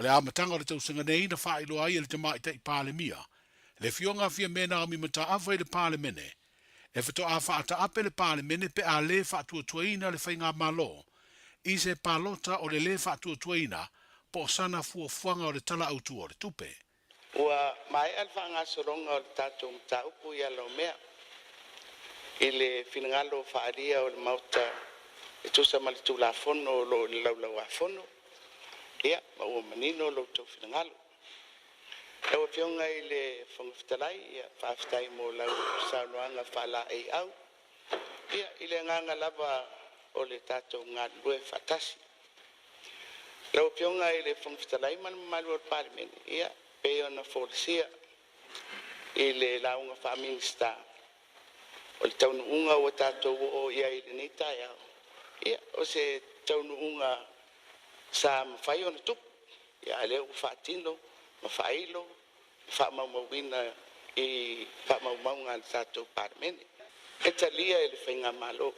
O le amataga o le tausaga nei na faailoa ai e le Tamaitai Palemia le Afioga a Fiame Naomi Mataafa i le Palemene e faatoa faataape le Palemene pe a lē faatuatuaina le Faigamalo i se palota o le lē faatuatuaina po o sana fuafuaga o le Tala Autu o le Tupe. Ua maea le faagasologa o le tatou mataupu i ala o mea i le finagalo faaalia o le Maota e tusa ma le Tulafono o lo o i le Laulau-a-Fono, ia, ma ua manino lo outou finagalo. Lau Afioga i le Fofoga Fetalai, ia, faafetai mo lau saunoaga faalaeiau, ia, i le agaga lava o le tatou galulue faatasi. Lau Afioga i le Fofoga Fetalai ma le mamalu o le Palemene, ia, pei ona folasia i le lauga faa-Minisita, o le taunuuga ua tatou oo i ai i lenei taeao, ia, o se taunuuga sa mafai ona tupu, ia, a lea ua faatino ma faailo ma faamaumauina i faamaumauga a le tatou Palemene. E talia e le Faigamalo.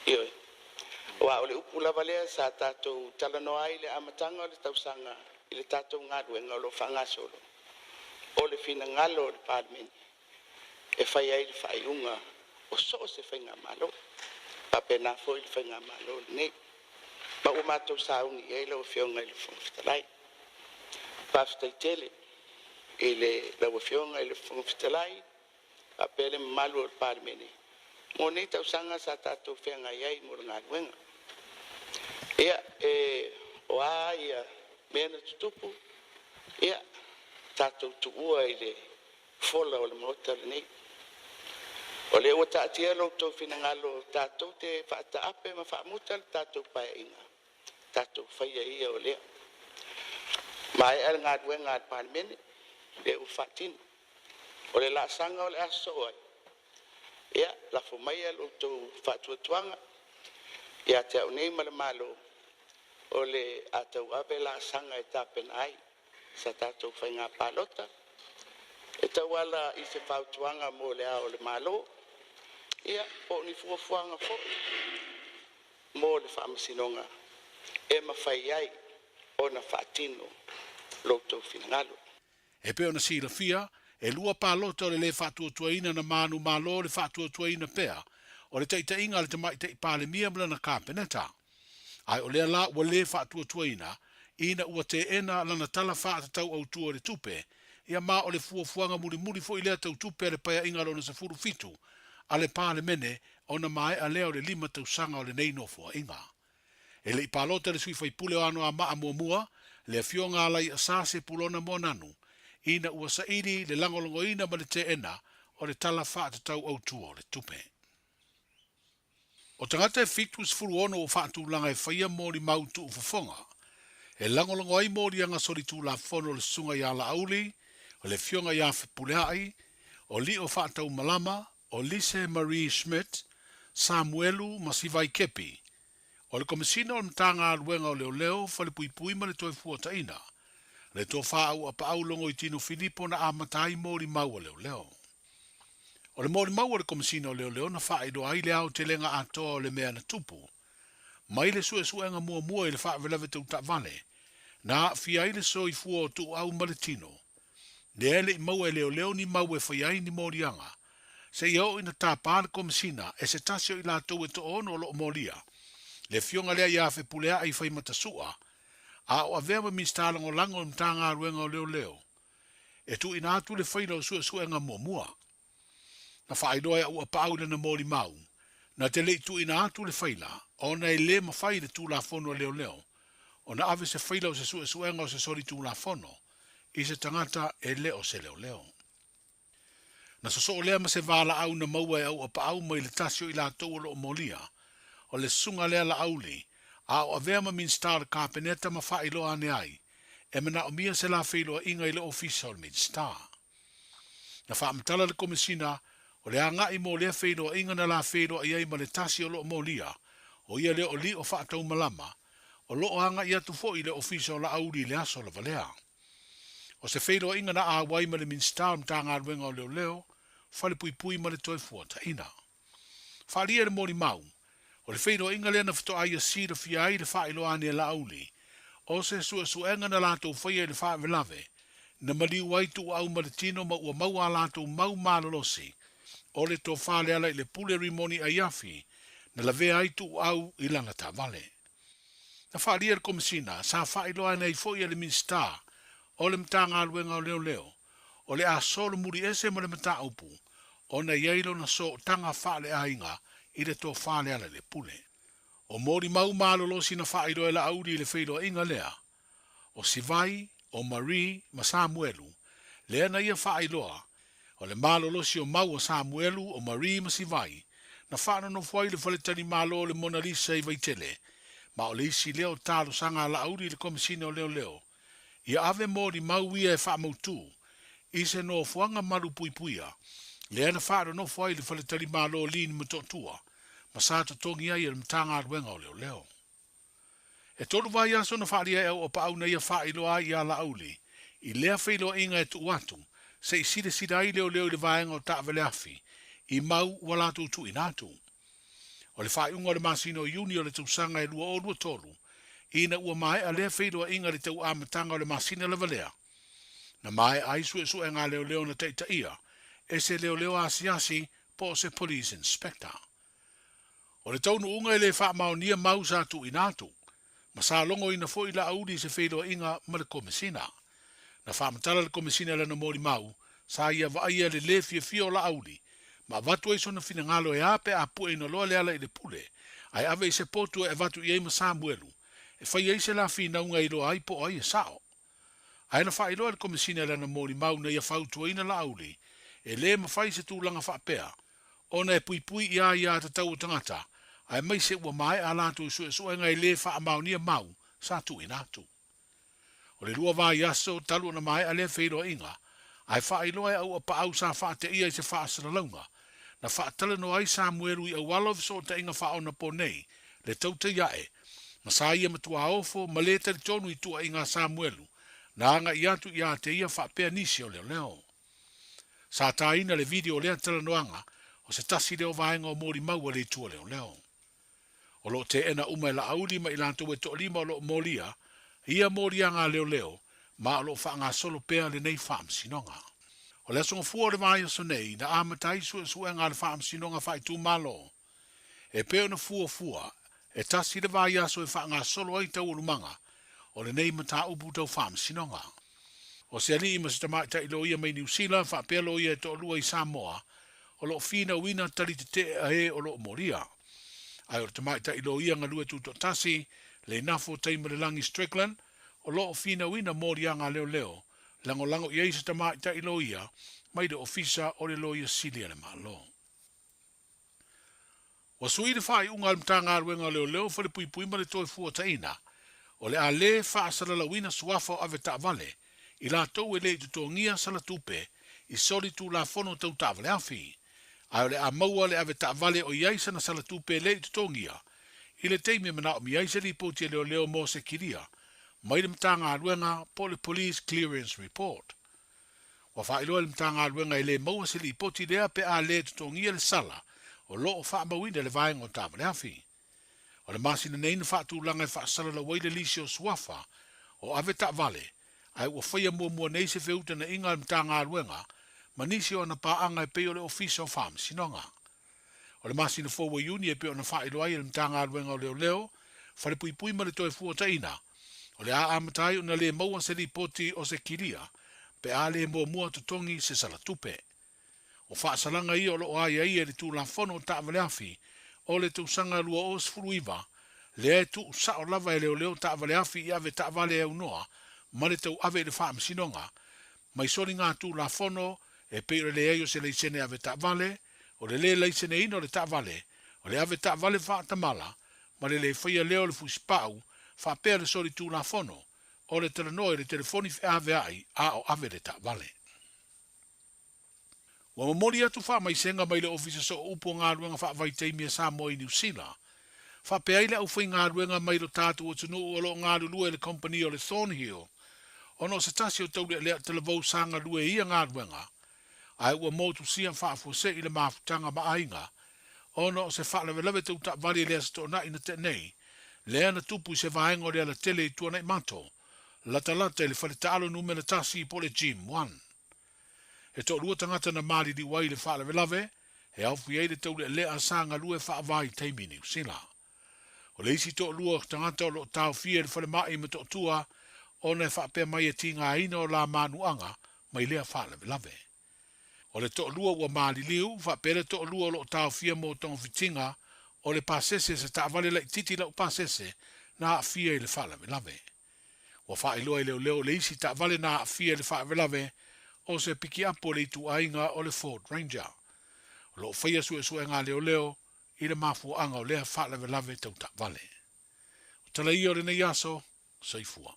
Ioe. Aua o le upu lava lea sa tatou talanoa ai i le amataga o le tausaga i le tatou galuega o lo o faagasolo, o le finagalo o le Palemene e fai ai le faaiuga o so o se Faigamalo, faapena foi le Faigamalo lenei. Ma ua matou sauni i ai lau Afioga i le Fofoga Fetalai. Faafetai tele i le lau Afioga i le Fofoga Fetalai faapea le mamalu o le Palemene mo nei tausaga sa tatou feagai ai mo le galuega. Ia, e o a ia mea na tutupu, ia, tatou tuua i le fola o le Maota lenei. O lea ua taatia lo outou finagalo tatou te faataape ma faamuta le tatou paeaiga, tatou faia ia o lea. Maea le galuega a le Palemene, lea ua faatino. O le laasaga o le a sosoo ai, ia, lafo maia lo outou faatuatuaga ia te au nei ma le Malo, o le a tauave laasaga e tapena ai sa tatou faiga palota e tauala i se fautuaga mo le Ao o le Malo, ia, po o ni fuafuaga foi mo le Faamasinoga e mafai ai ona faatino lo outou finagalo. E pei ona silafia, e lua palota o le lē faatuatuaina na manumalo le faatuatuaina pea o le taitaiga a le Tamaitai Palemia ma lana Kapeneta. Ae o lea la ua lē faatuatuaina ina ua teena lana Tala Faatatau Autu o le Tupe, ia ma o le fuafuaga mulimuli foi lea tau tupe a le Paeaiga lona 17 a le Palemene ona maea lea o le 5 tausaga o lenei Nofoaiga. E le i palota le sui faipule o Anoamaa muamua, le Afioga a Laiasa Sepulona Moananu, ina ua saili le lagolagoina ma le teena o le Tala Faatatau Autu o le Tupe. O tagata e 76 ua faatulaga e faia molimau tuufofoga e lagolago ai moliaga solitulafono o le Susuga ia Laauli, o le Afioga ia Fepuleai, o Lio Faataumalama, o Lise Marie Schmidt, Samuelu ma Sivai Kepi, o le Komesina o le Matagaluega o Leoleo, Falepuipui ma le Toefuataiga, le Tofa Auapaau Logoitino Filipo na amata ai molimau a leoleo. O le molimau a le Komesina o Leoleo na faailoa ai le aotelega atoa o le mea na tupu, mai le suesuega muamua i le faavelawe tau taavale, na aafia ai le soifua o Tuuau ma le tino, lea e le i maua e leoleo ni mau e fai ai ni moliaga, seia oo ina tapa le Komesina e se tasi o i latou e toaono o lo o molia le afioga lea ia Fepuleai Faimatasoa, a o avea ma Minisita Lagolago o le Matagaluega o Leoleo, e tuuina atu le faila o suesuega muamua. Na faailoa e Auapaau i lana molimau, na te le i tuuina atu le faila ona e le mafai i le Tulafono a Leoleo ona ave se faila o se suesuega o se solitulafono i se tagata e le o se leoleo. Na sosoo lea ma se valaau na maua e Auapaau mai le tasi o i latou o lo o molia, o le susuga lea Laauli, a o avea ma Minisita o le Kapeneta ma faailoa ane ai, e manaomia se la feiloaiga i le Ofisa o le Minisita. Na faamatala le Komesina, o le agai mo lea feiloaiga na la feiloai ai ma le tasi o lo o molia, o ia lea o Lio Faataumalama, o lo o agai atu foi i le Ofisa o Laauli i le aso lava lea. O se feiloaiga na auai ma le Minisita o le Matagaluega o Leoleo, Falepuipui ma le Toefuataiga. Faaalia e le molimau, o le feiloaiga lea na faatoa ia silafia ai le faailoa ane e Laauli, O se suesuega na latou faia i le faalavelave, na maliu ai Tuuau ma le tino ma ua maua a latou mau malolosi, o le tofa Lealailepule Rimoni Aiafi, na lavea ai Tuuau i lana taavale. Na faaalia e le Komesina, sa faailoaina ai foi e le Minisita o le Matagaluega o Leoleo, o le a solomuli ese ma le mataupu ona e i ai lona sootaga faaleaiga i le tofa Lealailepule. O molimau malolosi na faailoa e Laauli i le feiloaiga lea, o Sivai, o Marie ma Samuelu, lea na ia faailoa, o le malolosi o mau a Samuelu, o Marie ma Sivai, na faanonofo ai i le faletalimalo o le Mona Lisa i Vaitele, ma o le isi lea o talosaga a Laauli i le Komesina o Leoleo, ia ave molimau ia e faamautū i se nofoaga malupuipuia, lea na faanonofo ai i le faletalimalo o Lin Motootua, ma sa totogi ai e le Matagaluega o Leoleo. E tolu vaiaso na faaalia e Auapaau na ia faailoa ai iā Laauli i lea feiloaiga e tuu atu se i silasila ai leoleo i le vaega o taavaleafi i mau ua latou tuuina atu. O le faaiuga o le masina o Iuni o le tausaga e 2023, ina ua maea lea feiloaiga i le tau amataga o le masina lava lea, na maea ai suesuega a leoleo na taitaia e se leoleo asiasi po o se Police Inspector. O le taunuuga e le faamaonia mau sa tuuina atu, ma sa logoina foi Laauli i se feiloaiga ma le Komesina. Na faamatala le Komesina i lana molimau, sa ia vaaia le lē fiafia o Laauli, ma avatu ai sona finagalo e a pe a pueina loa Lealailepule, ae ave i se potu e avatu i ai ma Samuelu, e fai ai se la finauga e iloa ai po o ai e sao. Ae na faailoa e le Komesina i lana molimau na ia fautuaina Laauli, e lē mafai se tulaga faapea, ona e puipui i a ia tatau o tagata, aemaise ua maea a latou suesuega e lē faamaonia mau sa tuuina atu. O le lua vaiaso talu ona maea lea feiloaiga, ae faailoa e Auapaau sa faateia i se faasalalauga, na faatalanoa ai Samuelu i auala o fesootaiga faaonaponei le tautai ae, ma sa ia matuaofo ma lē talitonu i tuuaiga a Samuelu, na agai atu ia te ia faapea nisi o leoleo. Sa tāina le video o lea talanoaga o se tasi lea o vaega o molimau a le itu o leoleo. O lo o teena uma e Laauli ma i latou e toalima o lo o molia ia moliaga a leoleo ma o lo o faagasolo pea lenei faamasinoga. O le aso Gafua o le vaiaso nei na amata ai suesuega a le Faamasinoga Faaitumalo e pei ona fuafua e tasi le vaiaso e faagasolo ai taualumaga o lenei mataupu tau faamasinoga. O se alii ma se tamaitai loia mai Niu Sila faapea loia e toalua i Samoa o lo o finauina tali tetee a e o lo o molia. Ae o le tamaitai loia galue tutoatasi, Leinafo Taimalelagi Strickland, o lo o finauina moliaga a leoleo, lagolago i ai se tamaitai loia mai le Ofisa o le Loia Sili a le Malo. Ua sui le faaiuga a le Matagaluega o Leoleo, Falepuipui ma le Toefuataiga, o le a lē faasalalauina suafa o avetaavale i latou e le i totogia sala tupe i soli tulafono tau taavaleafi, ae o le a maua le avetaavale o i ai sana sala tupe e le i totogia i le taimi e manaomia ai se lipoti a leoleo mo se kilia mai le Matagaluega po o le Police Clearance Report. Ua faailoa e le Matagaluega e le maua se lipoti lea pe a le totogia le sala o lo o faamauina i le vaega o taavaleafi. O le masina nei na faatulaga e faasalalau ai le lisi o suafa o avetaavale, ae ua faia muamua nei se feutagaiga a le Matagaluega ma nisi o ana paaga e pei o le Ofisa o Faamasinoga. O le masina fou o Iuni e pei ona faailoa ai e le Matagaluega o Leoleo, Falepuipui ma le Toefuataiga, o le a amata ai ona le maua se lipoti o se kilia pe a le muamua totogi se sala tupe. O faasalaga ia o lo o aiaia i le Tulafono o Taavaleafi o le tausaga 2019, lea e tuu sao lava e leoleo taavaleafi i ave taavale e aunoa ma le tauave i le faamasinoga mai soligatulafono e pei o le leai o se laisene ave taavale, o le lē laiseneina o le taavale, o le ave taavale faatamala, ma le lē faia lea o le fusipau, faapea le solitulafono, o le talanoa i le telefoni feaveai a o ave le taavale. Ua momoli atu faamaisega mai le Ofisa Sooupu o Galuega Faavaitaimi a Samoa i Niu Sila, faapea ai le aufaigaluega mai lo tatou atunuu o lo o galulue i le kamupani o le Thornhill, ona o se tasi o taulealea talavou sa galue i ia galuega, ae ua motusia faafuasei le mafutaga ma aiga ona o se faalavelave tau taavale i le Aso Toonai na tea nei. Lea na tupu i se vaega o le alatele i Tuanaimato, latalata i le faletaalo numera tasi po o le Gym One. He toalua tagata na maliliu ai i le faalavelave e aofia ai le taulealea sa galue faavaitaimi i Niu Sila. O le isi toalua tagata o lo o taofia i le falemai i Motootua ona e faapea mai e tigaina o la manuaga mai lea faalavelave. O le toalua ua maliliu, faapea le toalua o lo o taofia mo togafitiga o le pasese se taavale laitiiti laupasese na aafia i le faalavelave. Ua faailoa e leoleo le isi taavale na aafia i le faalavelave o se pikiapu a le ituaiga o le Ford Ranger. O lo o faia suesuega a leoleo i le mafuaaga o lea faalavelave tau taavale. O tala ia o lenei aso, Soifua.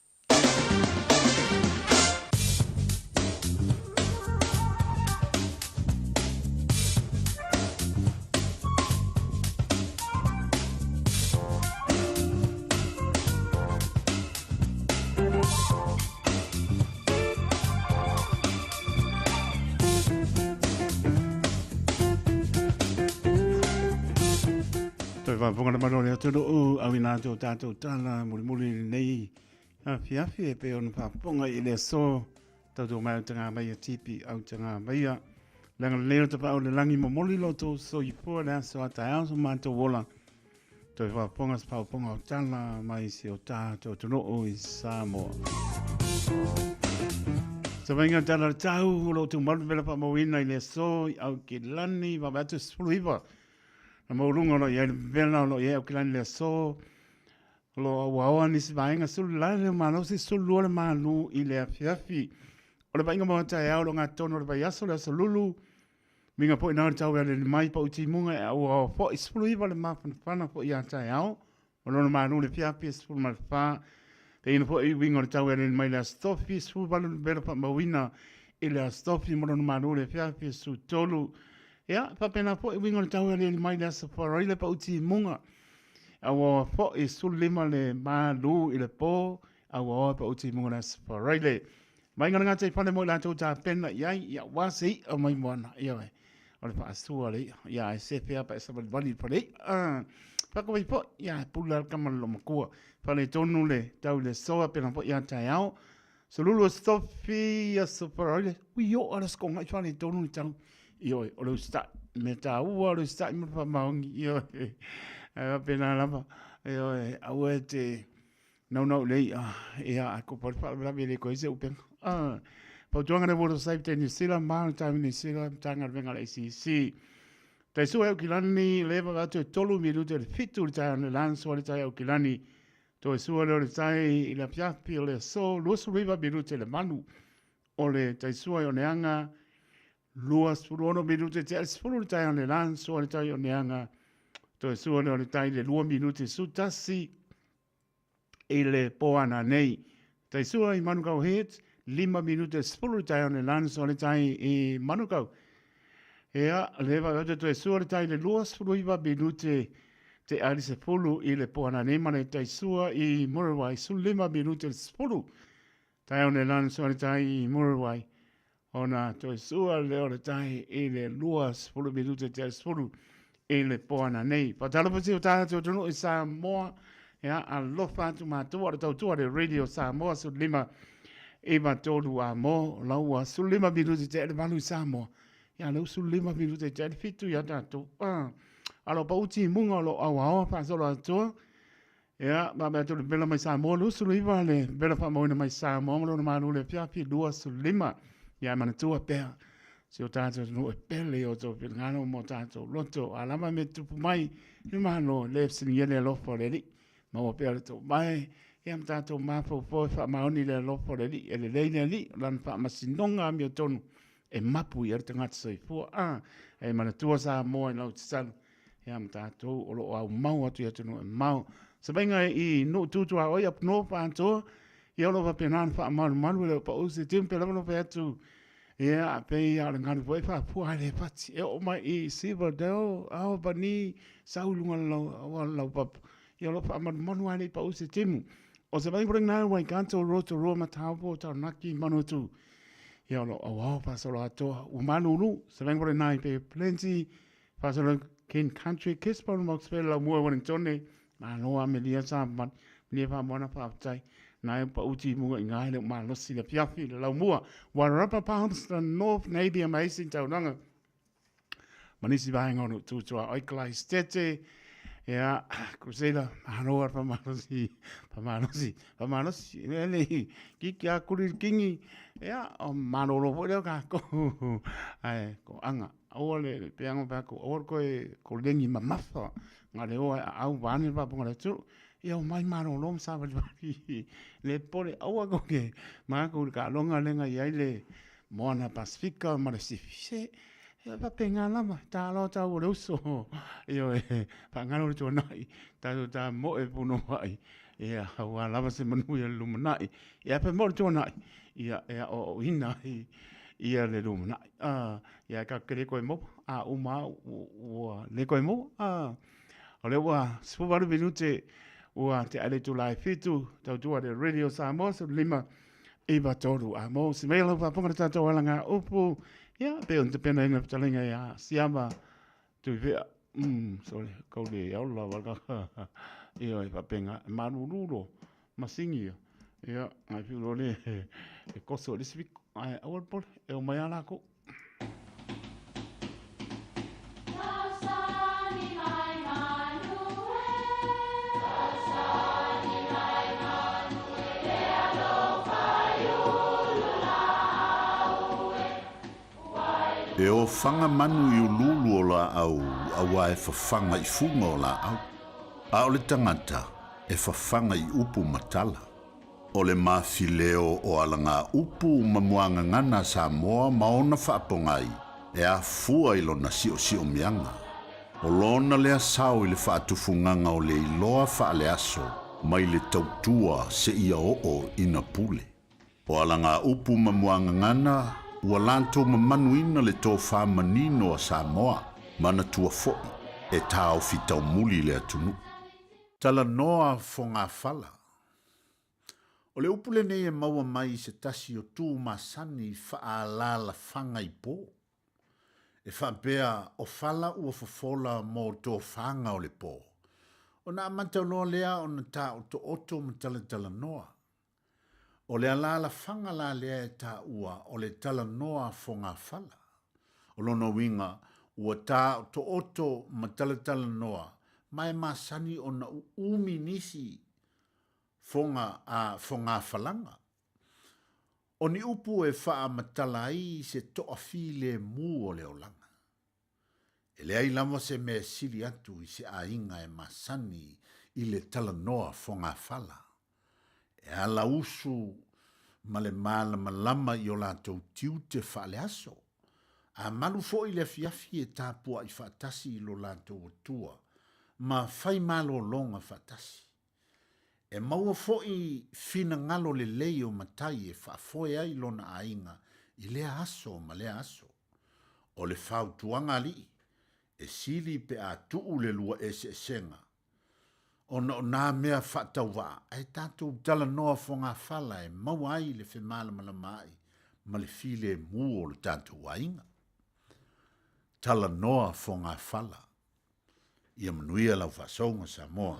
Toe faafofoga le malu o le atunuu, auina atu o tatou tala mulimuli i lenei afiafi e pei ona faafofoga i le aso tautua mai au taga maia tipi au taga maia. Leaga lelei o tapaau le lagi momoli lo tou soifua le aso a taeao so matou ola. Toe faafofoga se faafofoga o tala mai si o tatou atunuu i Samoa. Savaiga tala le tau o lo tumau vela faamauina i le aso i Aukilani vaavaai atu 19 na maualuga o lo o i ai le vela o lo o i ai Aukilani i le aso o lo o auaoa nisi vaega sulu la le malosi sulu lua le malu i le afiafi. O le vaaiga mo taeao o lo o gatonu o le vaiaso le aso lulu Minga foi na o le tau e alele mai pau timuga e auaoa foi 19 le mafanafana foi ia taeao o lona malu le fiafi e 14. Te ina foi uiga o le tau e alele mai le Aso Tofi 18 le vela faamauina i le Aso Tofi ma lona malu le fiafi e 13. Ia, faapena foi uiga o le tau e aliali mai le Aso Faraile pau timuga. Auaoa foi 15 le malu i le po, auaoa pau timuga le Aso Faraile. Mai ngana ngata i fale mo i latou tapena i ai, ia ua se i'a mai moana, ia oe, o le faasua le i'a, ia ae sefe a pa e savalivali i le fale i'a. Whakawai foi, ia e pula le kama le lomakua. Fale tonu le tau i le soa pena foi ia taeao. Solulu o stofi ia sopara ui o ala skonga i fale tonu le tau. I oe, o le usita'i, me tāua o le usita'i ma le whamaongi, i oe. Ae pena lava, i oe, aua e te, Naunau lei a ia a ko pari faalavelave e le koe se upega. Ah, fautuaga le World of Safety New Zealand ma le Time New Zealand Matagaluega a le ACC. Tai sua e Aukilani le vaga atu e tolu minute le fitu le taeao le lanso le tai Aukilani. Toe sua leo le tai i le afiafi o le aso 29 minute le malu o le tai sua i Oneaga 26 minute te 10 le taeao le lanso le tai Oneaga. Toe sua leo le tai le 2 minute su tasi i le poana nei. Taisua i Manukau Heads, 5 minute 10 le taeao le lanso le tai i Manukau. Ea, le va atu toe sua le tai le 29 minute te ali se pulu i le poana nei ma le taisua i Muriwai, 15 minute le 10 taeao le lanso le tai i Muriwai. Ona toe sua lea o le tai i le 20 minute te 10 i le poana nei. Faatalofa si o tātou atunuu i Samoa, ia, alofa atu mātou, o le tautua le Radio Samoa, 15 iva tolu a mo, laua 15 minute te ele valu i Samoa. Ia, leu 15 minute te ele fitu ia tātou. Ah, alo pa uti munga o lo awaoa whaasolo atua, Ia, ma mea atu le vela mai Samoa, 29 le vela faamauina mai Samoa ma lona malo le afiafi 25. Ia, e manatua pea si o tātou atunuu e pele i o tou finagalo mo tātou loto. A lava me tupu mai le malo, le fesiligia le alofa o le Alii. Maua pea le tou mae, ia ma tātou mafaufau e faamaoni le alofa o le Alii. E lelei le Alii, o lana faamasinoga amiotonu e mapu i ai le tagata soifua. A, e manatua Samoa i lau tatalo. Ia ma tātou o lo o aumau atu i atunuu e mamao. Savaiga i nuu tutuaoi up north atoa, ia o lo o faapena ona faamalumalu e le o pau se timu pe lava fai atu ia pei a o le galu foi faapua ai le fati e oo mai i Silverdale, Albany, sau i luga o le auala laupapa. Ia o lo o faamalumalu lava e le i pau se timu. O Savaiga foi lena Waikato, Rotorua, Mataopo, Taranaki, Manawatu. Ia o lo o auao faasolo atoa. Ua malulu, Savaiga foi lena i Bay of Plenty, Faasolo King Country, Gisborne, Moxville, Laumua, Wellingtone, Malo Amelia Savali, Manuia Faamoana faafetai. Na e pau timuga i ngā le malosi le fiafi le laumua. Wairarapa Palmerston North Napier ma isi taulaga. Ma nisi vaega o le tutua oi Christete. Ia, Crusader, malo ar pamalosi, pamalosi, pamalosi. Le le, kiki a kuri kingi. Ia, o malolo foi leo kākou. Ai, ko anga. Aua le peanga pea ko aua koe ko lengi mamafa. Ngā le oa au vane paponga le turu. Ia o mai malolo ma savalivali. Le pole aua koke. Mākou le kalonga lenga i ai le Moana Pasifika ma le Sifi. Se, e faapena lava, taloa tau o le uso. Ioe, faagalo le tuanai, tatou tamoe punouai, ia, aua lava se manuia i le lumanai. Ia, fai mai o le tuanai, ia, e aoaoina ai ia le lumanai. Ah, ia, tatou te le toe maua, a uma lava ua le toe maua. Ah, o lea ua 18 minute ua tea le itula e 7, tautua le Radio Samoa, 15 9 3. A mo se mea lau faafofoga le tatou alaga upu, ia, pei ona tapenaina le fetalaiga ia Siama Tuivea. Sorry, kau le ola waka. Ia, e faapena, e malulu masini ia. Ia, ngai fiu le e koso i le isi piko. Ae aua le pole, e omai lava lakou. E ofaga manu i uluulu o laau auā e fafaga i fuga o laau, a o le tagata e fafaga i upu ma tala. O le mafileo o alagaupu ma muagagana a Samoa ma ona faapogai e afua i lona siosiomiaga. O lona lea sao i le faatufugaga o le iloa faaleaso mai le tautua seia oo ina pule. O alagaupu ma muagagana ua latou mamanuina le tofa manino a Samoa, manatua foi e taofi taumuli le atunuu. Talanoa fogafala. O le upu lenei e maua mai i se tasi o tu masani faaalaalafaga i po. E faapea o fala ua fofola mo tofaga o le po. Ona amata loa lea ona taotooto ma talatalanoa. O le alaalafaga la lea e taua o le talanoa fogafala. O lona uiga, ua taotooto ma talatalanoa ma e masani ona uumi nisi foga a fogafalaga. O ni upu e faamatala ai se toafilemu o le olaga. E leai lava se mea e sili atu i se aiga e masani i le talanoa fogafala. E alausu ma le malamalama i o latou tiute faaleaso. A malu foi le afiafi e tapuai faatasi i lo latou Atua ma fai malologa faatasi. E maua foi finagalo lelei o matai e faafoe ai lona aiga i lea aso ma lea aso. O le fautuaga alii, e sili pe a tuu le lua eseesega, ona o nā mea faatauvaa ae tatou talanoa fogafala e maua ai le femalamalamaai ma le filemu o lo tatou aiga. Talanoa fogafala. Ia manuia lau faasouga Samoa.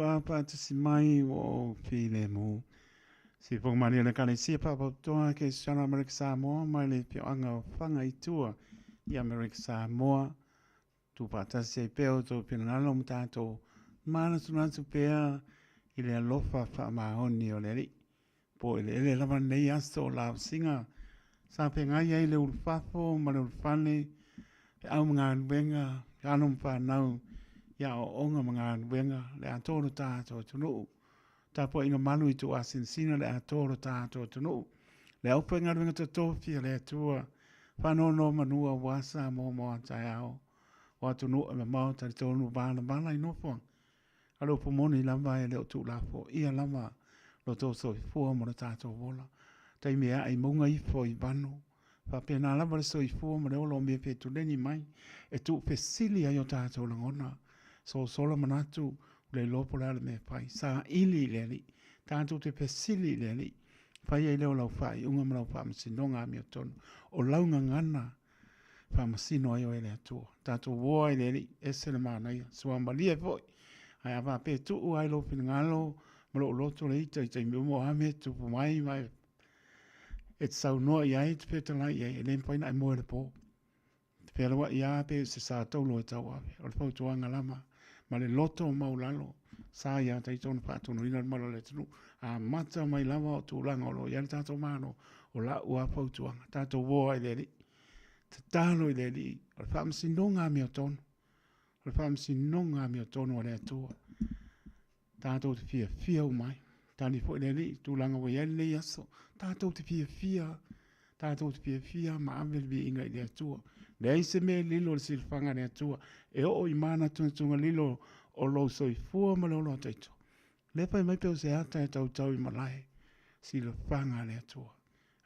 Atua faatasi mai ua ou filemu. Sifoga malie le Ekalesia Faapotopotoga Kerisiano Amerika Samoa mai le afioaga o Faga i tua i Amerika Samoa. Tuufaatasi ai pea outou finagalo ma tatou manatunatu pea i le alofa faamaoni o le Alii. Po eleele lava lenei aso o lavasiga sa feagai ai le ulufafo ma le ulufale, feau ma galuega, alo ma fanau i aoaoga ma galuega, le atoa o lo tatou atunuu. Tapuaiga malu i tuuasinasina le atoa o lo tatou atunuu. Le aufaigaluega totofi a le Atua, faanonomanu aua Samoa mo a taeao. O atunuu e mamao talitonu valavala i nofoaga A o le upu moni lava e le o tuulafoaia lava lo outou soifua ma lo tatou ola. Taimi e ae i mauga ifo i vanu, faapena lava le soifua ma le ola o mea fetuleni mai e tuufesili ai o tatou lagona. Sosola manatu, ua le iloa po o le a le mea e fai. Saili i le Alii. Tatou te fesili i le Alii. Fai ai lea o lau faaiuga ma lau faamasinoga amiotonu. O lau gagana faamasino ai oe e le Atua. Tatou uo ai i le Alii, ese le manaia, suamalie foi. Ae a faapea e tuu ai lou finagalo ma lou loto le ita i taimi uma o a mea e tutupu mai ma e te saunoa i ai, e te fetalai i ai, e le mafai ona e moe i le po. E te fealuai lava pe o se sa taulo e tauave. O le fautuaga lava ma le loto maualalo sa ia te ia ona faatonuina le mamalu o le atunuu. Amata mai lava o tulaga o lo o i ai le tatou Malo, o lau lava fautuaga, tatou o ai i le Alii, tatalo i le Alii, o le faamasinoga amiotonu, o le faamasinoga amiotonu a le Atua. Tatou te fiafia uma ai. Tali foi le Alii i tulaga ua i ai lenei aso. Tatou te fiafia, tatou te fiafia ma ave le viiga i le Atua. Leai se mea e lilo i le silafaga a le Atua e oo i manatunatuga lilo o lou soifua ma le ola o taito. Lea fai mai pe o se ata e tautau i malae, silafaga a le Atua.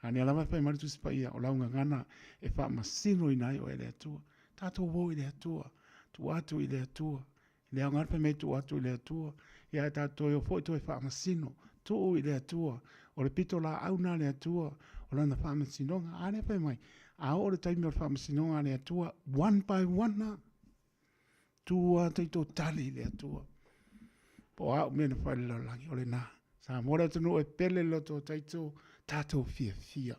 A lea lava e fai mai le Tusi Paia, o lau gagana e faamasinoina ai oe e le Atua. Tatou o i le Atua, tuu atu i le Atua. I le aoga fai mai tuu atu i le Atua, ia ae tatou toe o foi toe faamasino, tuu i le Atua. O le pitolaau lena a le Atua, o lana faamasinoga. A lea fai mai, a oo le taimi o le faamasinoga a le Atua, one by one lava. Tu lava taito tali i le Atua. Po o a mea na fai i le lalolagi, o lena. Samoa le atunuu e pele le loto o taito, tatou fiafia.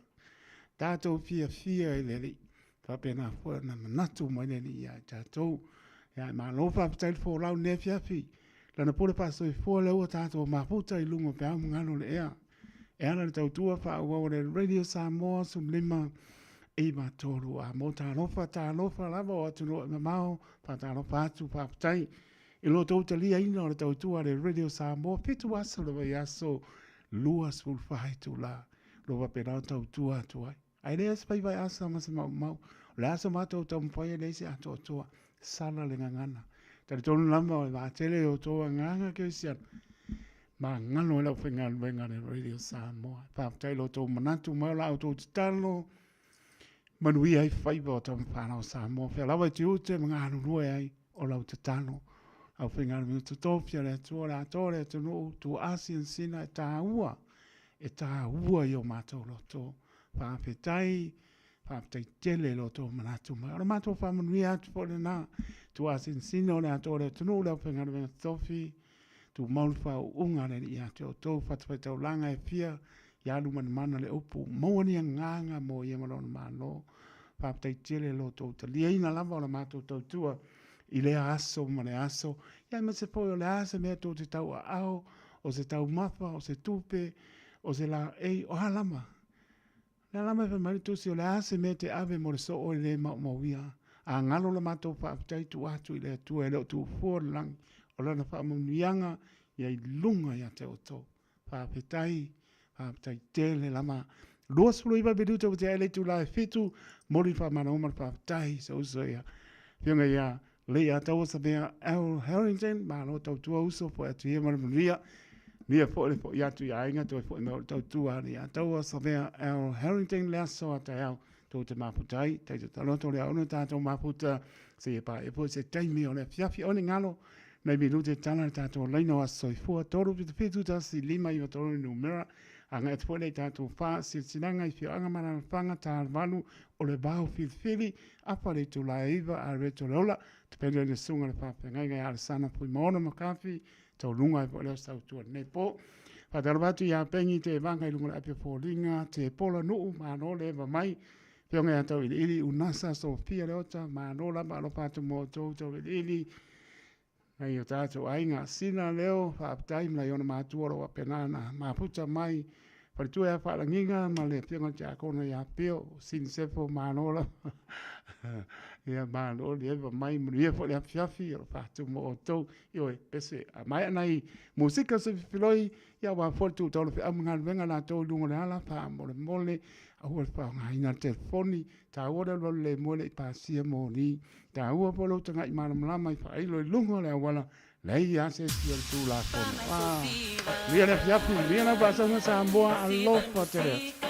Tatou fiafia i le Alii. Faapena foi ona manatu mai le Alii ia i tatou. Ia e malo faafetai le folau i lenei afiafi. Lana pule faasoifua lea ua tatou mafuta i luga o peau ma galu o le ea. E ala i le tautua faaauau a le Radio Samoa 15 93. A mo talofa, talofa lava o atunuu e mamao, faatalofa atu, faafetai i lo outou taliaina o le tautua a le Radio Samoa, 7 aso le vaiaso, 24 itula. Lo faapena ona tautua atu ai. Ae leai se faiva e asa ma se maumau. O le a se matou taumafai e leai se atoatoa. Sala le gagana. Talitonu lava o le vaatele o outou agaga kerisiano. Magalo ai le aufaigaluega a le Radio Samoa. Faafetai i lo outou manatu mai o la outou tatalo. Manuia ai faiva o tamafanau o Samoa. Fea lava i tiute ma galulue ai o lau tatalo. Aufaigaluega totofi a le Atua, o le atoa o le atunuu, tuuasinasina e taua e taua i o matou loto. Faafetai, faafetai tele i lo outou manatu mai. O le matou faamanuia atu foi lena, tuuasinasina o le atoa o le atunuu, le aufaigaluega totofi, tumau le faauuga a le Alii ia te outou, fatafaitaulaga e fia, ia alumanamana le upu, maua ni agaga mo ia ma lona Malo. Faafetai tele i lo outou taliaina lava o la matou tautua i lea aso ma le aso, ia aemaise foi o le a se mea tou te tauaao, o se taumafa, o se tupe, o se laei, o a lava. O lea lava e fai mai le Tusi, o le a se mea e te ave mo le soo e le maumauia, a galo la matou faafetai tuu atu i le Atua e le o tuufua le lagi, o lana faamanuiaga ia i luga ia te outou. Faafetai, faafetai tele lava. 29 minute ua tea ai le itula e 7, momoli le faamalo ma le faafetai i se uso ia Afioga ia Leiataua Savea Al Harrington, malo tautua uso, foi atu ia ma le manuia. Manuia foi le foi atu i aiga, toe foi mai o le tautua a Leiataua Savea Al Harrington le aso a taeao. Tou te mafuta ai, tai tatalo atu o le aono tatou mafuta, seia paia foi se taimi o le afiafi o ni galo, nai minute tala le tatou laina o Aso Soifua, 377 1 593 le numera, agai atu foi lea i tatou faasilasilaga i afioaga ma alaalafaga, tavalu o le vao filifili, afa le itula e 9 a Reto Leola, tapena le susuga i le faafeagaiga ia Alesana Fuimaono Makafi. taunuga ai foi le aso tautua lenei po. Faatalofa atu ia Pengi Tevaga i luga o le api o foliga, Tepola Nuu, malo le eva mai. Afioga ia Tauiliili, Unasa, Sofia Leota, malo lava alofa atu mo outou Tauiliili. Nai o tatou aiga, Sina Leo, faafetai ma nai ona matua o lo o faapena ona mafuta mai. Faletua ia Faalagiga ma le afioga i le Tiakono ia Pio, Sini Sefo, malo lava. Ia malo le eva mai, manuia foi le afiafi o lo o faatumu outou. Ioe, pese, a maea nai musika se fifiloi, ia aua foi le tuu tau le feau ma galuega latou i luga o le ala, faamolemole, aua le faaaogaina le telefoni, taua le alualu le moe le i pasia moni, taua foi lou tagai malamalama i faailo i luga o le auala, leai lava se isi o le Tulafono. Ah, manuia le afiafi, manuia lau faasauga Samoa, alofa tele atu.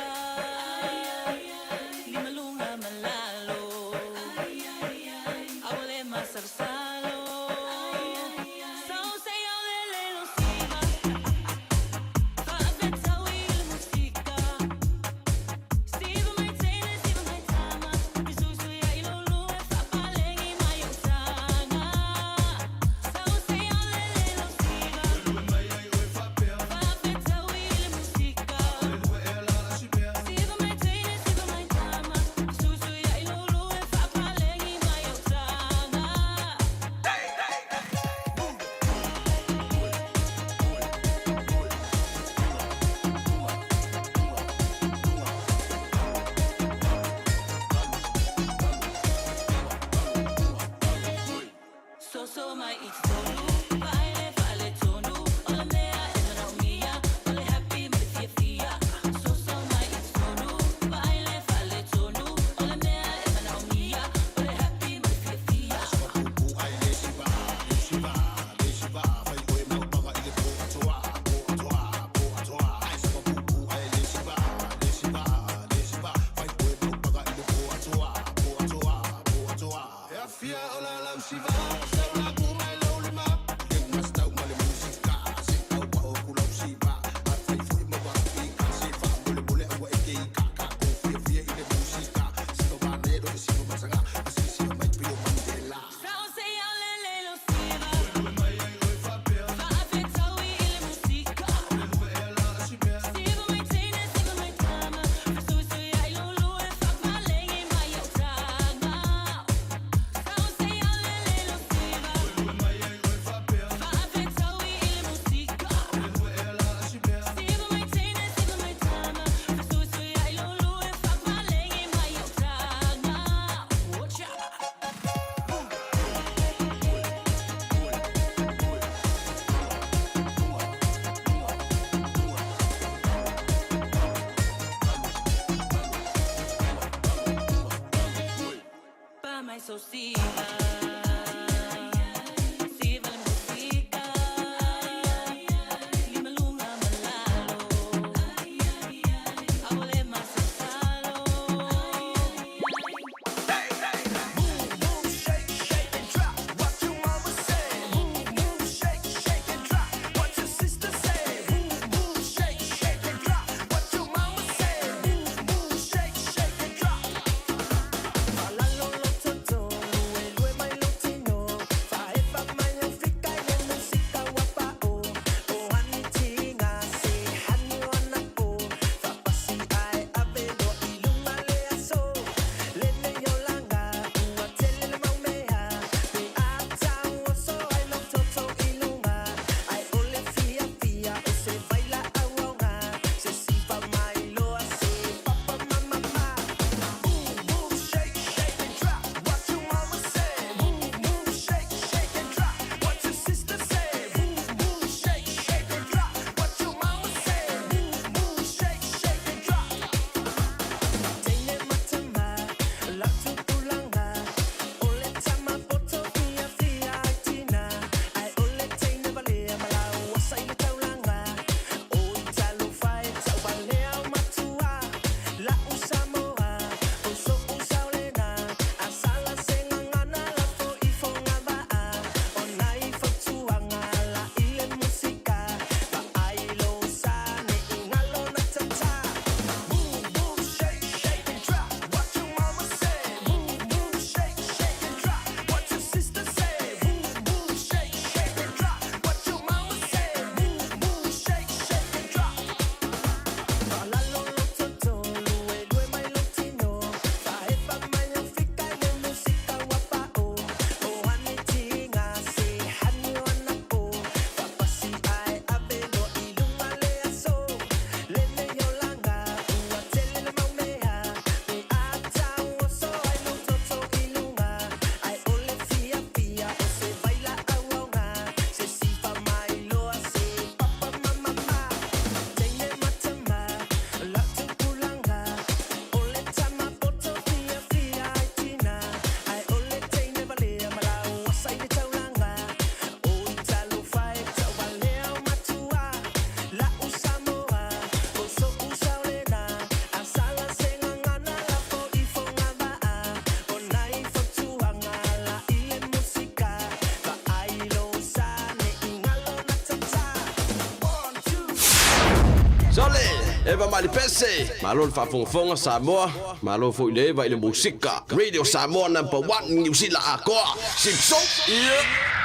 Sole, Eva mai le pese. Malo le faafogafoga Samoa, malo foi le Eva i le musika. Radio Samoa number one Niu Sila atoa. Sipso, yeah.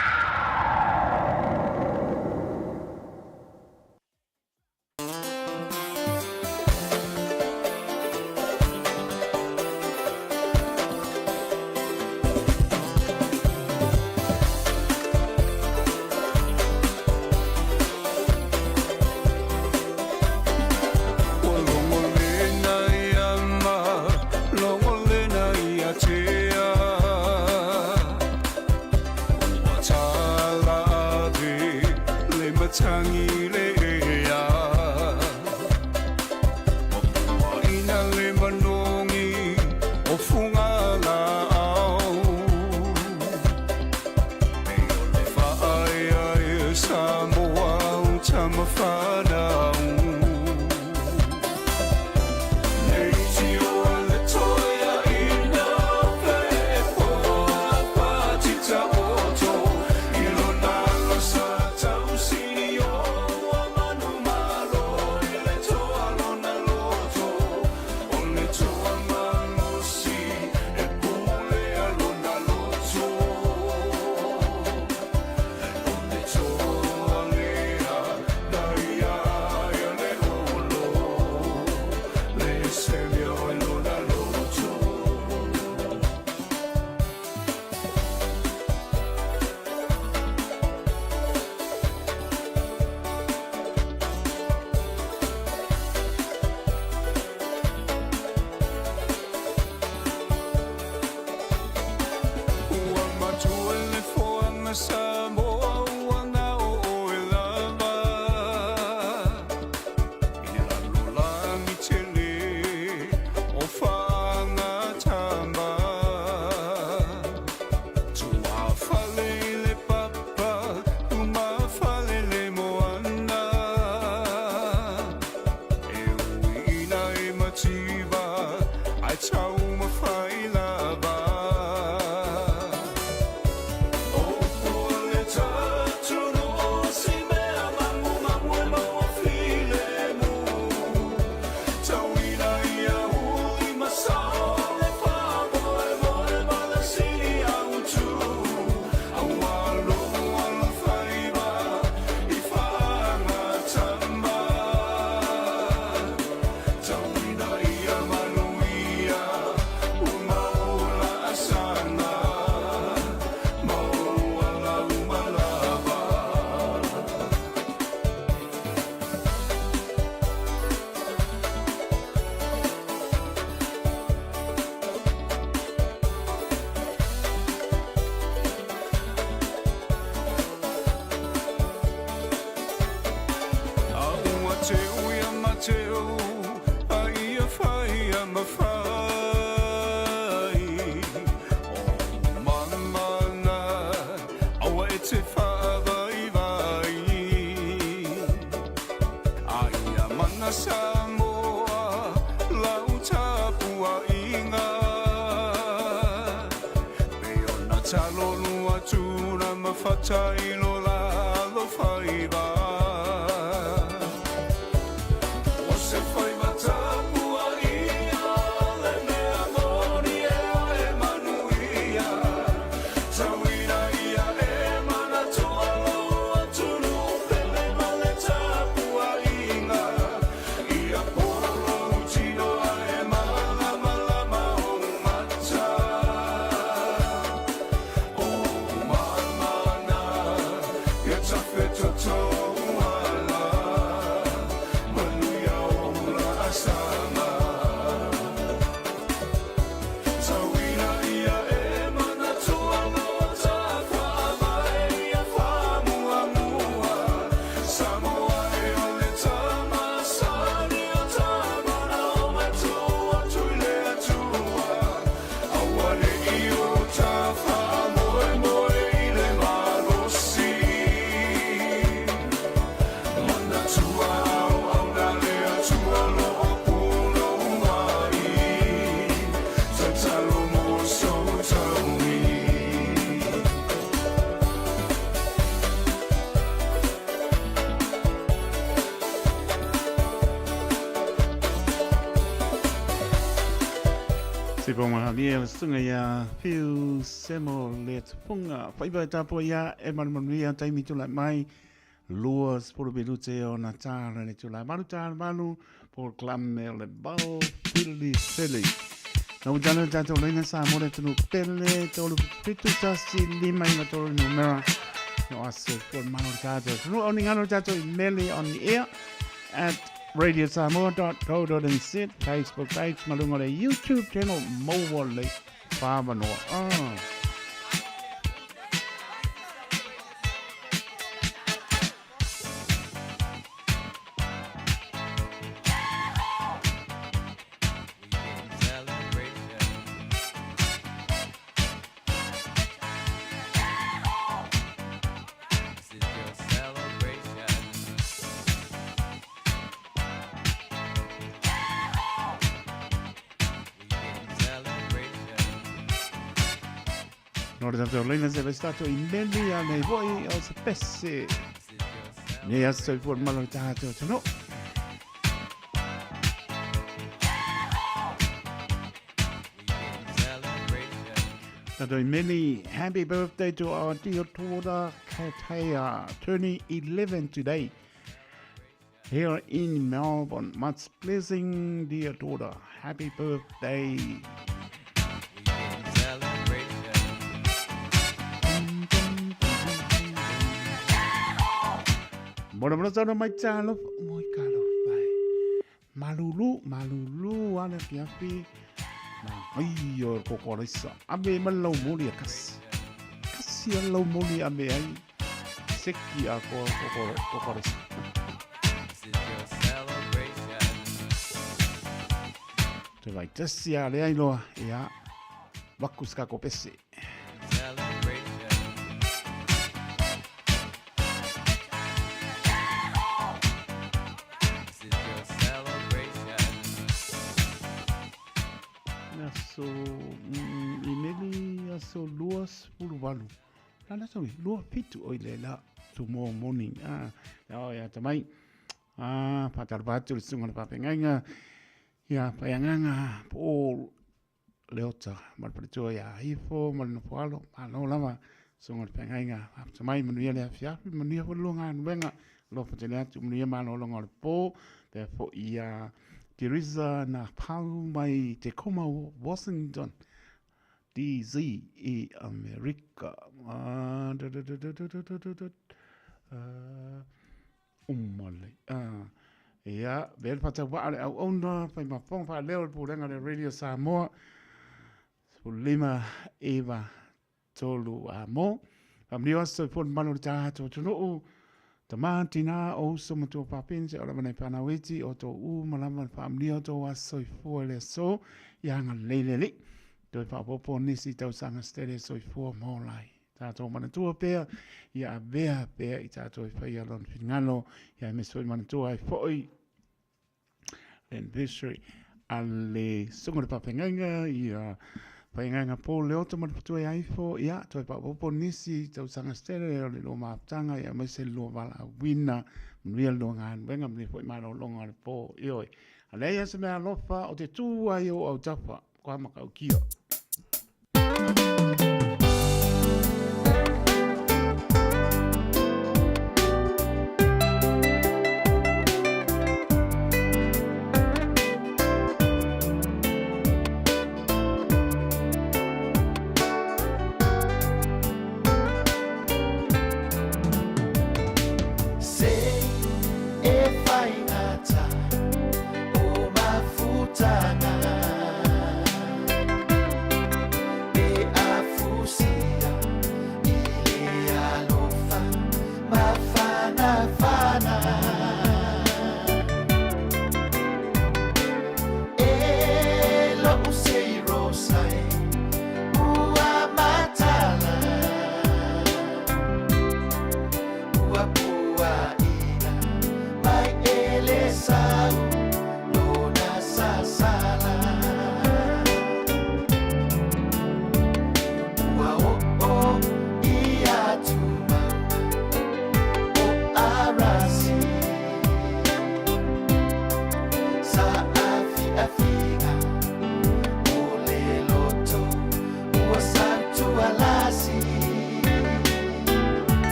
Sipomahalia le susuga ia Whiu Semo le tupunga. Whaiva e tāpua ia e manumanuia taimi tulai mai. 20 minute o na tāra le tulai malu tāra malu po klame o le bao pili pili. Na utana tātou leina sa more tunu pele tolu pitu tasi lima inga tolu numera. No aso for malo tātou. Tunu au ni ngano tātou i mele on the air at radiosamoa.co.nz Facebook page malunga le YouTube channel maua le whāmanoa. Ah. Nō re tātou leina se vai tātou i meli a nei voi o se pese. Nei aso i fua malo i tātou tano. Tātou i meli, happy birthday to our dear daughter Katea, turning 11 today. Here in Melbourne, much blessing, dear daughter. Happy birthday. Mora mora tau mai talo, moi kalo pai. Malulu, malulu ana ki afi. Ma ai o kokorisa. Ame malau moli a kasi. Kasi a lau moli ame ai. Seki a ko kokorisa. Te vai tasi a le ailoa e a waku ska ko pese. Aso mm, imeli aso 28. La la sorry, 27 oi le la tomorrow morning. Ah, la oi ata mai. Ah, pātara atu le sunga le pāpengaiga. Ia, paianganga, Paul Leota, ma le faletua ia Ifo ma le Nofoalo, malo lava, susuga le feagaiga, faafetai mai, manuia le afiafi, manuia foi le lua galuega, alofa tele atu, manuia malologa o le po, pea foi ia Teresa na pau mai Tacoma, Washington, DZ i Amerika. Ah, da, da, da, da, da, da, da, da. Ah, Umale. Ah, ia, vea le faatauvaa le auauna, fai mafofoga faaleo le pulega le Radio Samoa, 15 9 3 a mo. Faamanuia aso soifua le mamalu o le tatou atunuu, tama, tina, o uso ma tua papine, seia o lava nai fanau iti, o tou uma lava le faamanuia o tou aso soifua i le aso, ia agalelei le Alii. Toe faaopoopo nisi tausaga se tele soifua ma ola ai. Tatou manatua pea, ia avea pea i tatou e faia lona finagalo, ia aemaise foi manatua ai foi le anniversary a le susuga o le faafeagaiga, ia Faiagaga Paul Leota ma le Fatuai Aifo, ia toe faaopoopo nisi tausaga se tele o le lua mafutaga, ia aemaise le lua valaauina, manuia le lua galuega, manuia foi malologa o le po, ioe. A leai lava se mea alofa o te tū ai ou autafa, Koa Makaukia. Se e whai ngata o mafutanga.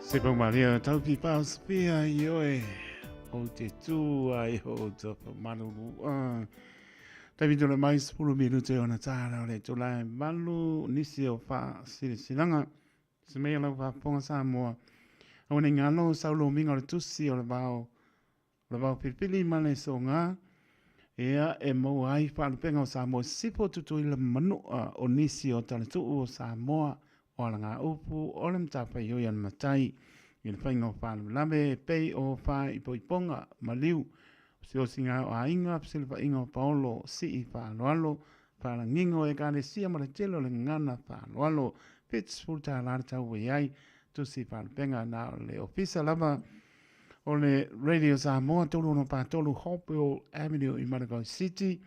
Se pau malia tau pi pao spia i oe o te tū ai o te malulu. Taimi tole mai 10 minute ona tāra o le tula e malu nisi o wha silisilanga. Se mea lau whaponga Samoa. Au nei ngalo saulo minga o le tusi o le vao O le vao pilipili ma le soga, ia e maua ai faalupega o Samoa i sisifo Tutuila ma Manua o nisi o talatuu o Samoa o alagaupu o le matafaioi a le matai i le faiga o faalavelave e pei o faaipoipoga, maliu, osiosiga o aiga, fesilafaiga o paolo, sii faaaloalo, faalagiga o ekalesia ma le tele o le gagana faaaloalo. $70 le tau ua i ai tusi faalupega na o le ofisa lava O le Radio Samoa 3643 Hopewell Avenue i Maragoli City.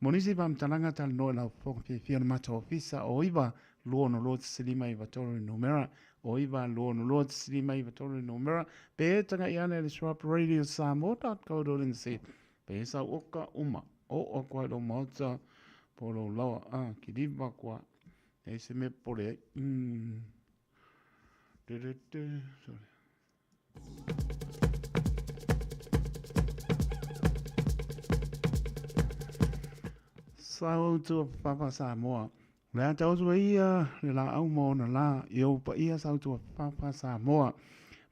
Mo nisi faamatalaga talanoa i lau fofoga fiafia o le matou ofisa o 9 262 159 le numera o 9 262 159 le numera pe taga'i ane i le shrub radiosamoa.co.nz pe sau oka uma o o koa i lou maota po lou laoa a kiliva koa e se mea popole ai. Du, du, du, sorry. Sa outou papa Samoa. O le a taoto ai ia le laau ma ona lā i ou paia sa outou papa Samoa.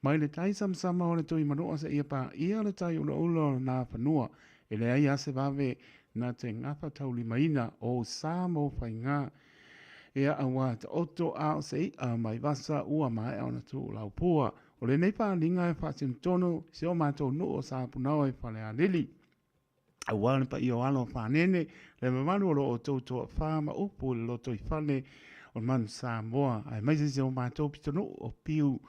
Mai le tai samasama o le toi manoa seia paia le tai ulaula o nā fanua. E leai a se vave na te gafataulimaina o ou sa ma ou faigā. Ea auā taoto a o se iʻa mai vasa ua maea ona tuu laupua. O lenei paaliga e faatino tonu i si o matou nuu o Sapunaoa i Falealili. Auā le paia o alo o Fanene, le mamalu o lo outou toafa ma upu i le lotoifale o le Manu Samoa, aemaise si o matou pitonuu o Piu.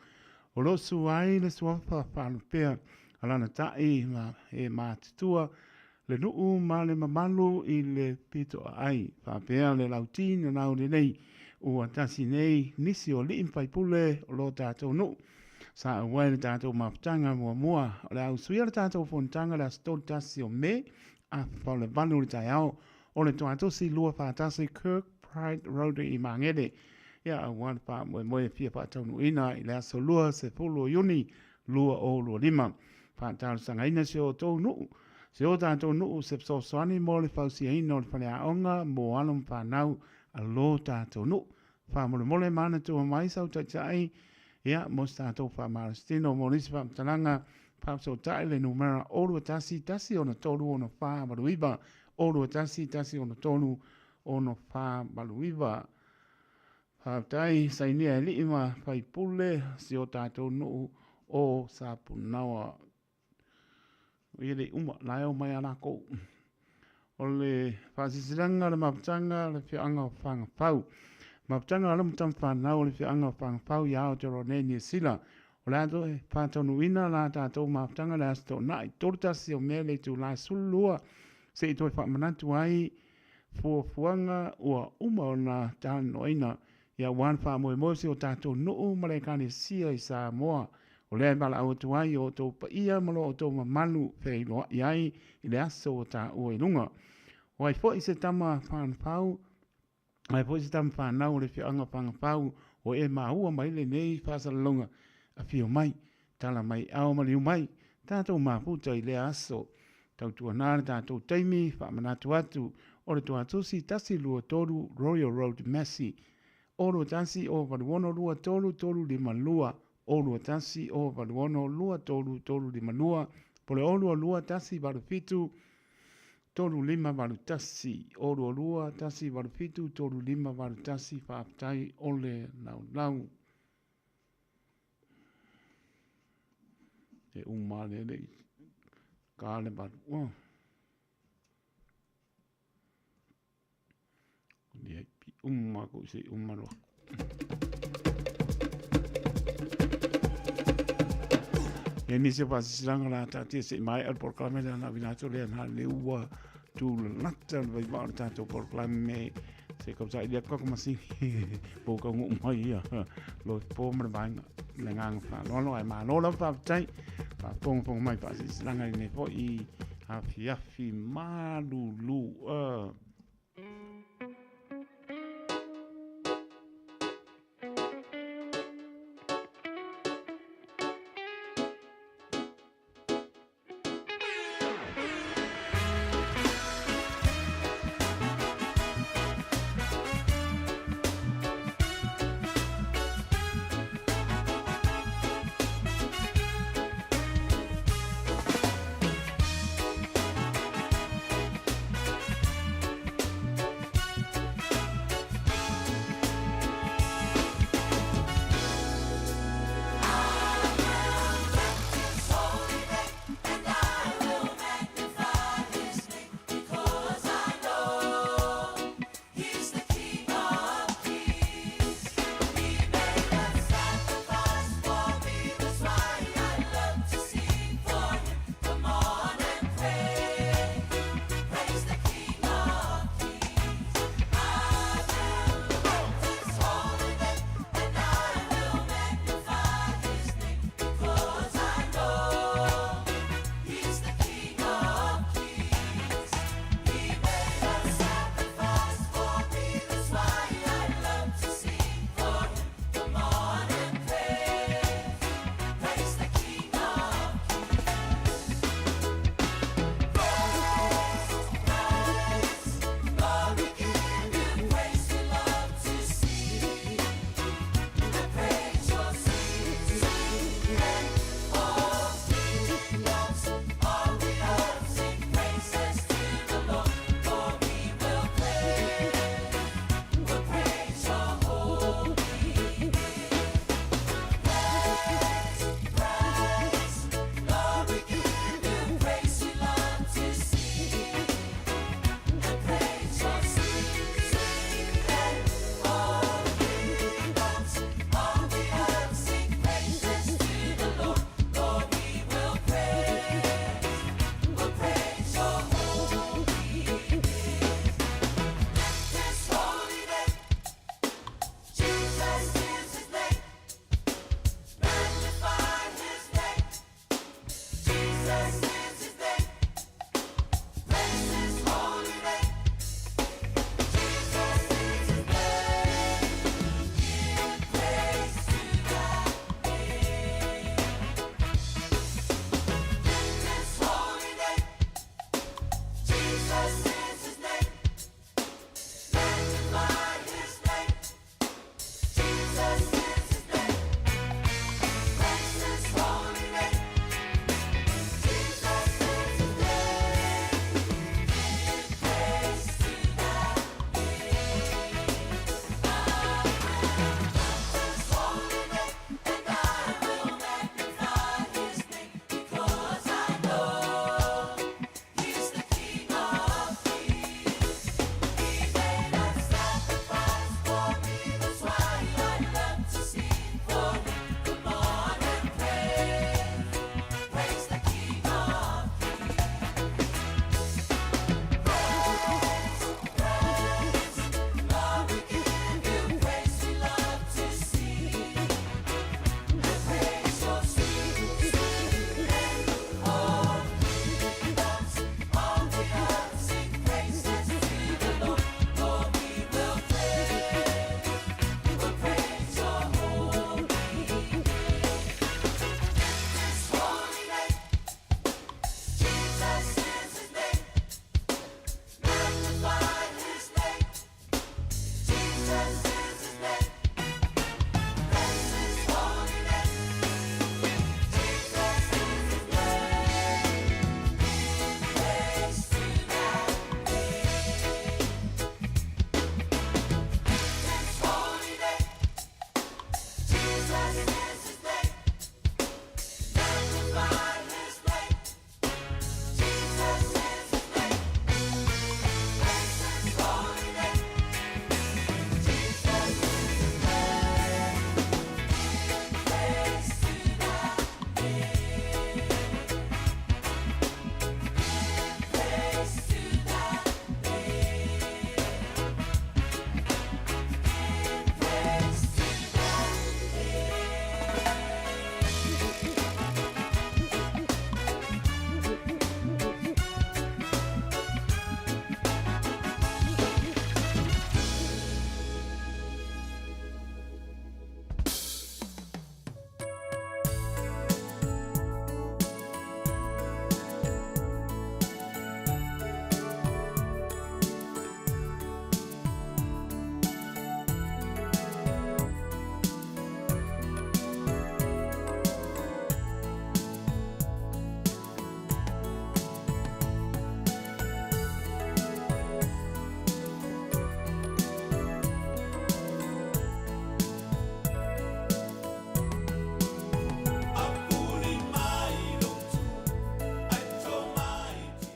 O lo o sua ai le suafa faalupea a lana taʻi ma e matutua le nuu ma le mamalu i le pitoaai, faapea le lauti nanau lelei ua tasi nei nisi o alii ma faipule o lo tatou nuu. Sa auai le tatou mafutaga muamua o le a usuia le tatou fonotaga le aso 31 o Me afa o le 8 i le taeao o le Toatosi 241 Kirkbride Road i Magele. Ia aua le faamoemoe e fia faataunuuina i le aso 20 o Iuni 2025. Faatalosagaina si o outou nuu, si o tatou nuu se fesoasoani mo le fausiaina o le faleaoga mo alo ma fanau a lo tatou nuu. Faamolemole manatua mai sau taitai ia mo se tatou faamalositino mo nisi faamatalaga faafesootai le numera 021 163 6489 021 163 6489. Faafetai sainia e alii ma faipule si o tatou nuu o Sapunaoa. O ia le uma, la e o mai a lakou. O le faasisilaga o le mafutaga o le afioaga o Fagafau. Mafutaga o alo ma tama fanau o le afioaga o Fagafau i Aotearoa nei Niu Sila. O le a toe faataunuuina la tatou mafutaga le Aso Toonai 31 o Me le itula e 12 se i toe faamanatu ai fuafuaga ua uma ona talanoaina ia aua le faamoemoe o si o tatou nuu ma le Ekalesia i Samoa. O lea e valaau atu ai i o outou paia ma lo outou mamalu feiloai ai i le aso ua taua i luga. O ai foi se tama fanau, ai foi se tama fanau o le afioaga o Fagafau o e maua mai lenei faasalalauga, afio mai, tala mai ao ma liu mai, tatou mafuta i lea aso. Tautuana le tatou taimi, faamanatu atu, o le Toatusi 123 Royal Road Massey, o 21 o 86 23 352, o 21 o 86 23 352, po le o 22 187 3581, o 22 187 3581, faafetai o le laulau. E uma le le ka le valu. Oh. Ni ai pi uma ko se uma loa. E nisi o faasisilanga la taatia se i maea le polokalame lea na avina atu lea na le ua tūlalata le vaivaa o le tatou polokalame se kausaʻi lea kaka masini po ka nguu mai ia lo te pō ma le vaega le agaga faaaloalo ae malo lava faafetai faafogafoga mai faasisilanga i lenei foi afiafi malulu.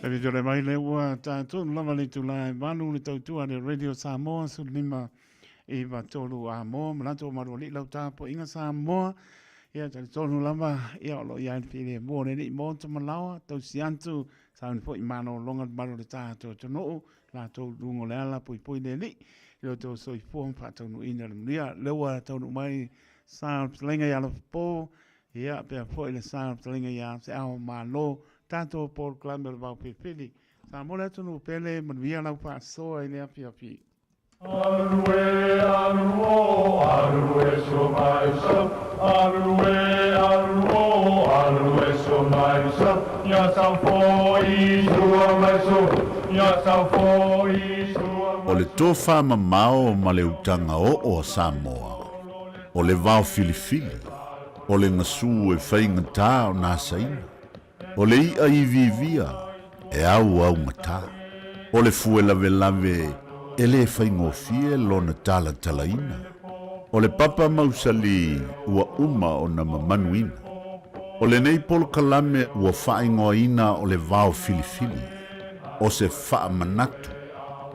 Taimi tole mai le ua tātou lava le itula e 8 le tautua le Radio Samoa 15 9 3 a moa manatu o malualii lau tapuaiga Samoa. Ia talitonu lava ia o lo o i ai le filemu o le Alii mo Tamalaoa tausi atu sauni foi i malologa le mamalu o le tatou atunuu latou luga o le ala puipui le Alii i lo outou soifua ma faataunuuina le manuia. Lea ua taunuu mai sa o le fetalaiga ia Alofapo ia pea foi le sa o le fetalaiga ia Seao Malo tatou polokalame o le Vao Filifili. Samoa le atunuu pele manuia lau faasoa i le afiafi. Alu e alu o alu e so mai so alu e alu o alu e so mai so ya sau foi sua mai so ya sau foi sua O le tofa mamao ma le utaga oo a Samoa, o le vao filifili, o le gasu e faigata ona asaina, O le iʻa iviivia e auaugata, o le fue lavelave e lē faigofie lona talatalaina, o le papa mausali ua uma ona mamanuina. O lenei polokalame ua faaigoaina o le vao filifili, o se faamanatu,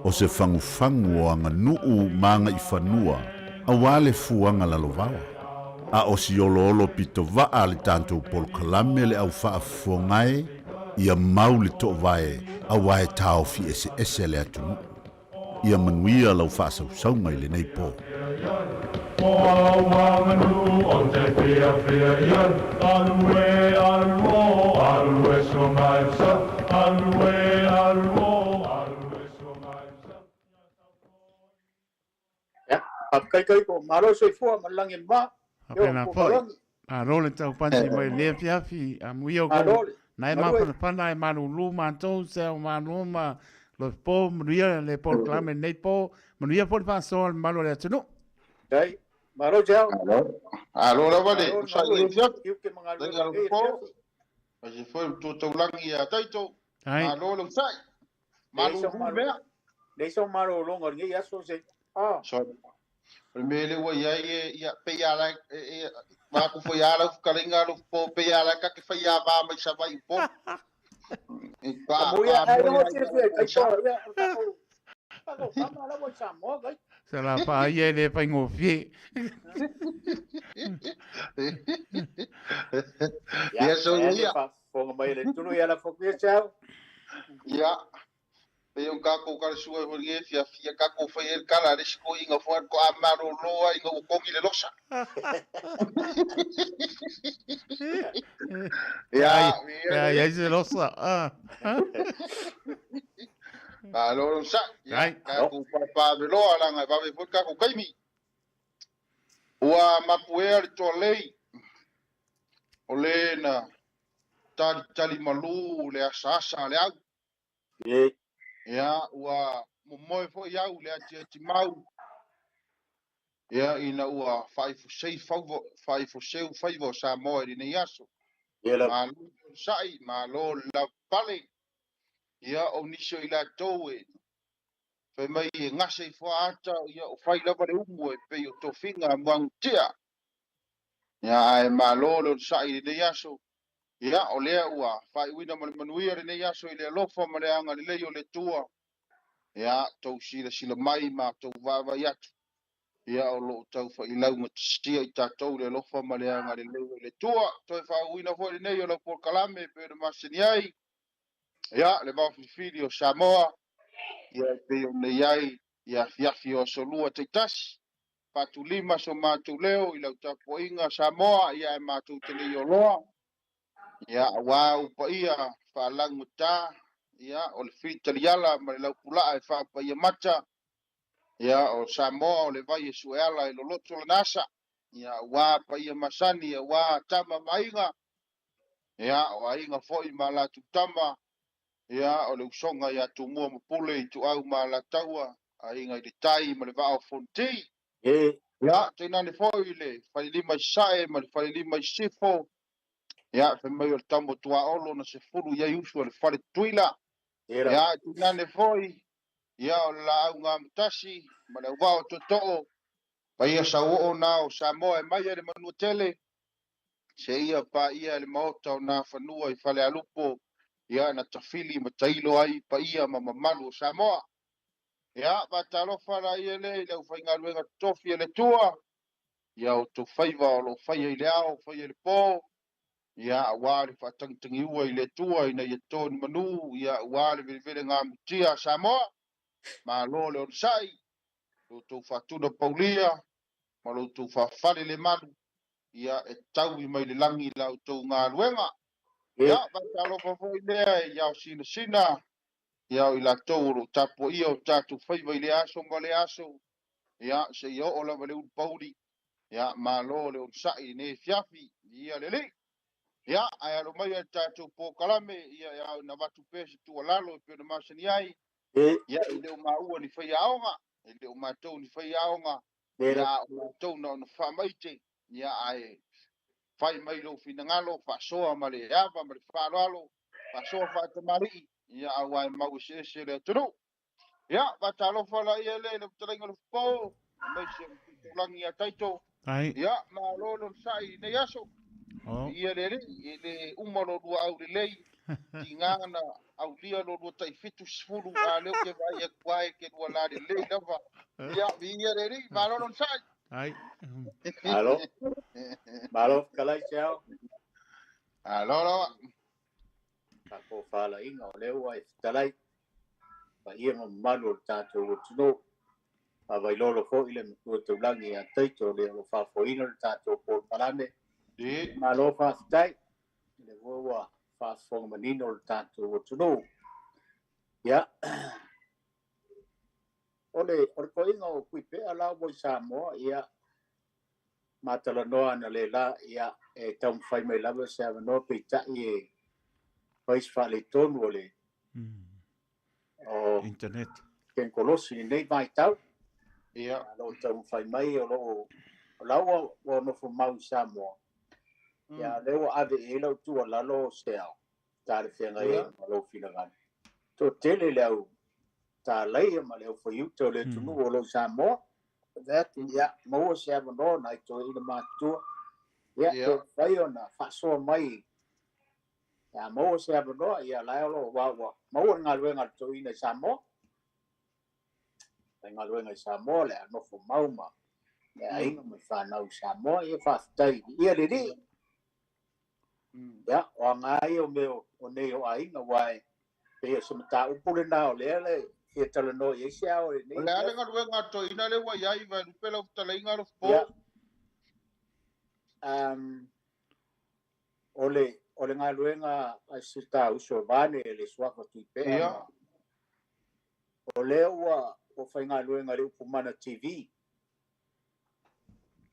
o se fagufagu o aganuu ma agaifanua auā le fuaga lalovaoa. A o si oloolo pito vaa le tatou polokalame le au faafofoga e, ia mau le toovae auā e taofi eseese le atunuu. Ia manuia lau faasausauga i lenei po. Ia, faafetai Taito, malo le soifua ma le lagi e mama. Faapena foi. Malo le taupati mai le afiafi, amuia o kou na e mafanafana e malulu matou se ao malo ma loipo manuia le polokalame lenei po, manuia foi le faasoa o le mamalu o le atunuu. Faafetai. Malo te ao. Malo. Malo lava le usai i le afiafi. Lenei alo po. Aise foi le tua taulagi ia Taito. Malo le usai. Malulu mea. Leai sau malologa o lenei aso se. Ah. Sorry. O le mea lea ua i ai e, ia, pei a la, e, e, ma ku foi a lau fukalinga lo po pei a la ka ke fai a va mai sa vai po. E pa pa. Ai no te fia ai sa. Pa ko pa la sa mo kai. Sa la pa ia le faigofie. Ia so ia. Fonga mai le tunu ia la foku ia. Ia, pei o kako ka le sua e hori e fia fia kako fai e kala le siko inga fo ko a maro loa inga o kongi le losa. Ia, ia, ia se losa. Ah. Malo sa. Ia, kako pa pa veloa langa va ve foi kako kaimi. Ua mapuea le toalei. O le na talitali malu le asaasa a le au. Ia, ua momoe foi au le atiati mau. Ia, ina ua faaifosei fauva, faaifoseu faiva o Samoa i lenei aso. Malo le onosai, malo le lavapapale. Ia, o nisi o i latou e fai mai e gase i fuaata, ia, o fai lava le umu e pei o tofiga a Muagututia. Ia, ae malo le onosai i lenei aso. Ia, o lea ua faaiuina ma le manuia lenei aso i le alofa ma le agalelei o le Atua. Ia, tou silasila mai ma tou vaavaai atu. Ia, o lo o tau failaugatasia i tatou le alofa ma le agalelei o le Atua. Toe faauuina foi lenei o lau polokalame e pei ona masani ai. Ia, le vao filifili o Samoa, ia e pei ona i ai i afiafi o aso lua taitasi. Faatulima so matou leo i lau tapuaiga Samoa, ia ae matou te le i oloa, ia auā ou paia faalagugata, ia o le filitaliala ma le laupulaa e faapaia mata, ia o Samoa o le vai e sueala e loloto lana asa, ia auā paia masani, auā tama ma aiga, ia o aiga foi ma latou tama, ia o le usoga ia Tumua ma Pule i Ituau ma Alataua, aiga i le tai ma le vaa o Fonoti. Ia, tainane foi le falelima i Sasae ma le falelima i Sisifo, ia, fai mai o le tama tuaolo na sefulu i ai usu a le fale Tutuila. Ia, tainane foi, ia, o le laau gamatasi ma le auvaa o Tootoo, paia sauoo na o Samoa e mai ai le Manuatele, seia paia i le maota o Nafanua i Falealupo. Ia na tafili ma tailo ai paia ma mamalu o Samoa. Ia faatalofa laia lea i le aufaigaluega totofi a le Atua, ia outou faiva o lo o faia i le ao, faia i le po, ia aua le faatagitagiua i le Atua ina ia to ni manu, ia aua le velevelegamutia a Samoa. Malo le onosai, lo outou faatuna paulia ma lo outou faafale le malu, ia e taui mai le lagi la outou galuega. Ia faatalofa foi lea i ao sinasina, ia o i latou o lo o tapuaia o tatou faiva i lea aso ma lea aso, ia seia oo lava i le ulupauli. Ia malo le onosai i lenei afiafi, ia le Alii. Ia ae alo maia le tatou polokalame, ia e ao ina avatu pea se tuualalo e pei ona masani ai. Ia e le o maua ni faiaoga, e le o matou ni faiaoga, ia a o matou na ona faamaite, ia ae fai mai lou finagalo, faasoa ma le ava ma le faaaloalo, faasoa faatamalii, ia aua e mau eseese le atunuu. Ia, faatalofa laia lea i le fetalaiga o le Fofo, aemaise o le Tuitulagi ia Taito. Ia, malo le onosai i lenei aso. Ia le Alii, e le uma lo lua aulelei, tiga na aulia lo lua tai 70, a lea ou te vaai atu lava e te lua lalelei lava. Ia, viia le Alii, malo le onosai. Malo. Malo fetalai Seao. Malo lava. Tatou faalaina o lea ua e fetalai paia ma mamalu o le tatou atunuu. Faavailolo foi le Matua Taulagi ia Taito lea o lo o faafoeina le tatou polokalame. Malo faafetai, o lea foi ua faafofoga manino le tatou atunuu. Ia, o le toeaina o Tuipea la ua i Samoa, ia, matalanoa analeila, ia, e taumafai mai lava se avanoa, peitai e fai se faaletonu o le o internet tekonolosi i lenei vaitau. Ia, o lo o taumafai mai, o lo o o la ua ua nofo mau i Samoa. Ia, o lea ua ave i ai lau tuualalo o se ao talafeagai ai ma lou finagalo. Toatele le au tālaia ma le au faiuta o le atunuu o lo o i Samoa. Ave atu, ia, maua se avanoa nai toeaina matutua. Ia, pe mafai ona faasoa mai. Ia maua se avanoa, ia la e o lo o ua ua maua le galuega a le toeaina i Samoa. Faigaluega i Samoa, le a nofo mau ma le aiga ma le fanau i Samoa. Ia faafetai ia le Alii. Ia, o aga ia o mea o nei o aiga, aua e pei o se mataupu lena o lea le fia talanoa i ai se ao i lenei O le a le galuega a le toeaina lea ua i ai, Vaelupe lau fetalaiga Alofapo? Ia, o le o le galuega a si ta uso vaeane le suafa Tuipea ma o lea ua ua faigaluega i le Upumana TV.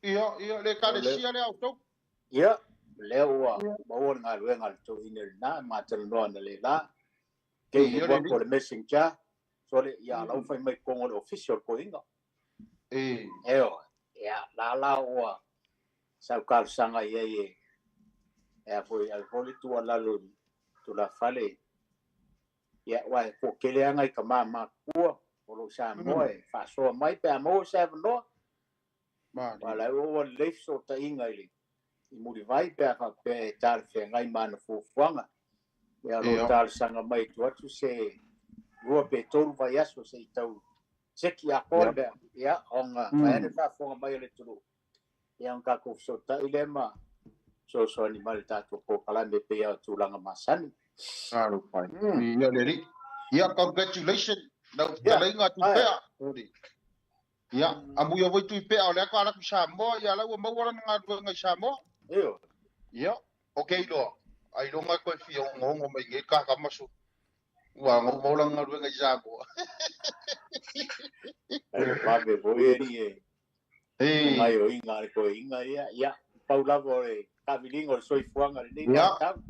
Ia, ia, le Ekalesia lea a outou? Ia, lea ua maua le galuega a le toeaina lena, ma talanoa analeila. Kei le work o le messenger, sole, ia, la ua fai mai i totonu o le ofisa o le toeaina. Ioe, ia, la la ua sa ou talosaga i ai e e a foi ave foi le tuualalo i tulafale ia aua e toatele lava nai tama matutua o lo o Samoa e faasoa mai pe a maua se avanoa. Aua o la e ua lelei fesootaiga i le i Mulivai pe a faapea e talafeagai ma ana fuafuaga. Ia o lo o talosaga mai e tuu atu se 2 pe 3 vaiaso se i tau seki atoa le mea, ia ona vaeane faafofoga mai a le atunuu. Ia ona tatou fesootai lea ma fesoasoani mai i le tatou polokalame e pei lava o tulaga masani. Talofa e. Viia le Alii. Ia, congratulations lau fetalaiga Tuipea. Ia, amuia foi Tuipea o lea ka alu atu i Samoa, ia la ua maua lana galuega i Samoa. Ioe. Ia, ok loa, ailoga e toe fia onoono mai nei kakamaso. Ua maua lana galuega i Samoa. Ai vave foi e alii e gaoioiga a le toeaina ia, ia, pau lava o le taaviliga o le soifuaga i lenei vaitau.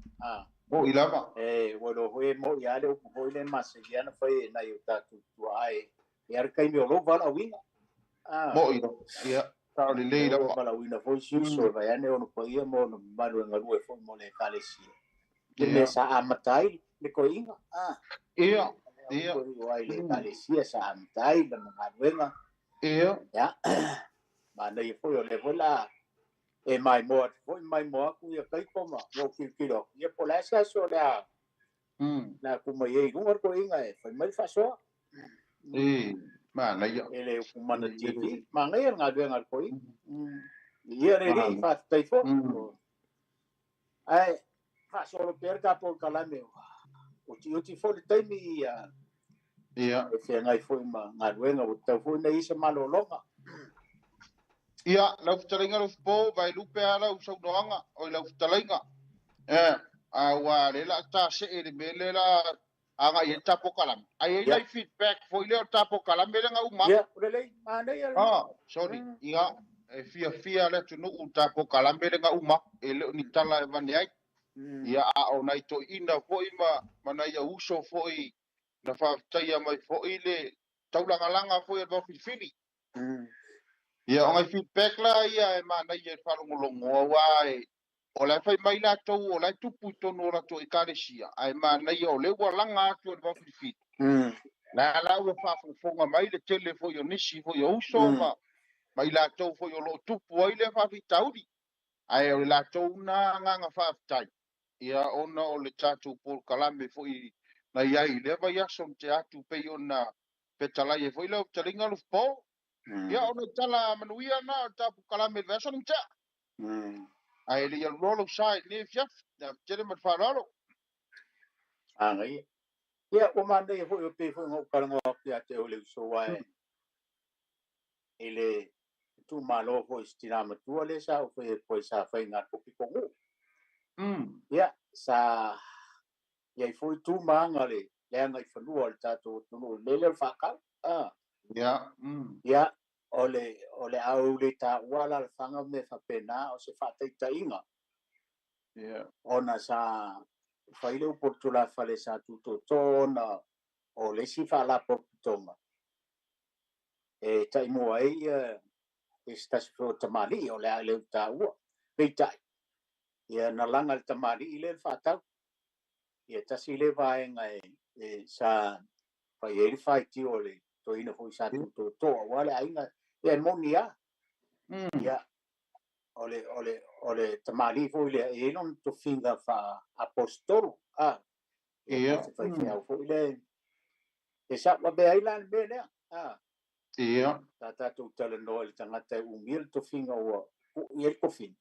Mo'i lava. E, ua iloa foi e mo'i lava le upu foi lea e masani lava ona fai e nai o tatou tuaa e i ai le taimi o lou valaauina. Mo'i lava. Ia, sao lelei lava. Ua valaauina foi si uso e vaeane ona paia ma ona mamalu e galue foi mo le Ekalesia. Le mea sa amata ai le toeaina. Ia, ia. Ai le Ekalesia sa amata ai lana galuega. Ia. Ia. Manaia foi o lea foi la e maimoa atu foi maimoa atu ia Taito ma ua ou tilotilo atu. Ia po o le a se aso o le a Na kuma i ai luga le toeaina e fai mai le faasoa. E, manaia. E le Upumana TV, manaia le galuega a le toeaina. Ia le alii, faafetai foi. Ae faasolo pea le tatou kalame, utiuti foi le taimi ia. Ia. E feagai foi ma galuega ua tatau foi ona i ai se malologa. Ia, lau fetalaiga Lofipo, vaelupe lava lau saunoaga, oi lau fetalaiga. Eh, a ua lea la ta see i le mea lea la agai ai le ta polokalame. Ai ai nai feedback foi lea o le ta polokalame lea na uma. Ia, lelei, manaia lelei. Ah, sorry. Ia, e fiafia le atunuu i le ta polokalame lea na uma, e le o ni tala e avane ai. Ia, a o nai toeaiina foi ma, ma nai au uso foi na faafetaia mai foi le taulagalaga foi a le Vaofilifili. Ia, o nai feedback la ia e manaia i le faalogologo, aua e, o la e fai mai latou o la e tupu i totonu o latou ekalesia, ae manaia o lea ua laga atu e le Vaofilifili. La la ua faafogafoga mai le tele foi o nisi foi o uso ma, ma i latou foi o lo o tupu ai lea faafitauli. Ae o le latou na agaga faafetai, ia ona o le tatou polokalame foi na i ai i lea vaiaso na tea atu pei ona fetalai ai foi lau fetalaiga Lufipo. Ia o nai tala manuia na o le tatou polokalame i le vaiaso na tea. Ae le i alu loa lou sa i lenei afiafi. Le tele ma le faaaloalo. Manaia. Ia, ua manaia foi, pei foi ona ou talanoa atu ia te oe le uso, aua i le itumalo foi i si tina matua lea sa ou fai atu ai sa fai na pitonuu. Ia, sa i ai foi tu ma aga le agaifanua o le tatou atunuu i le mea lea o le faatau. Ia. Ia, o le a ou le taua alaalafaga ma mea faapena, o se faataitaiga. Ona sa fai le upu o le tulafale sa tutoto ona o le isi faalapotopotoga e taimua ai ia se tasi foi o tamalii o le a le taua. Peitai, ia na laga le tamalii lea le faatau. Ia tasi le vaega e sa fai ai le faitio o le toeaina foi sa tutoto aua le aiga, ia e moni lava. Ia, o le tamalii foi lea e i ai lona tofiga faa-aposetolo. Ia. Se faifeau foi lea. E saʻuavea ai la le mea lea. Ia. Sa tatou talanoa i le tagata e umia le tofiga ua uu i ai le tofiga.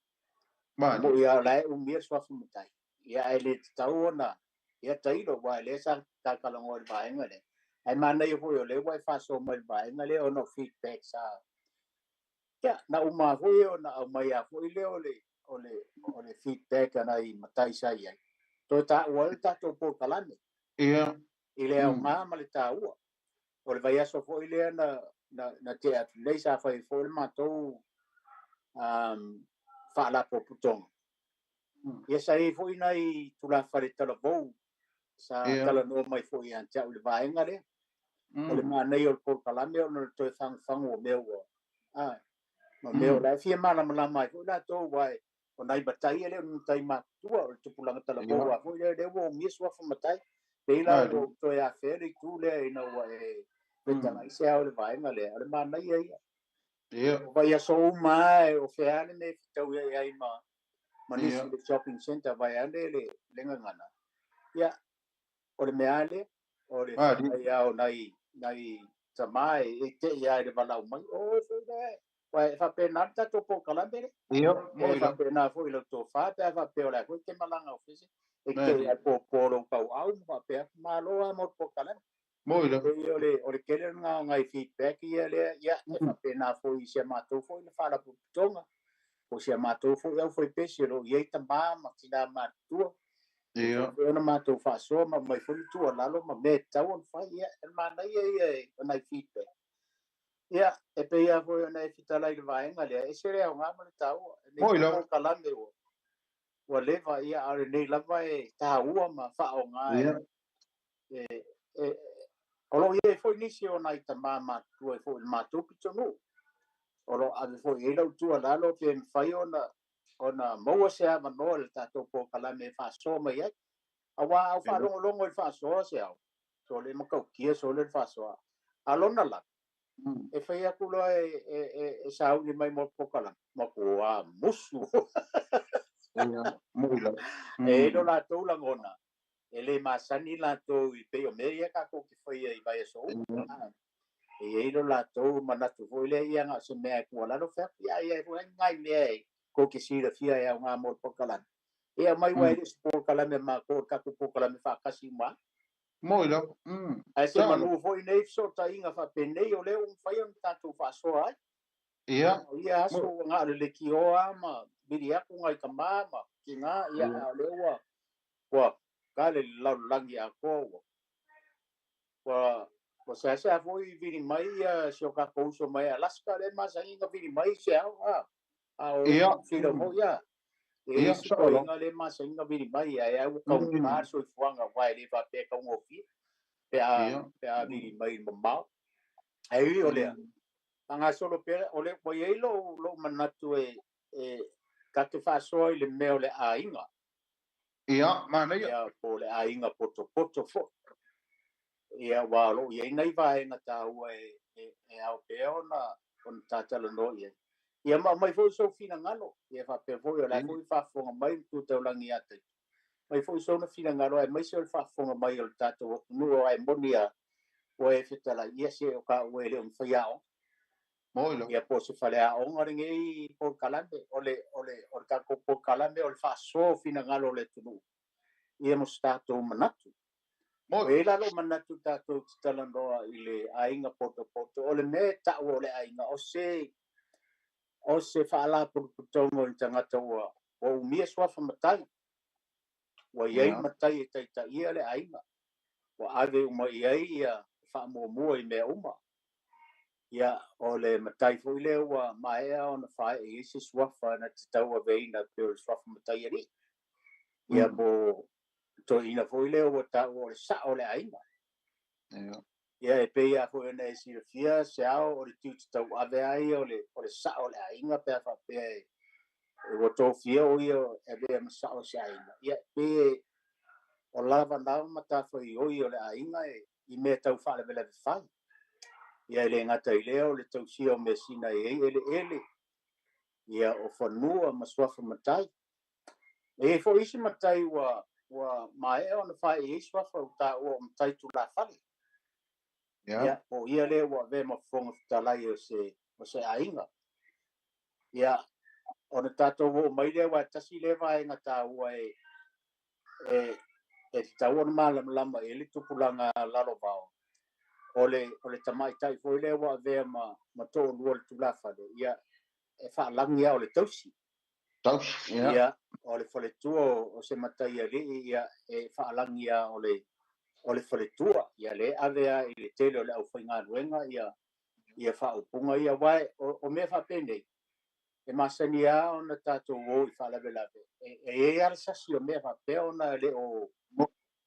Mani. Mo ia la e umia le suafa matai. Ia ae le tatau ona ia tailo, aua lea sa talanoa i le vaega lea. Ae manaia foi o lea ua e faasoa mai i le vaega lea ona o feedback sa. Ia, na uma foi ona aumai a foi lea o le feedback a nai matai sa i ai. Toe taua ai le tatou polokalame. Ia. I le aoga ma le taua. O le vaiaso foi lea na tea atu nei sa fai foi le matou faalapotopotoga. Ia sa i ai foi nai tulafale talavou sa talanoa mai foi ia te au i le vaega lea. O le manaia o le polokalame ona o le toe fagufagu o mea ua ma mea o la e fia malamalama ai foi latou, aua o nai matai e le o ni matai matutua, o le tupulaga talavou a foi lea ua umia suafa matai. Pei la ua toe afea le itu lea ina ua e fetalai se ao le vaega lea, o le manaia ia. Ia. O vaiaso uma e o fea le mea fetau ai ai ma nisi le shopping center vai ane le gagana. Ia, o le mea lea, o le whai o nai tama e te ia i le walau mai. O, foi le, wai, e whapena le tatou polokalame le. Ia, E whapena foi lau tōwha, pe a whapea o le koe te malanga o fese. E te ia pō lou kau au, ma whapea, malo a mo le polokalame. Moi la. E o le kele ngā ngai feedback ia lea, ia, e whapena foi i sia mātou foi le whalapotopotoga. O sia mātou foi au foi pesi, lo iei tama ma tina mātua. Ia. E ona mātou whaasoa ma mai foi tua lalo ma me tau on whai, ia, e manaia ia e o nai feedback. Ia, e pei foi ona e fitala i le vaega lea, e se lea o ngā ma le taua. Moi la. Nei kalame ua leva ia, a le nei lava e taua ma whao ngā. Ia. E, o lo ia e foi nisi o nai tama mātua e foi le mātou pitonu. O lo ave foi e lau tua lalo pe mwhai ona maua se awanoa le tātou polokalame e whaasoa mai ai. Awa au whaalongolongo i whaasoa se au. So le makaukia so le whaasoa. A lona la, e whai aku loa e sauni mai mo polokalame. Ma kua musu. Ia, moi la. E ilo lātou langona. E le masani latou i pei o mea ia tatou te faia i vaiaso uma. E i ai lo latou manatu foi lea, ia na o se mea e tuualalo fai atu, ia i ai foi nai mea e tou te silafia e aoga mo le polokalame. Ia mai ua e le o se polokalame a matou, o le tatou polokalame faatasi uma lava. Moi lava. Ae se manu foi nei fesootaiga faapenei o lea ua mafai ona tatou faasoa ai. Ia. O ia aso ua na o le leitioa lava ma vili atu nai tama ma tina, ia, a o lea ua ua kale le lalolagi atoa ua ua ua seasea foi vili mai ia si o tatou uso mai Alaska lea e masani ona vili mai se ao a a o fila foi ia e isi toeaiina lea e masani ona vili mai ae a ua taugata le soifuaga aua e le faapea e taugofie pe a pe a vili mai i le mamao. Ae ui o lea, faagasolo pea o le ua i ai lou manatu e ta te faasoa i le mea o le aiga. Ia, manaia. Ia, po o le aiga potopoto foi. Ia, aua o lo o i ai nai vaega taua e ao pea ona ta talanoa i ai. Ia, ma aumai foi sou finagalo. Ia, faapea foi o la e foi e faafofoga mai le Tu Taulagi ia Taito. Aumai foi sona finagalo aemaise o le faafofoga mai o le tatou atunuu aua e moni lava ua e fetalai, ia se o taua e le o ni faiaoga. Ia po o se faleaoga lenei polokalame, o le, o le, o le tatou polokalame o le faasoa o finagalo o le atunuu, ia mo se tatou manatu. E i ai la lou manatu tatou te talanoa i le aiga potopoto, o le mea e tau o le aiga, o se, o se faalapotopotoga o ni tagata ua, ua umia suafa matai, ua i ai matai e taitaia le aiga, ua ave uma i ai ia faamuamua i mea uma. Ia, o le matai foi lea ua maea ona faaee i ai se suafa na te tauaveina pei o le suafa matai alii. Ia, po o le toeaina foi lea ua taua o le sao o le aiga. Ia, e pei lava foi ona e silafia se ao o le tiute tauave lava ia o le sao o le aiga pe a faapea e ua tofia o ia e avea ma sao o se aiga. Ia, e pei o lava na matafaioi o le aiga e i mea tau faalavelave fai. Ia e le gata i lea o le tausia o measina e i ai eleele, ia o fanua ma suafa matai. E i ai foi isi matai ua ua maea ona faaee i ai suafa ua taua o matai tulafale. Ia, po o ia lea ua avea ma Fofoga Fetalai o se o se aiga. Ia, ona tatou oo mai lea, aua e tasi lea vaega taua e e e tatau ona malamalama i ai le tupulaga lalovaoa, o le o le tamaitai foi lea ua avea ma ma toalua o le tulafale, ia e faalagi lava o le tausi. Tausi, ia. Ia, o le faletua o se mataialii, ia e faalagi lava o le o le faletua, ia lea e ave lava i le tele o le aufaigaluega ia ia faaupuga ia, aua o mea faapenei, e masani lava ona tatou o i faalavelave, e i ai lava le sasi o mea faapea ona e le o,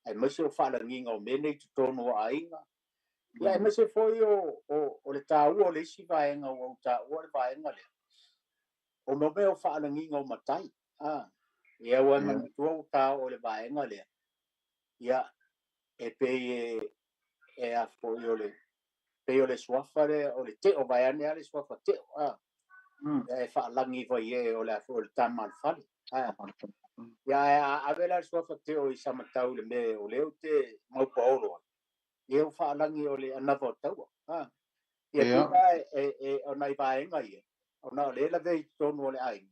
aemaise o faalagiga o mea nei i totonu o aiga, ia aemaise foi o le taua o le isi vaega ua ou taua le vaega lea, o mea o faalagiga o matai. Ia ua manatua ua ta oo i le vaega lea, ia e pei e a foi o le pei o le suafa lea o le teo vaeane lava le suafa teo a e faalagi fai e o le a foi o le tama a le fale a ia ae a ave la le suafa teo i Samatau i le mea o lea ou te maupaolo ai, ia ua faalagi o le anava o taua a ia pei e o nai vaega ia ona o lea e lavea i totonu o le aiga.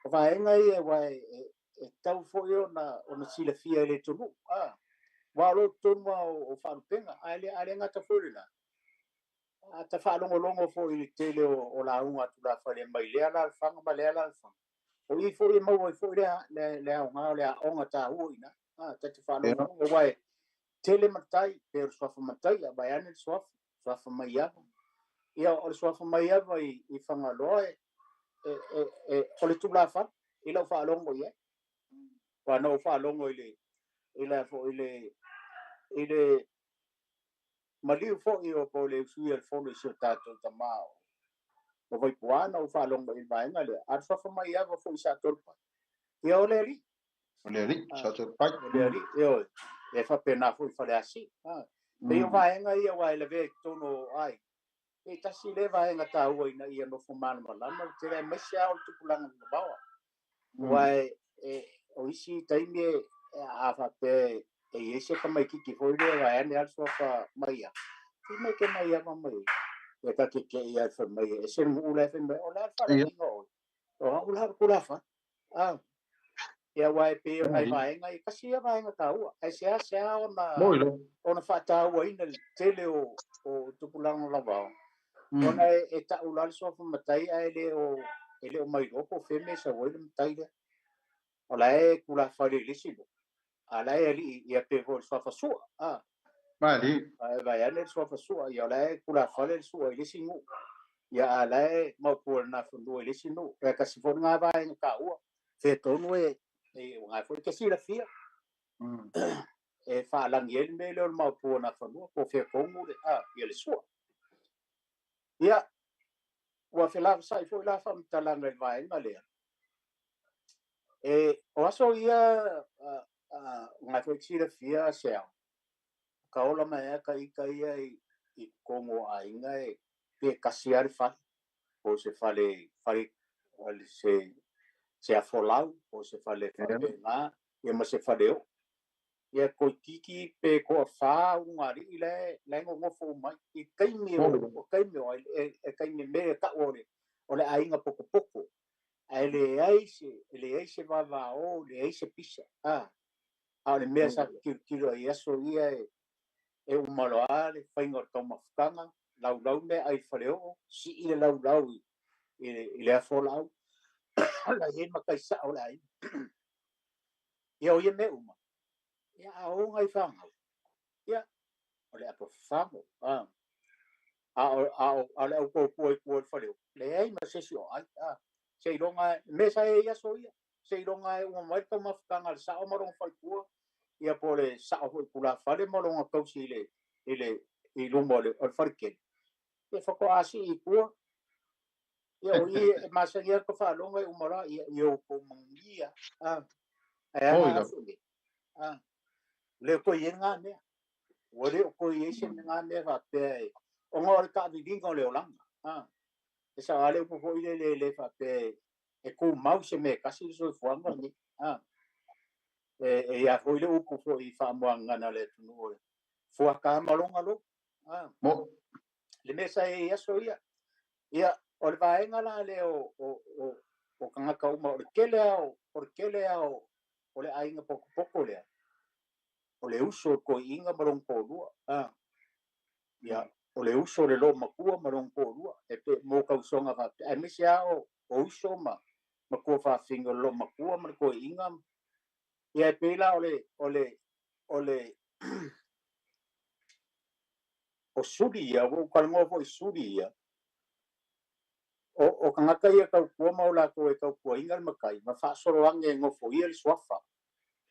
O vaega ia aua e tatau foi ona silafia e le atunuu a aua o lo o i totonu lava o faalupega, ae le gata foi i lena, a ta faalogologo foi i le tele o lauga a tulafale mai lea alaalafaga ma lea alaalafaga, o i foi e maua ai foi le aoga o le aoga taua i ina, ta te faalogologo aua e tele matai, pei o le suafa matai, a vaeane le suafa, suafa maiava. Ia, o le suafa maiava i Fagaloa o le tulafale i lau faalogo i ai. Aua na ou faalogo i le i le foi i le i le maliu foi o po o le usuia o le fono i si o tatou tama o Vaipuā, na ou faalogo i le vaega lea. A o le suafa maiava foi i Satoalepai, ia o le alii. O le alii, Satoalepai. O le alii, ioe. E faapena foi i Faleasiu. Pei o vaega ia aua e lavea i totonu o aiga. E tasi lea vaega taua ina ia nofo malamalama le tele, aemaise lava o le tupulaga lalovaoa. Aua o isi taimi a faapea e i ai se tamaititi foi lea vaeane lava le suafa mai ia, fai mai ke mai ava mai ia ta keke'i lava fai mai e ese le nuu la e fai mai o le a le faalagiga o oe o a'u la o le tulafale a ia aua e pei o nai vaega ia tasi ia vaega taua ae seasea ona ona faatauaina le tele o tupulaga lavao ona e ta'u la le suafa matai ae le o mailoa po o fea mea e sau ai le matai lea o la e tulafale i le isi nuu a la e ali'i ia pe foi o le suafa sua a Mali. Ae vaeane le suafa sua ia o la e tulafale le sua i le isi nuu ia a la e maupua i le nafanua i le isi nuu e tasi foi lena vaega taua fea tonu e uaga foi ke silafia e faalagi ai le mea lea o le maupua nafanua po o fea tonu le a ia le sua. Ia ua felafesa'i foi la faamatalaga i le vaega lea e o aso ia uaga foi te silafia se ao ka ola mai a ka ita ia i totonu o aiga e pe tasi lava le fale po o se fale fale se afolau po o se fale faapena ia ma se fale o'o ia toeititi pe toafā ulugalii la e nonofo uma ai i taimi o taimi o e taimi mea e ta'u o le aiga potopoto ae leai se vavaō leai se pisa a o le mea sa tilotilo ai i aso ia e uma loa le faiga o le taumafataga laulau meaai i le faleoo sii le laulau i le aso o laau la i ai le matai sa'o o le aiga ia o ia mea uma ia a o nai fanau ia o le apo fafago a a o le au tautua i tua i le faleoo leai ma se isi o ai a seiloga mea sa i ai aso ia seiloga e uma mai le taumafataga a le sa'o ma lona faletua ia po o le sa'o foi tulafale ma lona tausi i luma o le faletele ia faatoa sii i tua ia o i e masani ai ka faalogo e uma loa ia ia outou manuia a ae a la aso nei a le o toe i ai lena mea ua le o toe i ai se lena mea faapea e ona o le taaviliga o le olaga a e sao lava le upu foi lele e le faapea e tumau se mea e tasi le soifuaga lenei a e ia foi le upu foi i faamoagana a le atunuu o le fuata ma lona lou a le mea sa i ai i aso ia ia o le vaega la lea o tagata uma o le tele lava o le tele lava o le aiga potopoto lea o le uso o le toeaina ma lona toalua a ia o le uso o le loomatua ma lona toalua e pe mo tausoga faapea aemaise lava o uso ma matua fafine o le loomatua ma le toeaina ia e pei la o le o suli ia ua ou talanoa foi i suli ia o tagata ia tautua ma o latou e tautuaina le matai ma faasolo age e nofoia le suafa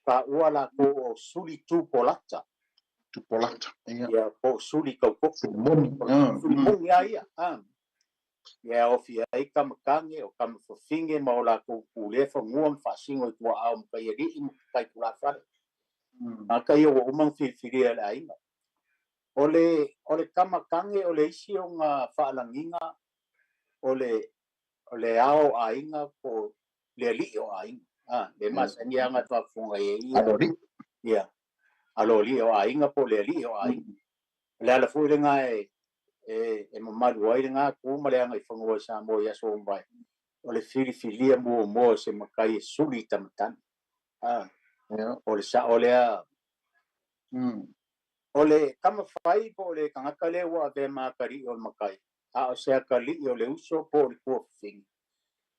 taua latou o suli tupolata. Tupolata ia. Ia po o suli tautofu. Moni. Suli moni a ia a ia ofi ai kamakage o kamafafine ma o latou pulea fanua ma faasino i tuaao ma taialii ma tai tulafale tagata ia ua uma ona filifilia e le aiga o le kamakage o le isi ona faalagiga o le ao o aiga po o le alii o aiga a le masani aga e faafofoga i ai ia ia aloalii o aiga po o le alii o aiga o le ala foi lena e mamalu ai lena tu ma le aga i fanua i Samoa i aso ua mavae o le filifilia muamua o se matai e suli i tamatagi a o le sa'o lea o le tamafai po o le tagata lea ua avea ma atalii o le matai a o se atalii o le uso po o le tuafafine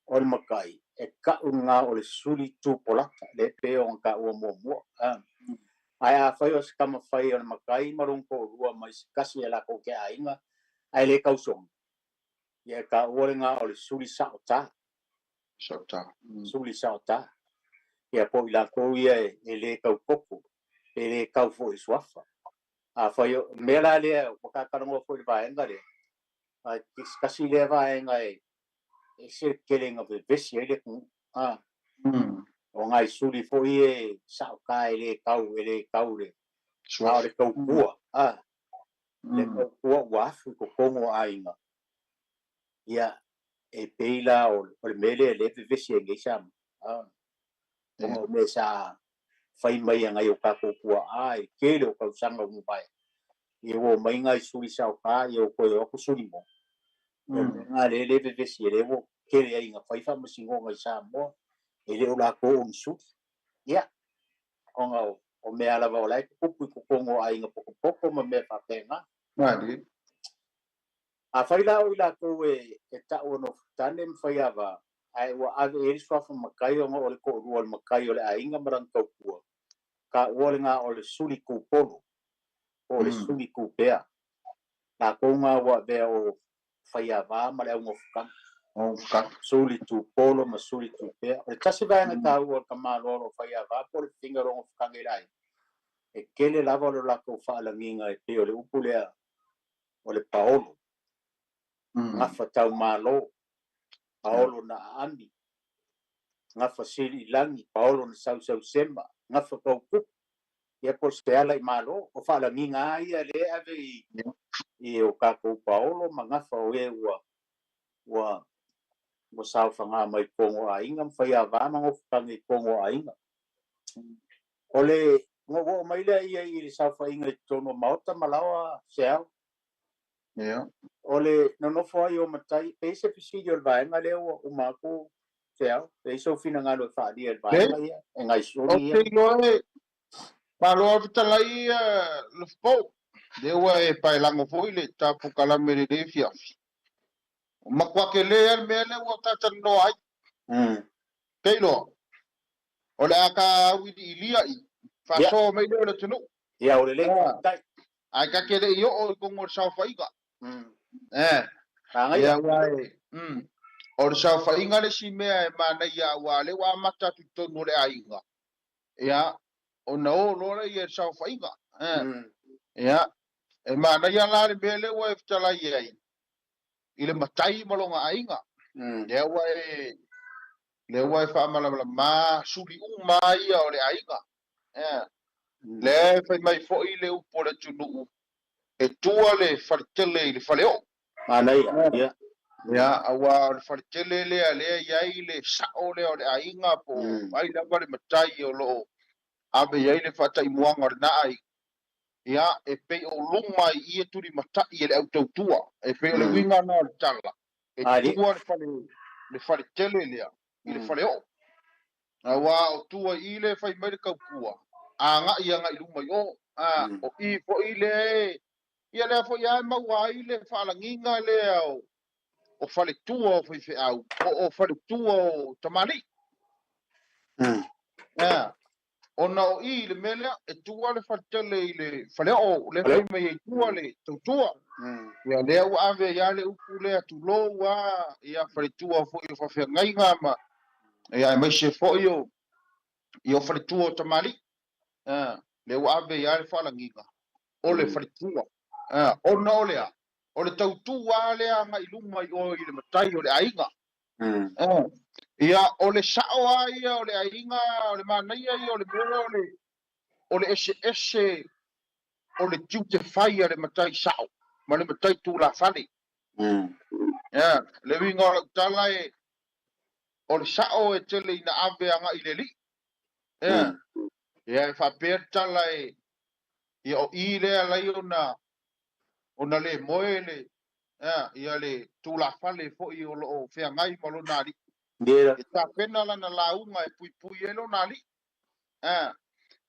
o le matai e ta'u lena o le suli tupolata lea pei ona taua muamua a ae afai o se tamafai o le matai ma lona toalua mai se tasi e latou te aiga ae le tausoga ia e taua lena o le suli sa'otā. Sa'otā. Suli sa'otā ia po o i latou ia e lē taukoko pe lē tau foi i suafa afai o mea la lea ua tatalanoa foi i le vaega lea ae tasi lea vaega e ese le kelega vevesi ai le atunuu a o nai suli foi e sa'otā e lē tau e lē tau le a o le taukua a le taukua ua afu i totonu o aiga ia e pei la o le mea lea lea vevesi ai nei Samoa a ona o mea sa fai mai e nai o tatou tuaa i le tele o tausaga ua mavae, ia ua omai nai suli saofa, ia ua toe o atu suli mo. O le mea lena lea e le vevesi ai, lea ua tele ai ina fai faamasinoga i Samoa, e le o latou o ni suli. Ia, ona o mea lava o la e tutupu i totonu o aiga potopoto ma mea faapena. Malie. Afai la o i latou e tau o Nofutane ma Faiava, ae ua ave i ai le suafa matai ona o le toalua o le matai o le aiga ma lana tautua, taua lena o le suli tupolo po o le suli tupea. Latou na ua avea o Faiava ma le au Nofutane. Suli tupolo ma suli tupea. O le tasi vaega taua o le tamaloa o lo o Faiava po o le fefina o lo o Nofutane i le aiga, e tele lava o le latou faalagiga e pei o le upu lea o le paolo, gafa taumalo, paolo na aami, gafa sili i lagi, paolo na sausausema, gafa tautupu, ia po o se ala i malo. O faalagiga lava ia lea e ave i o tatou paolo ma gafa o e ua saofaga mai i totonu o aiga ma faiava ma nofotaga i totonu o aiga. O le ona ou oo mai lea ia i le saofaiga i totonu o Maota ma Laoa Seao. O le nonofo ai o matai, pe i ai se fesili o le vaega lea ua uma atu Seao, pe i ai sou finagalo e faaalia i le vaega ia, e gaisoli ia. Ou te iloa e malo lava fetalai Lofo, lea ua e paelago foi le ta polokalame i lenei afiafi. Ua matua tele lava le mea lea ua ta talanoa ai. Te iloa, o le a ta auiliilia i faasoa mai lea o le atunuu. Ia, ua lelei, faafetai. Ae ta te le i oo i totonu o le saofaiga. Manaia. Ia, aua e, o le saofaiga le isi mea e manaia aua o lea ua amata atu i totonu o le aiga. Ia, ona o loa lea i le saofaiga. Ia, e manaia la le mea lea ua e fetalai ai i le matai ma lona aiga. Lea ua e, lea ua e faamalamalama suli uma lava ia o le aiga. Lea e fai mai foi le upu o le atunuu, e tua le faletele i le faleoo. Manaia, ia. Ia, aua o le faletele lea lea e i ai le sao lea o le aiga po o ai lava le matai o lo o ave i ai le faataimuaga o lena aiga. Ia, e pei o luma i i e tulimatai e le au tautua. E pei o le uiga lena o le tala, e tua le fale, le faletele lea i le faleoo. Aua o tua i i lea e fai mai le tautua, agai agai i luma i o. A, o i foi lea e, ia lea foi lava e maua ai le faalagiga lea o faletua o faifeau, po o faletua o tamalii. A, ona o i i le mea lea, e tua le faletele i le faleoo, lea e fai mai ai tua le tautua. Ia lea ua ave ai lava le upu lea, tulou lava, ia faletua foi o faafeagaiga ma, ia aemaise foi o, ia o faletua o tamalii. A, lea ua ave ai lava le faalagiga o le faletua. A, ona o le a? O le tautu lava lea agai i luma i o i le matai o le aiga. Ia, o le sao lava ia o le aiga, o le manaia ia o le mea lea o le, o le eseese o le tiute fai a le matai sao ma le matai tulafale. Ia, le uiga o lau tala e, o le sao e tele ina ave agai i le alii. Ia, ia e faapea le tala e, ia o i lea e ala ai ona, ona le moe le, ia le tulafale foi o lo o feagai ma lona alii. E tapena lana lauga e puipui ai lona alii.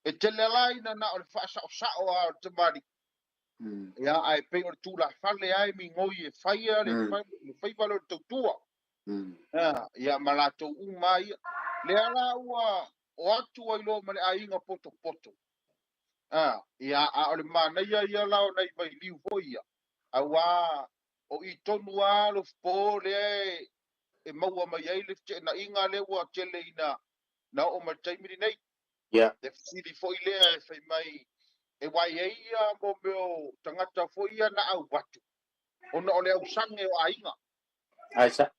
E tele la ina na o le faasaosao lava o le tamalii, ia, ae pei o le tulafale lava e migoi e faia le faiva lea o le tautua. Ia, ma latou uma lava ia. Lea la ua o atu ai loa ma le aiga potopoto. Ia, a o le manaia ia la o nai vailiu foi ia, aua o i tonu lava Lofopo lea e maua mai ai le feteenaiga lea ua tele ina na oo mai le taimi lenei. Le fesili foi lea e fai mai e wai ai ia mo mea o tagata foi ia na au atu ona o le ausage o aiga. Ai sa.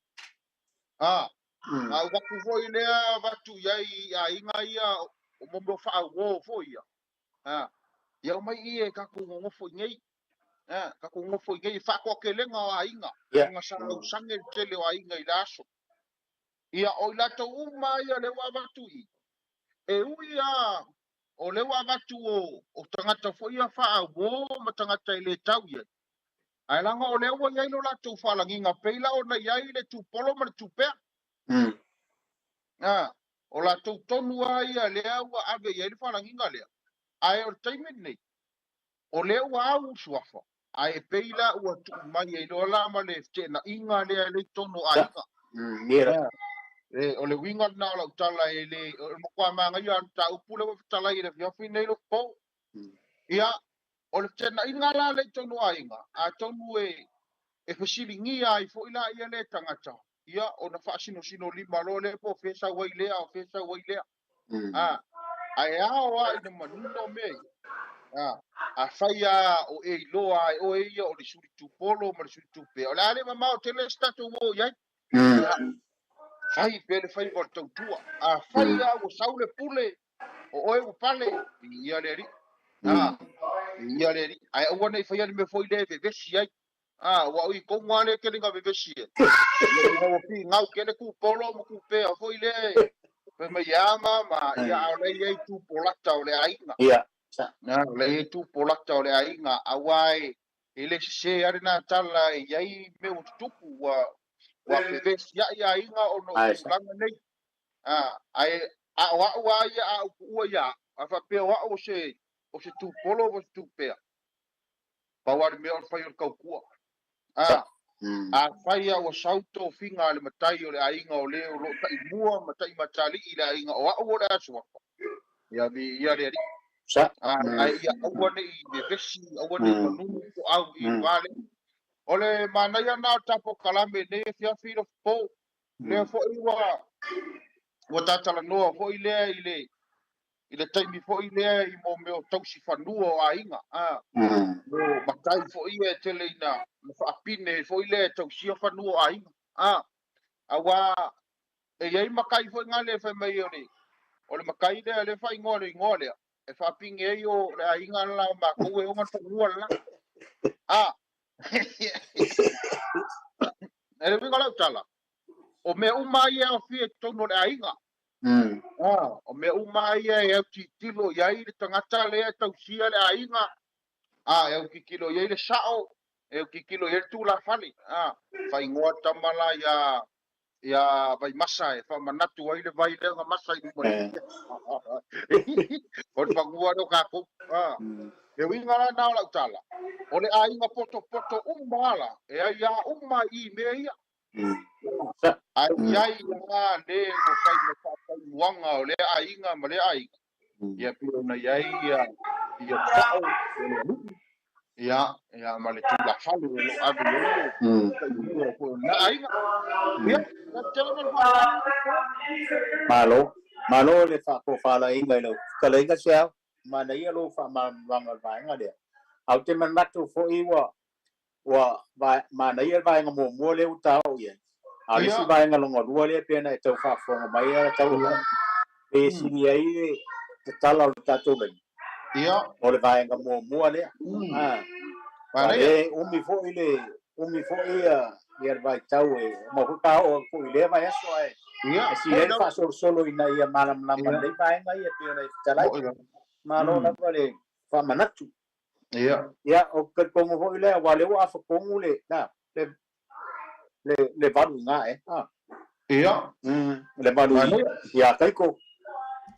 Na au atu foi lea avatu i ai i aiga ia o mo mea o faauo foi ia. Ia omai i e tatou nonofo i nei. Tatou nonofo i nei e faatoatelega o aiga. Ona sa ausage le tele o aiga i le aso. Ia, o i latou uma ia lea ua avatu i i, e ui lava O lea ua avatu o tagata foi ia faaauō ma tagata e lē tau i ai, ae laga o lea ua i ai lo latou faalagiga pei la ona i ai le tupolo ma le tupea. O latou tonu lava ia lea ua ave i ai le faalagiga lea, ae o le taimi lenei o lea ua au suafa, ae pei la ua tuu mai ai loa la ma le feteenaiga lea e le i totonu o aiga. O le uiga lena o lau tala e le o le matua manaia o le mataupu lea ua fetalai i le afiafi nei lofo. Ia, o le feteenaiga la lea i totonu o aiga, atonu e fesiligia ai foi la ia lea tagata, ia ona faasinosino lima loa lea po o fea sau ai lea, o fea sau ai lea. Ae ao lava ina manino mea ia. Afai lava o e iloa e oe ia o le suli tupolo ma le suli tupea, o le a le mamao tele se tatou o i ai. Ia, fai pea le faiva o le tautua. Afai lava ua sau le pule, o oe ua pale, viia le Alii. Viia le Alii. Ae aua ne i faia le mea foi lea e vevesi ai. Ua o i tonu lava lea tele ina vevesi ai. Ia, ina ua finau tele tupolo ma tupea foi lea fai mai e ma ma, ia, a o lea e i ai tupolata o le aiga. O lea e i ai tupolata o le aiga, aua e le sesē lava lena tala e i ai mea ua tutupu, ua fevesiai aiga ona o tulaga nei. Ae a o au lava ia a ou tuua ia au, a faapea o au o se tupolo ma se tupea, pau lava le mea o le fai o le tautua. Afai lava ua sau tofiga a le matai o le aiga o le o lo o taimua ma taimatalii i le aiga o au o le a suafa, ia viia le Alii. Ae ia aua ne i vevesi, aua ne i manunu po au i le va lea. O le manaia lena o le tatou kalame nei afiafi lofo, lea foi ua tatalanoa foi lea i le taimi foi lea i mo mea o tausi fanua o aiga, mo matai foi ia e tele ina faapine foi lea e tausia fanua o aiga. Aua e i ai matai foi ngale e fai mai o le matai lea le faaigoa le igoa lea e faapine ai o le aiga la o matou e ona le fanua lena. E le uiga o lau tala, o mea uma ia e aofia i totonu o le aiga. O mea uma ia e autitilo i ai le tagata lea e tausia le aiga, e autitilo i ai le sao, e autitilo i ai le tulafale. Faaigoa tama la ia Vaimasa e faamanatu ai le vai lea na masa i luma o le fanua lea o tatou. E uiga la na o lau tala, o le aiga potopoto uma la, e ai a uma i mea ia. Ae i ai lava le ua fai ma faataimuaga o lea aiga ma lea aiga, ia pei ona i ai ia sao o le alii, ia ma le tulafale o lo o ave i ai le taimua foi o lena aiga. Ia, tele ma le faaaloalo. Malo, malo le faatofalaiga i lau fetalaiga Seau, manaia lou faamalamalamaga o le vaega lea. Ae ou te manatu foi ua manaia le vaega muamua lea ua taoo i ai. A o le isi vaega lona lua lea pei ona e tau faafofoga mai a tau e sili ai le tatala o le tatou laina. O le vaega muamua lea. E umi foi ia le vaitau e uma foi pa oo atu foi i lea vaiaso ae sili ai le faasolosolo ina ia malamalama lelei vaega ia pei ona e fetalai. Malo lava le faamanatu. Ia, o talitonu foi lea, aua o lea ua afatonu le le valu i ina e. Le valu ia Kaiko.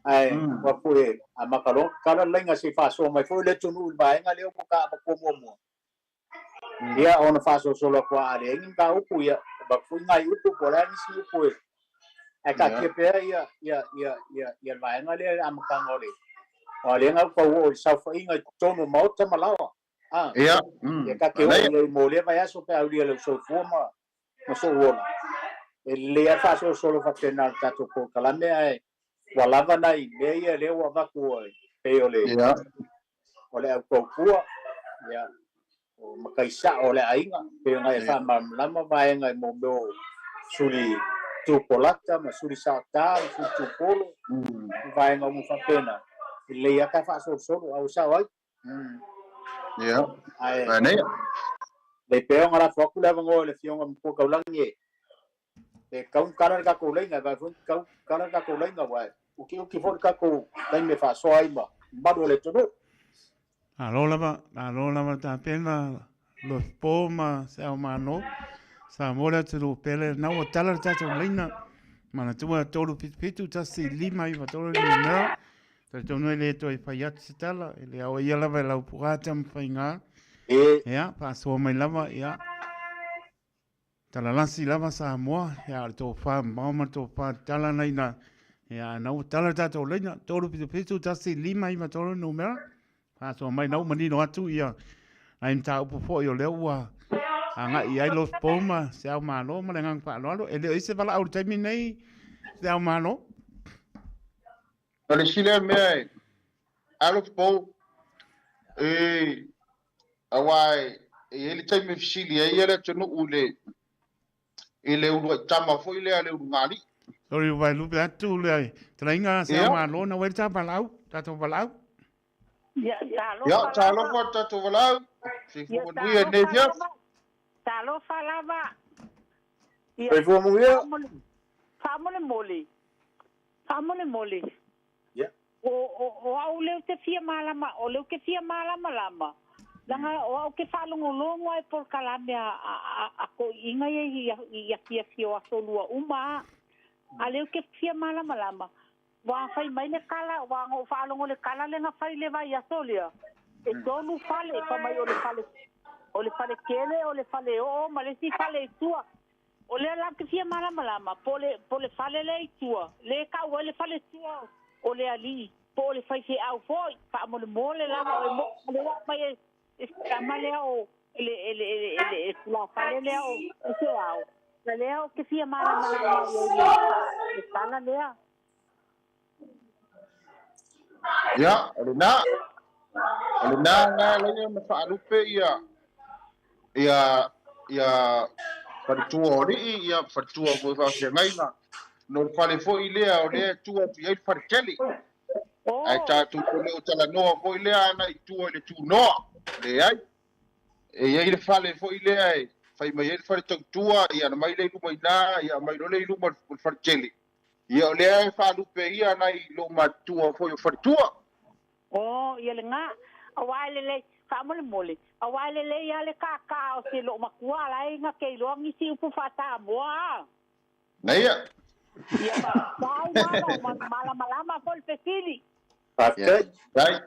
Ae ua foi amata loa tatala le laina se i faasoa mai foi le atunuu i le vaega lea ua ta avatua muamua. Ia, ona faasolosolo atu a leai ni mataupu, ia, avatu foi nai upu po o le a nisi upu e ae taatia pea ia le vaega lea i le amataga o le aua o lea na tau oo i le saofaiga i totonu o maota ma laoa. Ia ta te oo i ai mo lea vaiaso pe a aulia lou soifua ma sou ola. E lelei lava le faasolosolo faapena o le tatou polokalame ae ua lava nai mea ia lea ua avatu pei o le o le autautua, ia, o matai sao o le aiga, pei ona e faamalamalama vaega i mo mea o suli tupolata ma suli saota ma suli tupolo, vaega uma faapena, e lelei lava ta faasolosolo, a ua sao ai. Ae lei pea ona lafo atu le avanoa i le Afioga Matua Taulagi e tau ona tala le tatou laina, e vaai foi tau tala le tatou laina, aua e utiuti foi le tatou taimi e faasoa ai ma mamalu o le atunuu. Malo lava, malo lava tapena Lopo ma se ao malo. Samoa le atunuu pele, na ua tala le tatou laina. Manatua 377 1 5 9 3 le numera. Talitonu e le toe fai atu se tala, e le ao ia lava e lau puaa taumafaiga. Ia, faasoa mai lava, ia. Talalasi lava Samoa, ia o le tofa mamao ma le tofa tatala na ina, ia na ua tala le tatou laina, 377 1 5 9 3 le numera. Faasoa mai na ua manino atu ia nai mataupu foi o lea ua agai i ai Lopo ma se ao malo ma le agaga faaaloalo. E le o i ai se valaau i le taimi nei, se ao malo. O le isi lea mea e Alofa e aua e i ai le taimi e fesili ai le atunuu i le uluai tama foi lea le ulugalii. Sorry, ua lupe atu le talaiga se ao malo na ua i le valaau, tatou valaau. Ia, talofa tatou valaau. Soifua manuia i lenei afiafi. Talofa lava. Soifua manuia. Faamolemole. Faamolemole. O, o, o au lea ou te fia malama, o lea ou te fia malamalama, leaga o au ou te faalogologo lava i polokalame a, a, a, a toeaiina ia i, i afiafi o aso lua uma lava. A lea ou te fia malamalama, ua fai mai le tala, ua na ou faalogo i le tala lea na fai i le vaiaso lea, e tolu fale, fai mai o le fale, o le fale tele, o le fale oo ma le isi fale i tua. O lea la ou te fia malamalama, po o le, po o le fale lea i tua, lea e tau ai le faletua o le alii, po o le faifeau foi, faamolemole lava, o e mo, o lea ua aumai e, e si tama lea o, e le, e le, e le, e le, e tulafale lea o faifeau, o lea ou te fia malamalama ai i le, le tala lea. Ia, o lena. O lena na ala ai ona faalupe ia ia ia faletua o alii, ia faletua foi faafeagaiga. No le fale foi lea o lea e tua atu i ai le faletele. Ae tatou te le o talanoa foi lea ana i tua i le tunoa. Leai. E i ai le fale foi lea e fai mai ai le fale tautua, ia ona aumai lea i luma i ina, ia aumai loa lea i luma o le faletele. Ia o lea e faalupe ia nai loomatutua foi o faletua. Oh, ia lena. Aua e lelei, faamolemole, aua e lelei lava le kākā o se loomatua la e na te iloa nisi upu faa-Samoa a. Na ia. Ia faafetai lava, ua malamalama foi le fesili. Faafetai. Faafetai.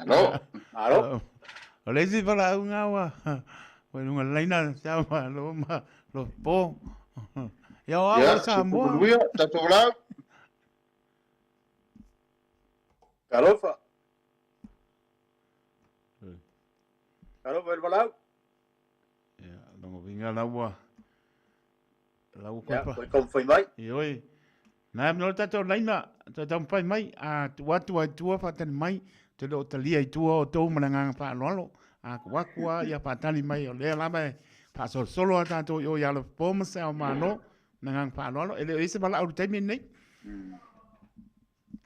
Malo. Malo. O le isi valaauga ua ua i luga laina se ao malo ma lo po. Ia o au Samoa. Manuia, tatou valaau. Talofa. Talofa i le valaau. Ia, longa vinga la ua La ua koe pa. Koe taumafai mai. Ioe. Nai amino le tatou laina, toe taumafai mai, a tuu atu ai tua faatali mai, te le o talia i tua o tou ma le agaga faaaloalo. A tuu atu lava ia faatali mai, o lea lava e faasolosolo a tatou i o i Alofapo ma se ao Malo, ma le agaga faaaloalo. E le o i ai se valaau i le taimi lenei.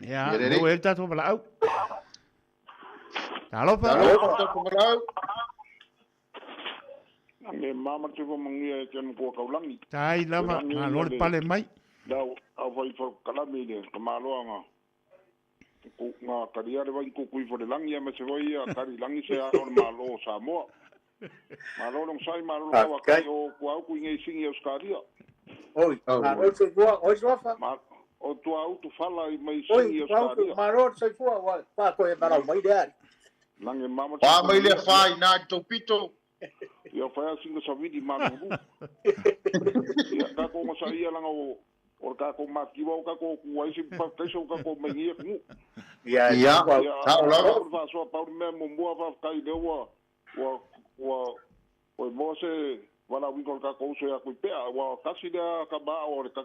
Ia, lea ua i ai le tatou valaau. Talofa. Talofa, tatou valaau. Le mama te manuia e te matua kaulagi. Tai lava, malo le pale mai. Lau au fai kalame i le kamaloa nga nga talia le vai kukui fo le langi ma se voi a kari langi se a o le malo o Samoa. Malo long sai malo lo kawa kai o kua uku i ngei singi Australia. Oi, malo soifua, oi soafa. Ma o tua utu fala i mai singi Australia. Malo soifua, wa pa koe marau mai le ari. Lange mama Wā mai lea whā i nā i tō pito. Ia whai a singa savili malulu. Ia kako nga sa ia langa o o le kako makiwa o kako ku ai si pa kaiso o kako mai ngia ku. Ia ia ta o lava. O fa so pa me mo mua fa kai le ua ua ua o mo se wala wingo le kako uso ia kui pea ua kasi lea ka ma o le ka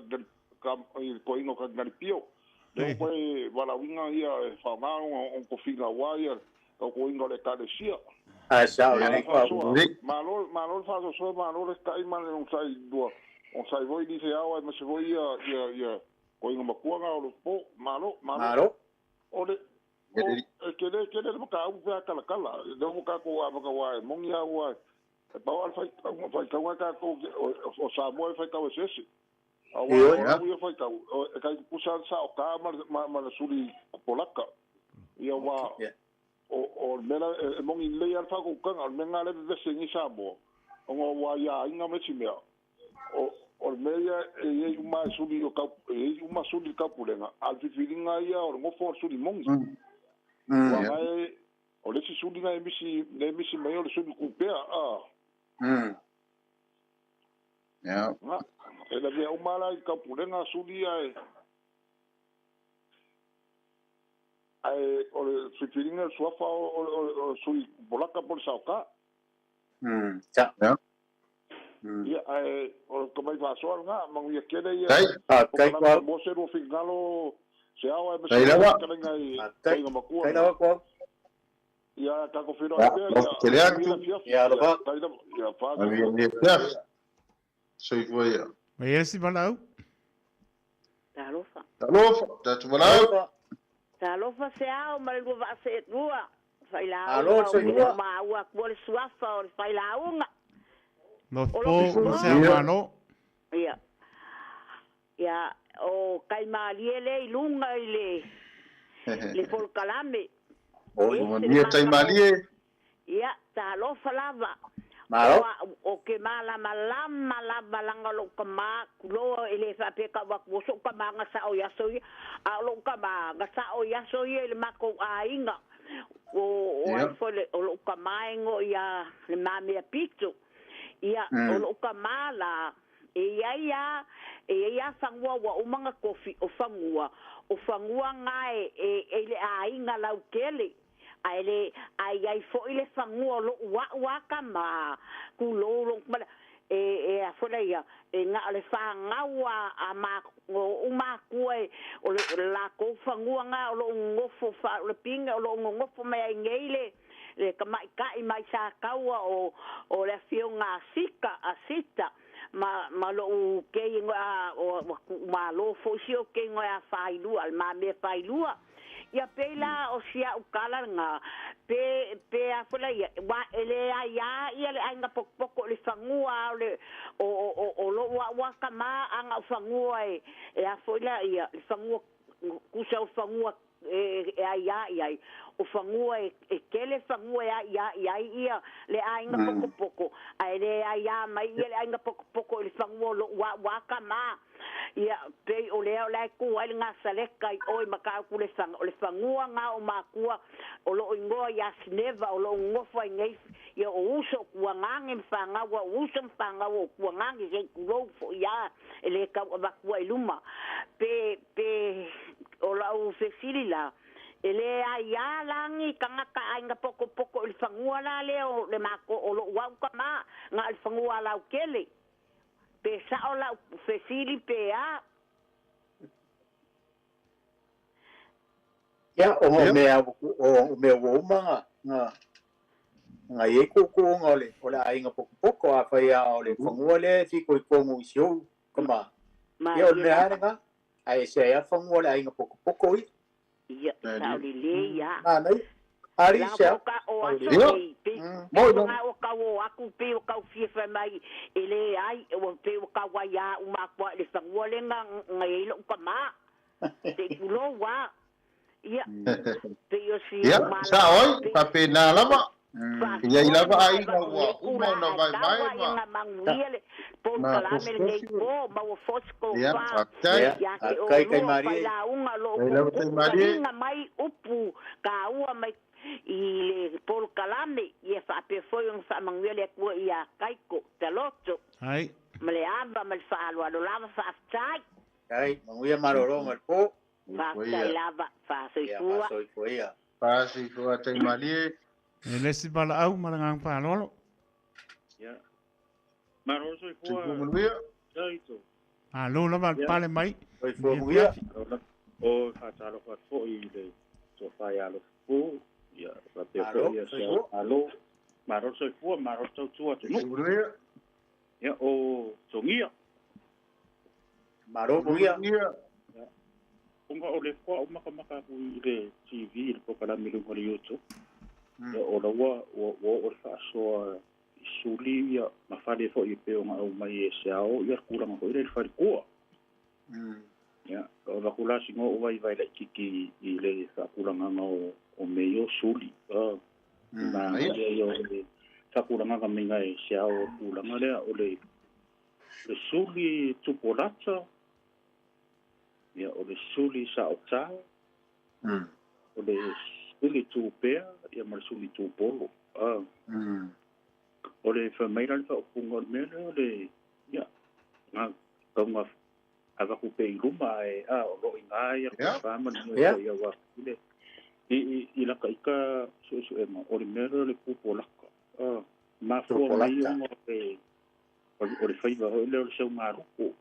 ka ko ingo ka ngari pio. Le koe wala winga ia e wha ngā o ko finga wa ia o ko ingo le kalesia. A sa o le malo malo fa so so malo le kai ma le sai dua. O sai voi di se awa ma se voi ia ia ia ko ingo makua nga o po malo malo. Malo. O le o ke le ke le ka u pe kala kala. Le mo ka ko a ka wa mongi a wa. E pau al fai fai ka wa ka ko o Samoa fai ka o sese. Aua o ia faitau e kai kusa sa o ka ma le suli polaka. Ia wa o mela e mongi le al fa ko kanga o menga le vese ni Samoa. Ongo wa ia inga me simea. O mea e i uma suli o ka e i uma suli ka pulenga. Al fifilinga ia o ngofo suli mongi. Wa mai o le suli na emisi ne emisi mai o le suli kupea a. Ya. E la via uma la i ka pulenga suli ai. Ai o le fifilinga suafa o suli polaka por sauka. Ja. Ya. Ia ai o ka mai fasoa nga manguia kele ia. Kai kwa. Mo se ro fingalo se awa e Tai lava. Kai nga makua. Kai lava kwa. Ia ka ko firo Ya, ia. Ya lava. Tai lava. Ia fa. Ia. Soifua ia. Mai esi palau. Talofa. Talofa, tatu palau. Talofa se ao ma le lua vaase lua. Alo, soifua. Ma ua kua le suafa o le failauga. Lo po mo se malo. Ia. Ia o kai malie le i lunga i le le polkalame. O nia tai malie. Ia, talofa lava. Malo. O ke malama lama lava langa lo ka ma kuloa e le whapeka waku o so ka ma ngasa o yaso ia. A lo ka ma ngasa o yaso ia le mako a inga. O ai fole o lo ka ma ingo ia le mamea pito. Ia o lo ka ma la e ia ia e ia fangua wa umanga kofi o fangua. O fangua ngae e le a inga lau kele. Ai le ai ai fo ile fangua lo wa wa kama ku lo lo ma e a fola ia e nga le fangaua a ma o uma ku e o la ko fangua nga o lo ngofo fa le pinga o lo ngofo mai ai ngeile le ka mai kai mai sa kaua o le fionga sika a sita ma lo ke ingo a o ma lo fo si o ke ingo a failua al ma me failua. Ia pela o sia u kala nga pe a fola ia wa ele a ia ia le ainga pokpoko le fangua o le o lo wa wa kama anga fangua e a fola ia le fangua kusa o fangua e a ia ia o fangua e kele fangua ia ia ia le ainga pokpoko a ele a ia mai ia le ainga pokpoko le fangua lo wa wa kama ia pe o le o le ku ai nga saleka i oi maka ku le fang o le fangua nga o makua o lo ingoa ia sneva o lo ngofo ai nei ia o uso ku ngange mfanga wa uso mfanga o ku ngange se ku lo fo ia ele ka wa ku ai luma pe o la u fesili la ele a ia langi kanga ka ainga poko poko le fangua la le o le mako o lo wa ka ma nga le fangua la ukele pe sa o la fesili pe a ia o mea o mea o uma nga nga ye ko ko nga le o la ainga poko poko a fa ia o le fangua le fi ko ko ngu isio kama ia o mea nga ai se ia fangua le ainga poko poko i ia sa o le le ia na nei ari se o aso pe mo o ka o aku pe o ka fie fa mai ele ai o pe o ka wa ia uma kwa le fangua le nga nga i lo ka ma te kulo wa ia pe o si ia sa oi pa pe na lava ia i lava ai na ua uma na vai mai ma manguia le po kala me le po ma o fosco fa ia kai kai mari la unga lo nga mai upu ka ua mai i le pol kalame ia fa pe foi un fa manguia le ku ia kaiko taloto ai ma le ava ma le fa lo lava fa tai ai manguia maroro ma po fa tai lava fa soifua soifua fa soifua tai malie e le si pala au ma ngang pa lolo ia maroro soifua taito a lo lava pale mai soifua muia o fa talo fa foi le so fa ia lo fu ia fa pe foi ia alo maroro soifua maroro tautua tu no ia o songia maroro muia unga o le kwa o maka maka ku i le TV le pokalame le ngoli yoto ia o la ua o le faasoa i suli ia ma fale foi e pei ona aumai e se ao ia le kulaga foi le le falekua. Ia, o avatu la sina oo vaivai laitiiti i le faatulagaga o mea ia o suli. Manaia ia o le faatulagaga maiga e se ao o le tulaga lea o le suli tupolata, ia o le suli saotā, o le suli tupea, ia ma le suli tupolo. O le fai mai la le faaupuga o le mea lea o le, ia, tauga avatu pea i luma ae a o lo o i ina ia le tofa ma le mea foi aua foi le i lata ita suesuega o le mea lea o le pupolata a mafua mai ona o le faiva foi lea o le seugalupo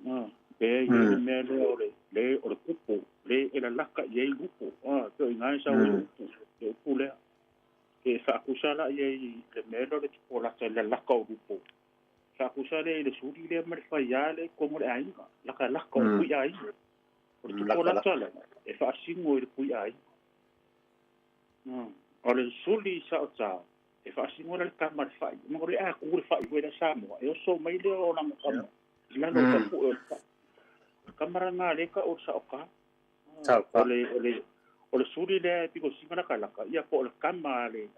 a e i ai le mea lea o le o le kupo le e lalaka i ai lupo a pei o i ina e sau ai le upu le upu lea e faatusa la i ai le mea lea o le tupolata i le lalaka o lupo Faatusa lea i le suli lea ma le faiā lea i totonu o le aiga, lakalaka o le puiaiga. O le tupolata lea, e faasino i le puiaiga. O le suli saotā, e faasino la le tama i le fai. Ma o le a tu le fai foi lea Samoa, e oso mai lea o lana tama i lalo o tapue o le fai. O le tama lena lea e tau o le saotā. O le suli lea e pito sina lakalaka, ia po o le tama a le,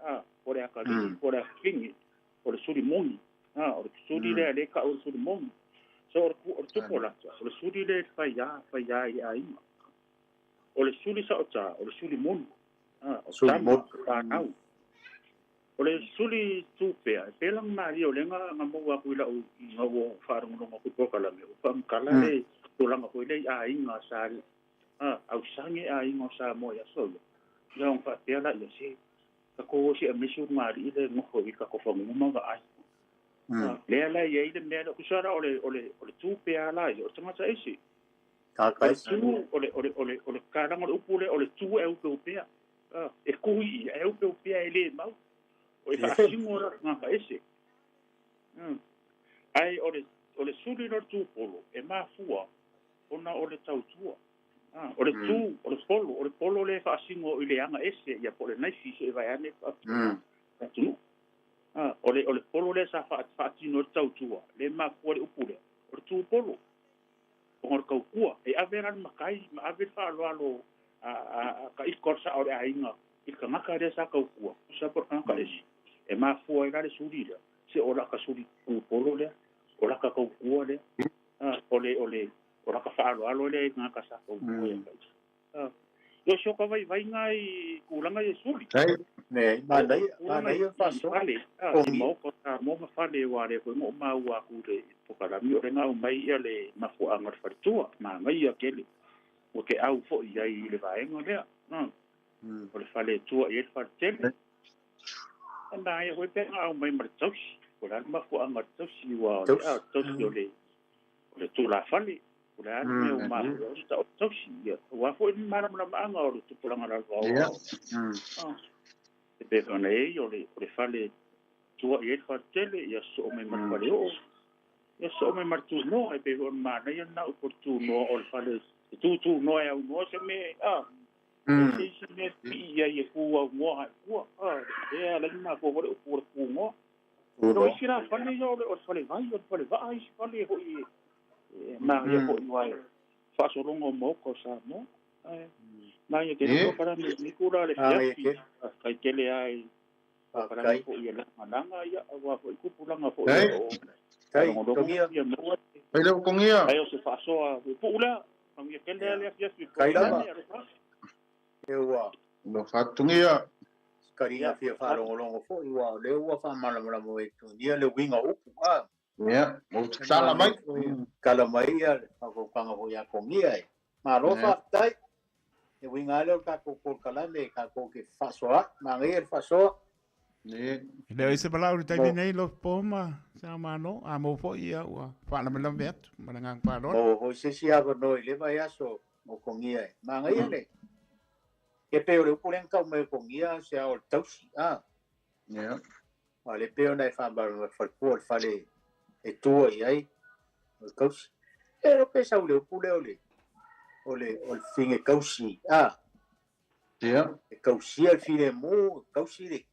po o le atalii, po o le afafine. O le suli moni. A, o le suli lea lea e tau o le suli moni. So o le, o le tupolata, o le suli lea e faiā, faiā i le aiga. O le suli saotā, o le suli moni. A, o tama, o fanau. O le suli tupea, e pei la ona malie o lea na, na maua atu i lau, ina ua ou faalogologo atu i polokalame, ua faamatala le tulaga foi lea i aiga sa, a, ausage aiga o Samoa i aso ia. Ia ona faapea laia, se, Tatou o se aemaise ulugalii lea e nofo i tatou fanua ma vaai. Lea la e i ai le mea lea, tusa la o le, o le, o le tu pea la ia, o le tagata ese. Tagata ese. O le tu, o le, o le, o le, o le kalaga o le upu lea, o le tu e aupeupea. E tu i ia, e aupeupea e le mau. O e faasino la le tagata ese. Ae o le, o le suli lea o le tu polo, e mafua ona o le tautua. O le tu, o le polo, o le polo lea e faasino i le aga ese, ia po o le naifi se i vaeane atunuu. O le, o le polo lea sa faatino ai le tautua, lea e mafua le upu lea, o le tu polo, ona o le tautua. E ave la le matai ma ave le faaaloalo a ka ika o le sao o le aiga i le tagata lea sa tautua, tusa po o le tagata ese. E mafua ai la le suli lea, se o lata suli tu polo lea, o lata tautua lea, o le, o le, O laka faaaloalo lea i tagata sa tautua ia Kaisa. Ia o si oka vaivaiga i tulaga ia suli. Leai, manaia, manaia le faasoa. Fale, i maoka o Samoa ma fale aua lea foi na ou maua atu i le polokalame o lea na aumai ia le mafuaaga o le faletua, manaia tele. Ua te au foi i ai i le vaega lea. O le fale e tua i ai le faletele. E manaia foi pe na aumai ma le tausi. Po o le a le mafuaaga o le tausi aua o le tausi o le o le tulafale, o le a le mea ua mafua ai ona tausi, ia, aua foi le malamalamaaga o le tupulaga lalovaoa. E pei foi ona i ai, o le fale tua i ai le faletele, ia sosoo mai ma le faleoo, ia sosoo mai ma le tunoa, e pei foi ona manaia lena upu o le tunoa, o le fale e tutunoa e aunoa se mea, a, e se isi mea e pipii i ai e tu aunoa ai i tua, a, lea e ala ai ona mafua foi le upu o le tunoa. O isi la fale ia o le fale vai, o le fale vaa isi fale foi e manaia foi aua e faasologa o maoka o Samoa. Ae manaia tele polokalame i lenei itula le afiafi. Faafetai tele lava i polokalame foi e lagalaga ia aua foi tupulaga foi o lo o logologo ia maua. Ae o se faasoa puupuu lea. Manuia tele lava le afiafi i polokalame. Alofa. Alofa atu Togia. Kariga fia faalogologo foi aua o lea ua faamalamalama mai e Togia le uiga o upu a. Ia, ua tatala mai. Tatala mai ia le faautautaga foi ia Togia e. Malo faafetai. Le uiga lava lea o le tatou polokalame tatou te fefaasoaai. Manaia le faasoa. E le o i ai se valaau i le taimi nei Lopo ma Sao Malo, a maua foi ia ua faalavelave atu ma le agaga faaaloalo. Maua foi se isi avanoa i le vaiaso o Togia e. Manaia le E pei o le upu lea na tau mai e Togia se ao o le tausi, a. Ia. Aua o lea e pei ona e faamalamalama le faletua o le fale e tua i ai o le tausi. E iloa pe sau i le upu lea o le o le o le fine tausi, a. Ia. E tausia le filemu, e tausi le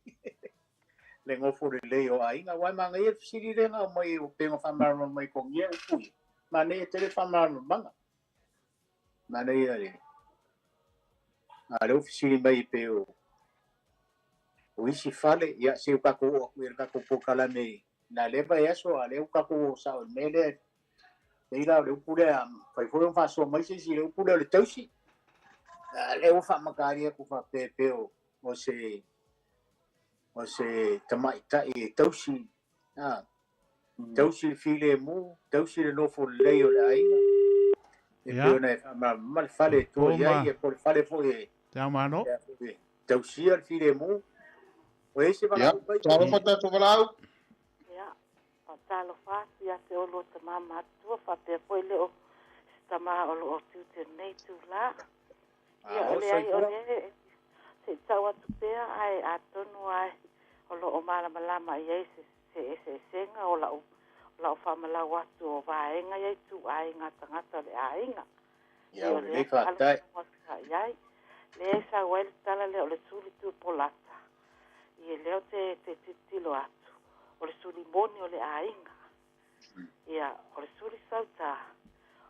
le nofo lelei o aiga. Aua e manaia le fesili lea na aumai e pei ona faamalamalama mai e Togia upu ia. Manaia tele le faamalamalamaga. Manaia le a lea ua fesili mai pei o o isi fale, ia se ua tatou oo atu i le tatou polokalame i na lea vaiaso, a o lea ua tatou oo sao i le mea lea. Pei la o le upu lea, mafai foi ona faasoa mai se isi i le upu lea o le tausi. A lea ua faamatali atu faapea e pei o se o se tamaitai e tausi, a tausi le filemu, tausi le nofo lelei o le aiga. E pei ona e faamalamalama le fale e tua i ai, po o le fale foi e Te ao malo. tausia le filemu. O i ai se valaau mai? Talofa tatou valaau. Ia, faatalofa atu ia te oulua tama matutua faapea foi le o se tama o lo o tiute i lenei itula. Ia, o leai, o lea e se i tau atu pea, ae atonu lava o lo o malamalama i ai se eseesega o lau o lau faamalau atu o vaega ia ituaiga tagata o le aiga. Ia, ua lelei, faafetai. Alo i ai. Lea e sau ai le tala lea o le suli tupolata. Ia lea ou te te tilotilo atu, o le suli moni o le aiga. Ia, o le suli sauta,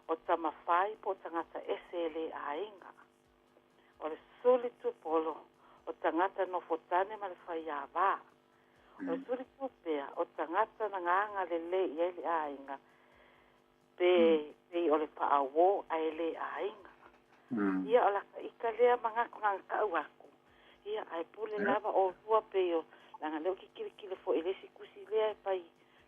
o tamafai po o tagata ese e le aiga. O le suli tupolo, o tagata nofo tane ma le faiava. O le suli tupea, o tagata na gaga lelei i ai le aiga, pe pei o le paauō ae le aiga. Ia, o laka ika lea manatu na tau atu, ia, ae pule lava ʻolua pei o, leaga lea ou te tilotilo foi i le isi tusi lea e fai,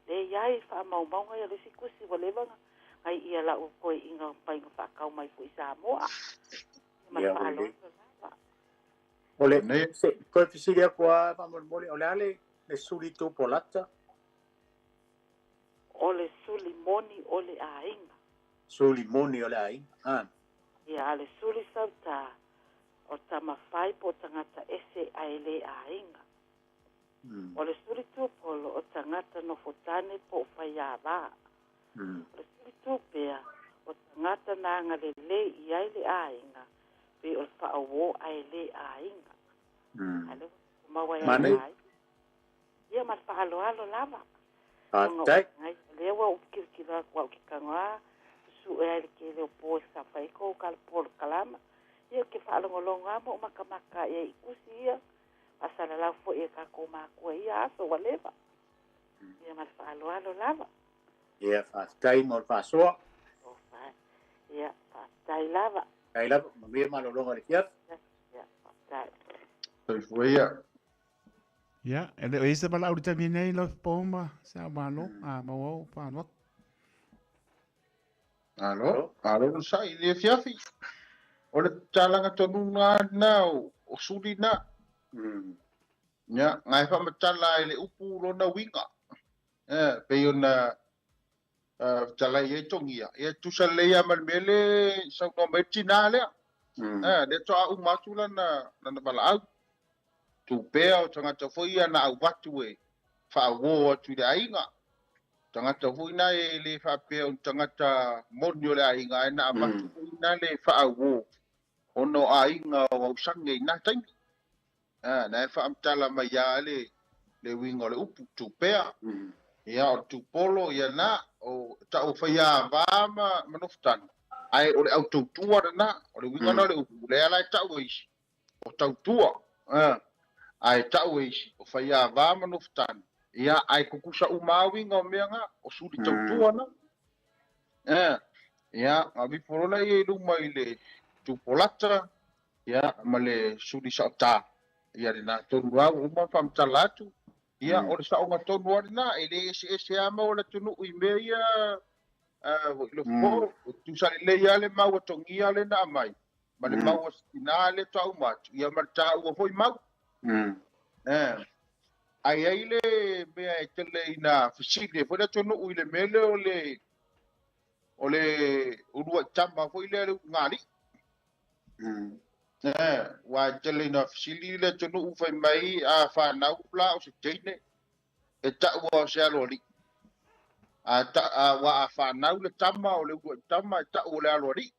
lea e i ai faamaumauga ia o le isi tusi ua leva ona nai ia lau toeaina mai na faatau mai foi i Samoa. Ia ma le Ia, ua lelei. faaaloalo lava. O le, se toe fesili atu lava faamolemole, o le a le, le suli tupolata? O le suli moni o le aiga. Suli moni o le aiga. Ah. Ia, a o le suli sautā, o tamafai po o tagata ese ae le aiga. O le suli tupolo, o tagata nofo tane po o faiāvā. O le suli tupea, o tagata na agalelei i ai le aiga, pei o le faauō ae le aiga. A o lea ua maua ai le aiga. Ia ma le faaaloalo lava. Ona Faafetai. o lea ua ou tilotilo atu au ki tago a susue ai le tele o po e safa ai kou polokalama. Ia ou te faalogologo lava ma ou makamaka i ai i tusi ia, faasalalau foi e tatou matua i ia aso ua leva. Ia ma le faaaloalo lava. Ia, faafetai mo le faasoa. Ia, faafetai lava. Faafetai lava. Manuia malologa o le afiafi. Ia, faafetai. Soifua ia. Ia, e le o i ai se valaau i le taimi nei lau po ma se ao malo, a maua ou palu atu. Malo, malo le onosai i le afiafi. O le tatalaga tonu lena lena o suli na. Ia, na e faamatala ai le upu lona uiga. E pei ona fetalai ai Togia, ia tusa lelei lava ma le mea le saunoa mai ai le tina lea. Lea toa uma atu lana, lana valaau. Tupea o tagata foi ia na auvatu e faauo atu i le aiga. Tagata foi na e le faapea o ni tagata moni o le aiga, ae na avatu foi na le faauo ona o aiga o Ausage i na taimi. Na e faamatala mai lava le le uiga o le upu, tupea. Ia, o le tupolo, ia na, o tau faiava ma, ma nofotane, ae o le au tautua lena, o le uiga lena o le upu, lea la e tau e isi, o tautua, ae tau e isi, o faiava ma nofotane, ia, ae tutusa uma lava uiga o mea na, o suli tautua na. Ia, na vifo loa lea i luma i le tupolata, ia, ma le suli saota, ia lena tonu lava ua uma ona faamatala atu, ia, o le saoga tonu lava lena, e le eseese lava mau o le atunuu i mea ia, lofo, e tutusa lelei lava le mau a Togia lea na aumai, ma le mau a si tina lea faatoa uma atu, ia ma le taua foi mau. Ae i ai le mea e tele ina fesili ai foi le atunuu i le mea lea o le o le uluai tama foi lea le ulugalii. Aua e tele ina fesili le atunuu fai mai a fanau la o se teine e taua o se aloalii. A ta, aua a fanau le tama o le uluai tama e tau o le aloalii.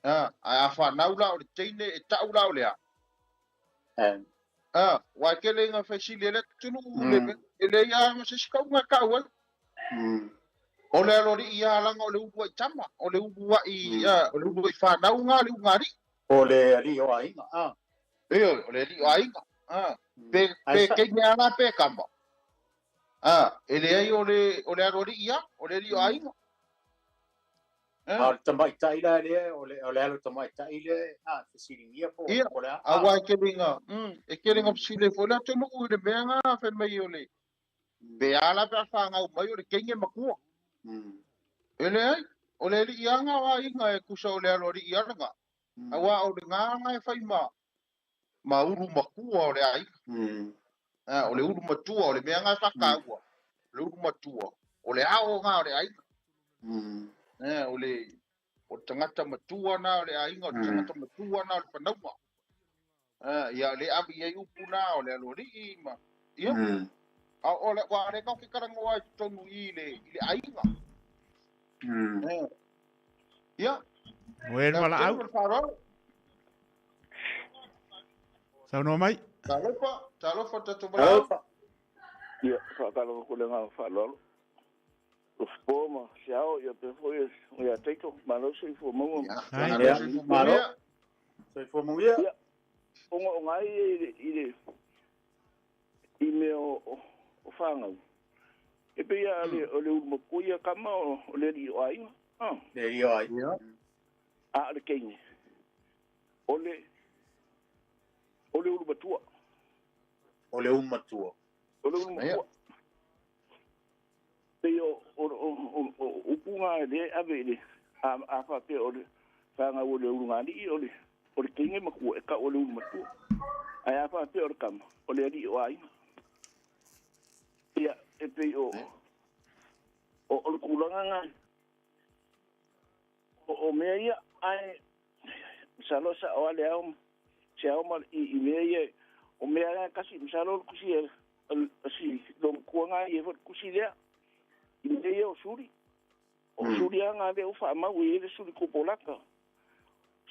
Ae a fanau la o le teine e tau la o le a? Aua e tele ina fesili ai le atunuu le mea, e leai lava ma se isi tauga e tau ai. O le aloalii ia laga o le uluai tama, o le uluai o le uluai fanau ga le ulugalii. O le alii o aiga a. Ioe, o le alii o aiga. Pe Ae pe sa teine lava la pe kama. E leai o le o le aloalii lava, o le alii o aiga. A o le tamaitai la lea, o le o le alo tamaitai lea a fesiligia po Ia, po o le a a. auā e tele ina e tele ina fesili ai foi le atunuu i le mea ga fai mai o le pe a la pe a fagau mai o le teine matua. E leai, o le alii lava ga o aiga e tusa o le aloalii lava lena. Auā o lena ga e fai ma ma ulu matua o le aiga. O le ulu matua o le mea ga e faataua. O le ulu matua, o le ao ga o le aiga. O le o le tagata matua na o le aiga, o le tagata matua na o le fanauga. Ia le ave i ai upu na o le aloalii ma ia. A o le ua le tatou te talanoa ai i totonu i i le i le aiga. Ia. Oe le Lau valaau. Afioga ma le faaaloalo. Saunoa mai. Talofa, talofa tatou valaau. Ia, faatalofa atu i le agaga faaaloalo. Usupo ma se ao, ia pea foi o ia taito, malo soifua maua. Ai. Ia, malo. Soifua manuia. Ia, ona o ngai i le, i le, i mea o, o, o whāngau. E pei a le, o le ulu matua ia kama o, o le alii o aiga. Ah. Le alii o aiga. A o le teine, o le, o le ulu matua. O le ulu matua. O le ulu matua. Pei o, o, o, o, o upu ngā le ave i le, a, a whapea o le whāngau o le ulu ngāli'i o le, o le teine makua e kau o le ulu matua. Ai a whapea o le kama, o le alii o aiga. Ia, e pei o, o, o le kūlanga ngā, o, o mea ia, ai, masalo sa o ale ao, se ao ma i, i mea ia, o mea ngā kasi, masalo o le kusi e, o si, lo makua ngā ia fo le kusi lea, i mea ia o suri. O suri a ngā leo whaamau i ele suri kupolaka.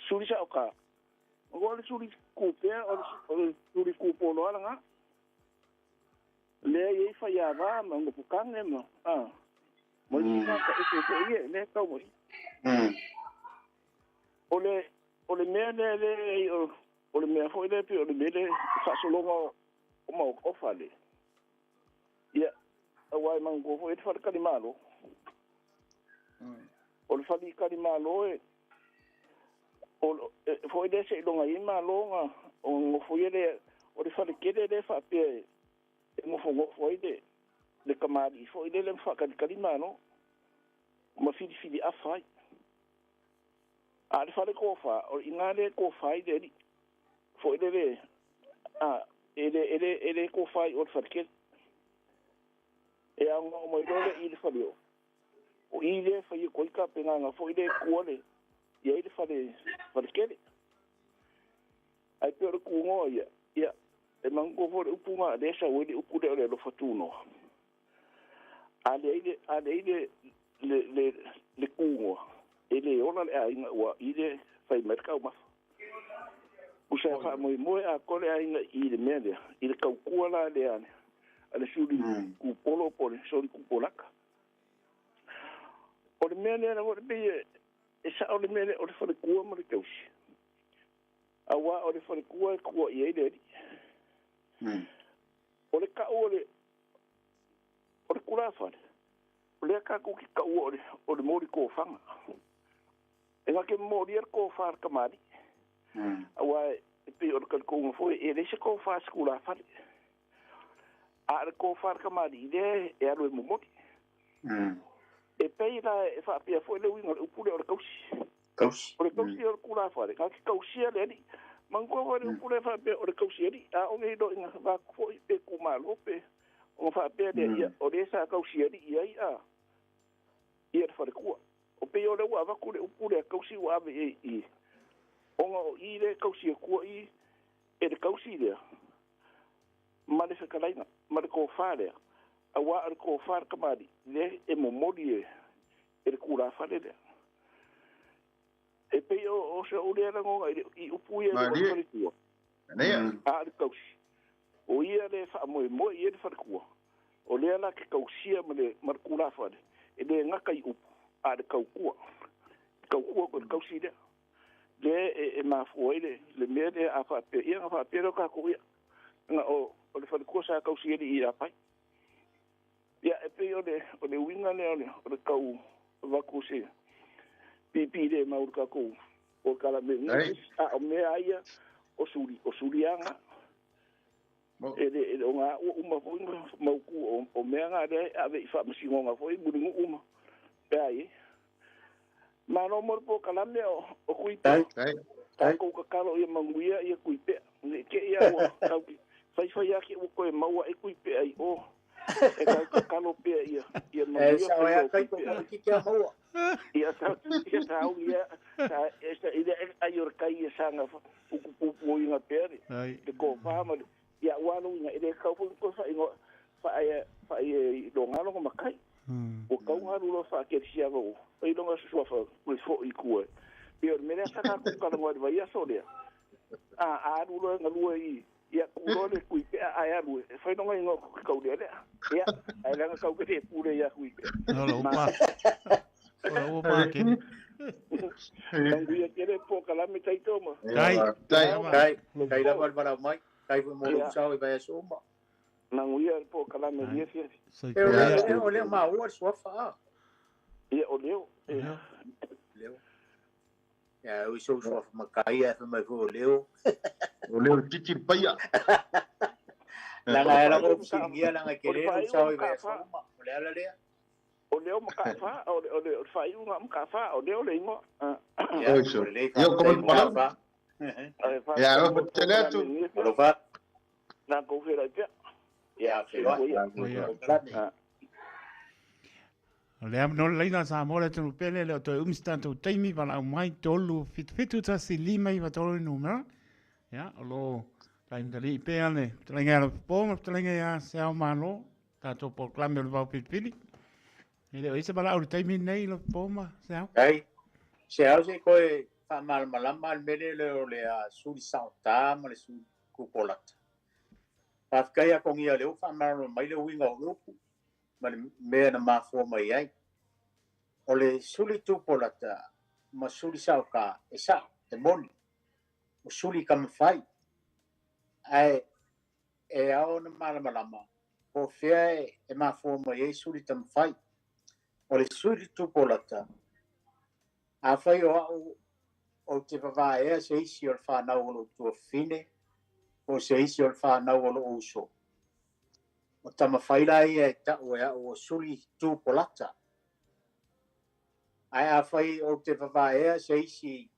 Suri sa o ka. O le suri kupea, o le, o le suri kupolo ala ngā. Lea i whai a wā, ma ngopukange ma, a. Mo i ngā ka ese fo ie, lea kau mai. O le, o le mea lea le, o, o le mea foi lea pe o le mea le whaasolonga o, o mau o whale. Ia, a wai mango foi e te whare karimalo. O le whare karimalo e, o, e, foi lea se ilonga i malo ngā, o ngofo ia le, o le whare kere le whapea e, e ngofo ngofo ai le, le kamari foi le le mwhakalikali malo, ma whiriwhiri a whai. A le whare kōwha, o i ngā le kōwha i le ri, foi le le, a, e le, e le, e le kōwha i o le whare kere. E a ngā o mai lole i le whare o. O i le whai e koika pe ngā ngā foi le kua le, ia i le whare, whare kere. Ai pe o le kūngoa ia, ia, e mango fo le upu ngā, le sa ue le upu le o le alofa tūnoa. A le i le, a le i le, le, le, le kūngoa, e le ola le aiga ua i le whai mai le kaumafa. Usa wha moi moe a kore aiga i le mea lea, i le kaukua la le ane, a le suri kupolo po le suri kupolaka. O le mea lea na o le pei e, e sa o le mea lea o le wharekua ma le tausi. A wā o le wharekua e kua i ei le eri. O le kau o le, o le kura whare. O lea ka kuki kau o le, o le mori kōwhanga. E ngā ke mori ar kōwha ar kamari. A wā e pei o le kalikounga foi, e leise kōwha se kura whare. A le kōwha ar kamari i lea e alu e momori. E pei la e whaapea foi le uinga o le upule o le kausi. Kausi. O le kausi o le kura whare. Ngā ki kausia le ali. Mangua foi le upule whaapea o le kausi ali. A onge hilo inga wāku foi pe kumalo pe. O ngā whaapea le ia. O le sa kausi ali ia i a. Ia le whare kua. O pe o le ua waku le upule a kausi ua ave e i. Onga o i le kausi a kua i. E le kausi lea. Ma le whakalaina. Ma le kōwha lea. A wā a le kōwha le kamari. Le e momori e. E le kura whare lea. E pei o, o se o lea rangonga i, le- i upu ia le o le Malie. whare kua. Nea. A le kausi. O ia le wha moe moe i e le whare kua. O lea la ke kausia ma le, ma le kura whare. e lē gata i upu a le taukua taukua ko le tausi lea lea e mafua ai le mea lea a faapea ia na faapea lea o tatou ia na o le faletua sa tausi ai le i apai. Ia e pei o le uiga lea o le tau avatu se pipi le mau le tatou polokalame a o mea ia o suli o suliaga e le o ngā ua uma foi mautu o mea ngā lea e ave i faamasinoga foi mulinu'u ma pe ai e malo mo le polokalame o Kuipea. Tatou tatalo ia manuia ia Kuipea. Ne i te i a ua tau faifai ake ua toe maua ai Kuipea i o. E tau tatalo pea ia ia manuia faiva o Kuipea. Ia tau ia sa e sa ile ai o le kai ia saga utupupuina pea le tofa ma le ia ua aloina e le tatau foi ona toe faaigoa faailoga lona matai. Ua tau ona alu loa faakelesiano ua fai lona suafa toe foi i tua. Pei o le mea lea sa tatou talanoa i le vaiaso lea, a alu loa e galue i ia tuu loa le Tuipea ae alu e fai lona igoa tou te taulealea. Ia, ae leaga tatou te le pule ia Tuipea. Manuia tele polokalame taito ma. Tai. Tai. Tai lava le valaau mai. Tai foi mo lou sao i vaiaso uma. Manuia le polokalame i lenei afiafi. E o leo maua le suafa a. Ia o leo. Leo. Ia ui sou suafa makai ae fai mai foi o leo. O leo titi le paia. Leaga e lava ou fesiligia leaga e tele lou sao i vaiaso uma. O le ala lea. O leo ma Kaafa, o le faaiuga ma Kaafa, o leo le igoa. Ia, o lelei faafetai mo Kaafa. Ia, alofa tele atu. Alofa. Na kou feiloai pea. Ia, feiloai. O le avanoa le laina a Samoa le atunuu pele, le o toe umi se tatou taimi, valaau mai 3 7 7 1 5 9 3 le numera. Ia, o lo taimatalii pea le fetalaiga ia Lofipo ma le fetalaiga ia Seao Malo, tatou polokalame o le Vao Filifili. E le o i ai se valaau i le taimi lenei Lofipo ma Seao. Ai, Seao se i toe faamalamalama le mea lea o le suli saota ma le suli tupolata. Faafetai ia Togia o lea ua faamalamalama mai le uiga o le upu ma le mea na mafua mai ai. O le suli tupolata ma suli saota e sao, e moni, o suli tamafai. Ae e ao ona malamalama po o fea e mafua mai ai suli tamafai. O le suli tupolata, afai o au ou te vavaea se isi o le fanau o lou tuafafine po o se isi o le fanau o lou uso, o tamafai la ia e tau e au o suli tupolata. Ae afai ou te vavaea se isi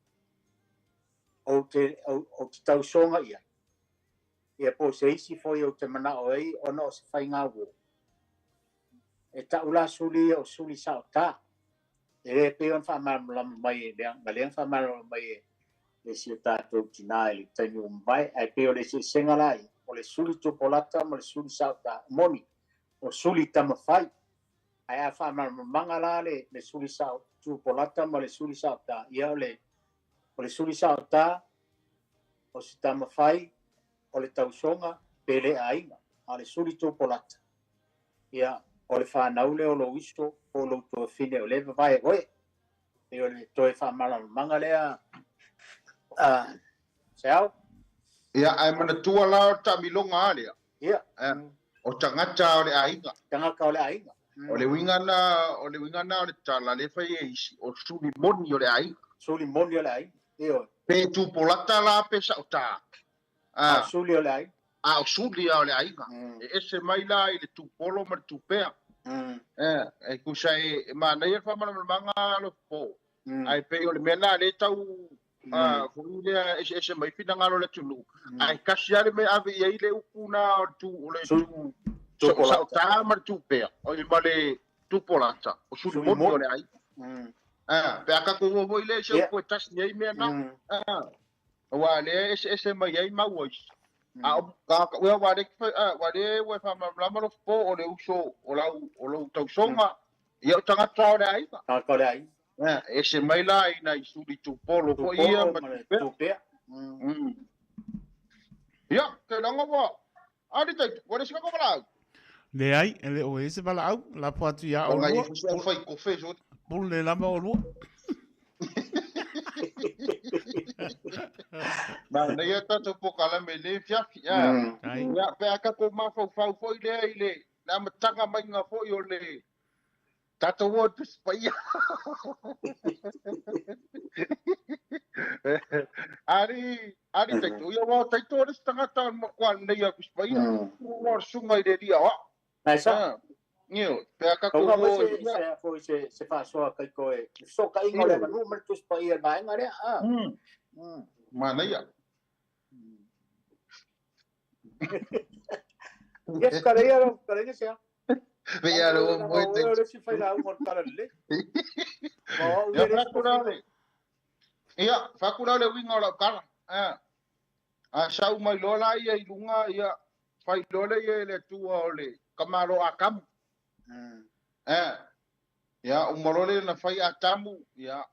ou te, ou te tausoga i ai, ia po o se isi foi ou te manao ai ona o se faiga uo, e tau la suli ia o suli saota. E le pei ona faamalamalama mai e lea, na lea na faamalamalama mai e le isi o tatou tina i le taimi ua mavae, ae pei o le eseesega la ia, o le suli tupolata ma le suli saota. Moni, o suli tamafai, ae a faamalamalamaga la le, le suli sao tupolata ma le suli saota, ia o le, o le suli saota, o se tamafai, o le tausoga, pe le aiga, a o le suli tupolata, ia, o le fanau lea o lou uso po o lou tuafine o lea e vavae oe. Pei o le toe faamalamalamaga lea, Seao. Ia, ae manatua la o le taamiloga a lea. Ia. O tagata o le aiga. Tagata o le aiga. O le uiga na, o le uiga na o le tala lea e fai e isi, o suli moni o le aiga. Suli moni o le aiga, ioe. Pe tupolata la pe saota. A o suli o le aiga. A o suli a o le aiga. E ese mai la i le tupolo ma le tupea. E tusa e manaia le faamalamalamaga a Lofipo, ae pei o le mea lena lea e tau foi lea eseese mai finagalo o le atunuu, ae tasi lava le mea e ave i ai le upu na o le tu, o le tu saota ma le tupea, oi ma le tupolata, o suli moni o le aiga. Pe a tatou o foi lea i se upu e tasi ai mea na. Aua o lea e eseese mai ai mau o isi. A o ka ua ua le ua le ua faamalamalama Lofipo o le uso o lau o lou tausoga ia o tagata o le aiga. Tagata o le aiga. Ia, ese mai la i nai suli tupolo foi ia ma tupea. Tupea. Ia, kei laga ua ali tai, ua le isi ka valaau. Leai, e le o i ai se valaau, lafo atu iā Ona oulua. i fai se fai kofe so. Pule lava oulua. Manaia tatou polokalame i lenei afiafi. Ia, pe a tatou mafaufau foi lea i le amataga maiga foi o le tatou o i le Tusi Paia. Alii, alii Taito, ia aua o Taito o le isi tagata o le matua lelei o le Tusi Paia. Ua o le susuga i le Alii Aoao. Ai sa. Ioe, pe a tatou Tauga o foi i se se foi se se faasoa Taito e fesootaiga o le aganuu ma le Tusi Paia i le vaega lea. Manaia. Ia fetalai lau fetalaiga se a. Pei a le Leaga moe o te. oe o le isi failauga o le tala lelei. Ma o au Ia ia le isi fai atu la tofiga. le ia fai atu la le uiga o lau tala. A sau mai loa la ia i luga ia fai loa lea ia e le Atua o le tamaloa Atamu. Ia uma loa lea ona fai Atamu, ia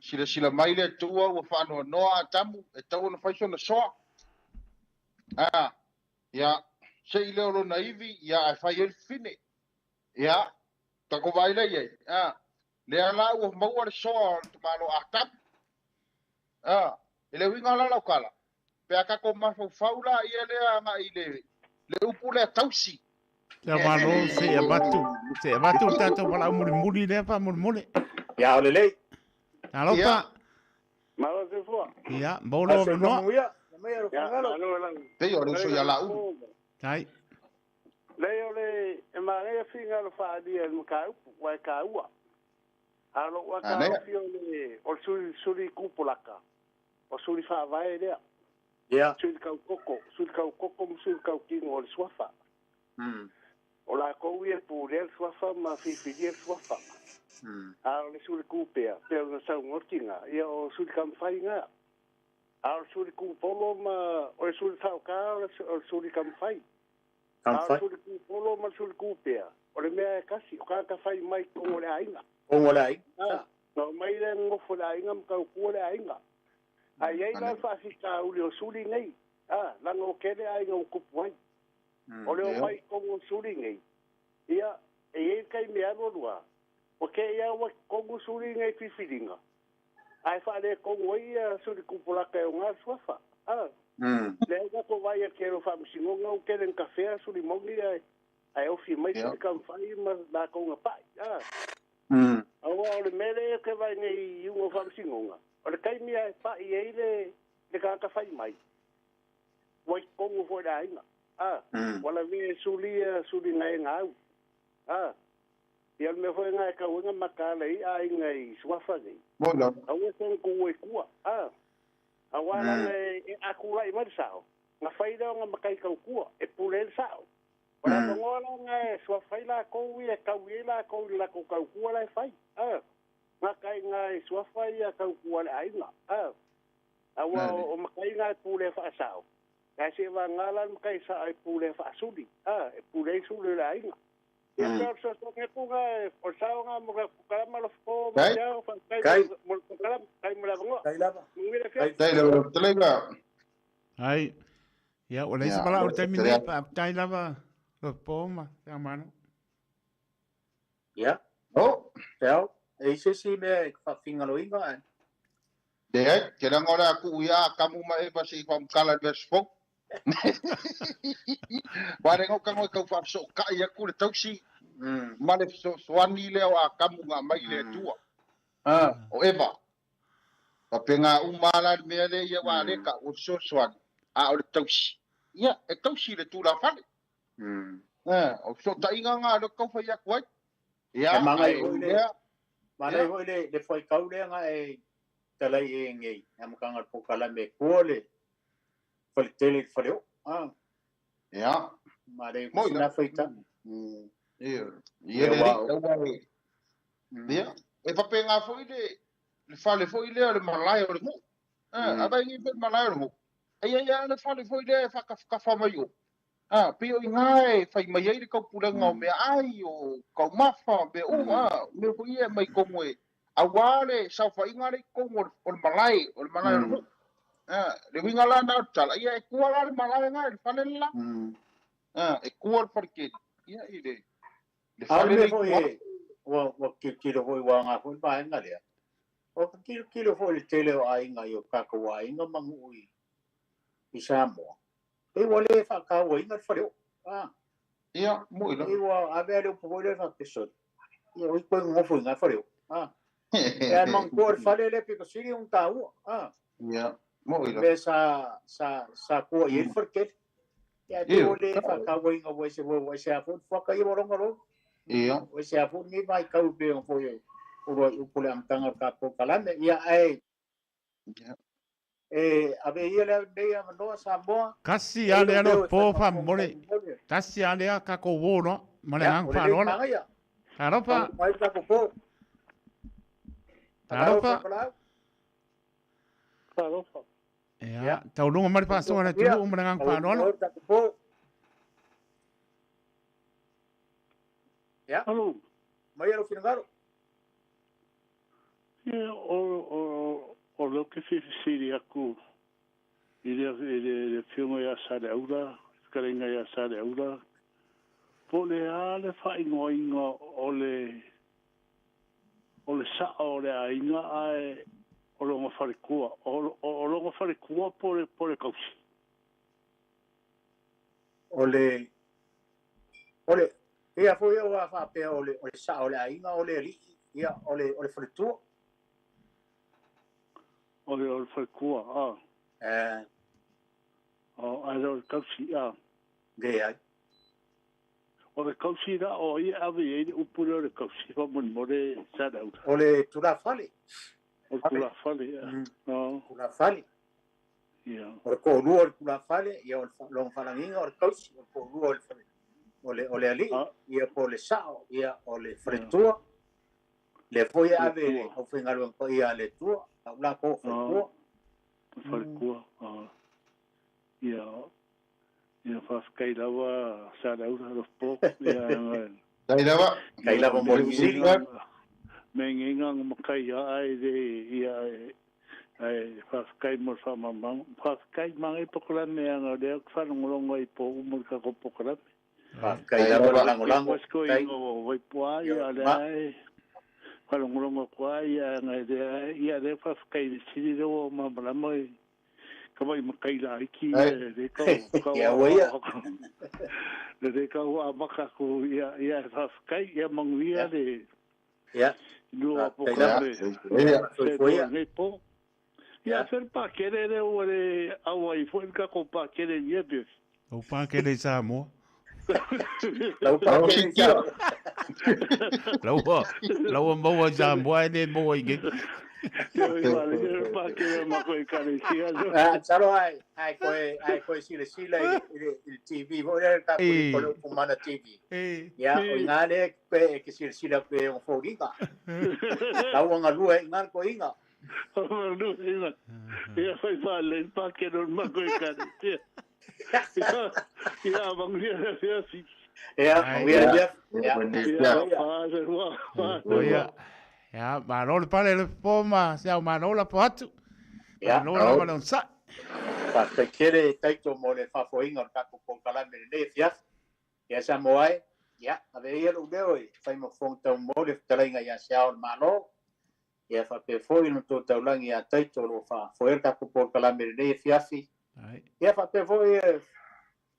silasila mai le Atua ua faanoanoa Atamu e tatau ona fai sona soa. Ia sei lea o lona ivi ia ae fai ai le fafine. Ia tatou vaai lea i ai. Lea la ua maua le soa o le tamaloa Atamu. E le uiga la lau tala, pe a tatou mafaufau la ia lea agai i le le upu lea tausi. Ia malo se i avatu, se i avatu le tatou valaau mulimuli lea faamolemole. Ia o lelei. Talofa. Malo soifua. Ia, maua lou avanoa. Ia, malo lau. Pei o le uso ia Laulu. Tai. Leai o le e manaia finagalo faaalia i le mataupu, aua e taua. A o lou ataofi o le o le suli suli kupolaka, o suli faavae lea. Ia. Suli taukoko, suli taukoko ma suli tautino o le suafa. O lakou ia e pulea le suafa ma filifilia le suafa. A o le suli kupea, pei ona saunoa le tina, ia o suli tamafai na. A o le suli kupolo ma o le suli faoka o le suli tamafai. A o le Tamafai. suli kupolo ma le suli kupea, o le mea e tasi, o tagata fai mai i totonu o le aiga. Totonu o le aiga. Na omai lea nonofo i le aiga ma tautua le aiga. A i ai la le faafitauli o suli nei, a, leaga ua tele aiga ua tupu ai. O le omai i totonu o suli nei, ia, e i ai le taimi e alu alu lava, ua te i lava ua totonu suli nei i filifiliga, ae faaletonu ai ia suli tupulaga e oga le suafa. A, lea ua tatou vaai i le tele o faamasinoga ua tele ina tafea suli moni ae ae ofi mai suli taumafai ma latou na pai. A, aua o le mea lea ou te vaai nei i iuga o faamasinoga, o le taimi lava e pai ai le le tagata fai mai, ua i totonu foi i le aiga. A, ua lavea e suli ia suli gaega au. A, ia o le mea foi lena e tau ai ona mataala ai aiga i suafa nei. Aua e soona tuua i tua. A, aua leaga e a tulai mai le sao, na fai lea ona matai tautua, e pule ai le sao. O le avanoa la lena e suafa ai latou ia e tau i ai latou i le latou tautua la e fai. A, gata ai i ina i suafa ia tautua a le aiga. A, aua o matai na e pulea faasao, ae seivagana la le matai sao e pulea faasuli. A, e pule ai suli o le aiga. Ia pei o le fesoasoani atu lena, o le sao lena mo le polokalame alofa ma le ao, faafetai mo le polokalame, faafetai mo le avanoa. Manuia le afiafi. Tai le fetalaiga. Ai. Ia, ua leai se valaau i le taimi lenei, faafetai lava Lopo ma Seamano. Ia. Oh. Te ao, e i se isi mea e faafingaloina ae. Leai, ke leaga o le a tuu ia Atamu ma Eva se i faamatala i le vesi fou. Aua lea na ou tago e tau faafesootai atu le tausi ma le fesoasoani lea o Atamu na aumai i le Atua. O Eva. Faapena uma lava la le mea lea ia aua o lea e tau o le fesoasoani, a o le tausi, ia e tausi i le tulafale. O le fesootaiga lena o lea ou te tau fai atu ai. Ia, E manaia ae foi le lea, manaia ia. foi le le fuaitau lea na e talai e nei i amataga o le polokalame e kua le faletele i le faleoo. Ah. Ia. Manaia foi Moi sina la. fuaitau. Ia, ia Ia le wa alii, aua e, ia, e faapena foi le, le fale foi lea o le malae o le nuu. A vai nei foi le malae o le nuu. E i ai lava le fale foi lea e faatafatafa mai o. Pei o i ina e fai mai ai le taupulega o meaai, o taumafa, mea uma, mea foi ia e aumai i totonu e, aua le saofaiga lea i totonu o le malae, o le malae o le nuu. Le uiga la lena o le tala, ia e tua la le malae lena i le fale le la. E tua le faletele. Ia i le le A o fale le mea le foi tua. e ua tilotilo foi ua aoga foi le vaega lea. O ka tilotilo foi i le tele o aiga i o tatou aiga ma nuu i Samoa. Pei ua le faatauaina le faleoo. Ah. Ia, moi Pei ua ave le upu foi lea faapea sole. Ia oi koe nofo i ngā faleoo. Ah. E ai manatua le fale lea pito sili ona taua. Ah. Ia, moi la. Mea sa tua i ai le faletele. Ia pei ua le faatauaina ua ese ua ese a foi le fuaka ia ua loga loga. Ia. Ua ese a foi lenei vaitau e pei ona foi o lo upu le amataga o le tatou polokalame. Ia ae e ave ia le nei avanoa Samoa. Kasi a lea lo po fa mole. Tasi a lea ka ko wo no. Ma le hang fa lola. Talofa. Mai ka ko. Talofa. Talofa. Ia, taulunga mai le faasoa le atunuu ma le agaga faaaloalo. Ia. Alo. Mai alo finagalo. Ia, o leo ke fifisiri aku i le afioga ia Saleaula, fetalaiga ia Saleaula, po o le a le faaigoaina o le sao o le aiga ae o lona falekua, o lona falekua po o le kausi. O le ia foi ua faapea o le sao o le aiga o le alii, ia o le faletua. O le falekua, a. O ai o le kausi, a. Leai. O le kausi la o ia ave i ai le upu lea o le kausi, faamolemole Saleaula. O le tulafale. O le tulafale, ia. Tulafale. Ia. O le toalua o le tulafale, ia o le lona faalagiga o le kausi, o le toalua o le fale. O le alii, ia po o le sao, ia o le faletua. Le foi e ave le aufaigaluega paia a le Atua, au latou o faletua. Falekua, ia, ia faafetai lava Saleaula lo po. Ia, Tai lava. Tai lava mo le fesili. Me ngeinga nga makai a ai le ia ai faafetai mo le faamamaga. Faafetai magai polokalame anga lea ku faalogologo ai po uma le tatou polokalame. Faafetai lava le lagolago. Wasiko i o Waipoa ia lea ai faalogologo atu ai ia anga lea ia lea faafetai le sili lea ua malamalama i ka mai makai laiti le kau Ia ua ia. Le kau a maka ku ia ia faafetai ia manuia le ia lua polokalame. Ia. Nei po. Ia fer pa kere le ua le aua i foi ka ko pa kere ia pe. O pa kere Samoa. Lau pa kere Samoa. Lau maua Samoa e le maua i ke. Salo ai koe silasila i le TV foi lea tatou o le upu mana TV. Ia, o ina lea e ke silasila pe o foliga. Lau anga lua i ngā koinga. Lua inga. Ia whai whālei pa kere o mako e kare. Ia, manguia ia si. Ia, manguia ia. Ia, ia. Ia, malo le pale le po ma se au malo la po atu. Ia. Malo la malo sa. Faafetai tele taito mo le faafoeina o le tatou polokalame lenei afiafi. Ia Samoa e, ia, ave ia lou leo e fai ma fofoga taumamo le fetalaiga ia se ao o le Malo. Ia faapea foi ona tou taulagi ia taito o loo faafoea le tatou polokalame lenei afiafi. Ia faapea foi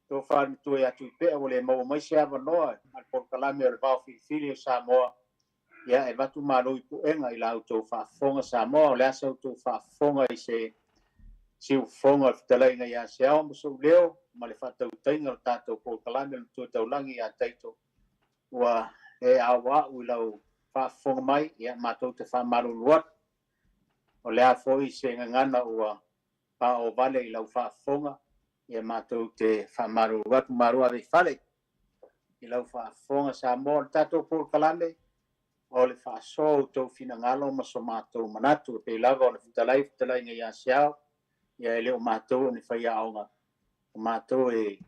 tō whānutua ia Tuipea ua le maua mai se avanoa a le polokalame o le vao filifili o Samoa. Ia e vatu malo i puega i la outou faafofoga Samoa, o le asa outou faafofoga i se siufofoga o le fetalaiga ia Seao ma sou leo ma le faatautaiga o le tatou polokalame o le matua taulagi ia Taito. Ua e auau i lau faafofoga mai, ia matou te faamalulu atu. O le a foi se gagana ua paovale i lau faafofoga, ia matou te faamalulu atu malo ave i fale i lau faafofoga Samoa. O le tatou polokalame o le faasoa outou finagalo ma so matou manatu, e pei lava ona fetalai fetalaiga ia Seao, ia e le o matou o ni faiaoga, o matou e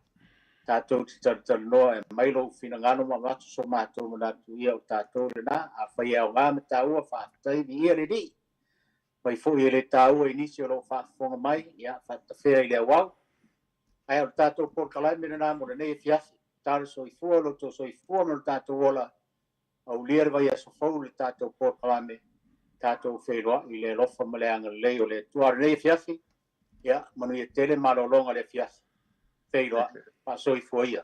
tatou te talatalanoa e mai lou finagalo ma avatu so matou manatu, ia o tatou lena. Afai e aoga ma taua, faafetai viia le Alii. Mai foi e le taua i nisi o lou faafofoga mai, ia faatafea i le auau. Ae o le tatou polokalame lena mo lenei afiafi. Faigata le soifua, lo outou soifua ma lo tatou ola, aulia le vaiaso fou le tatou polokalame, tatou feiloai i le alofa ma le agalelei o le Atua. A o lenei afiafi, ia, manuia tele malologa i le afiafi. Feiloai, faasoifua ia.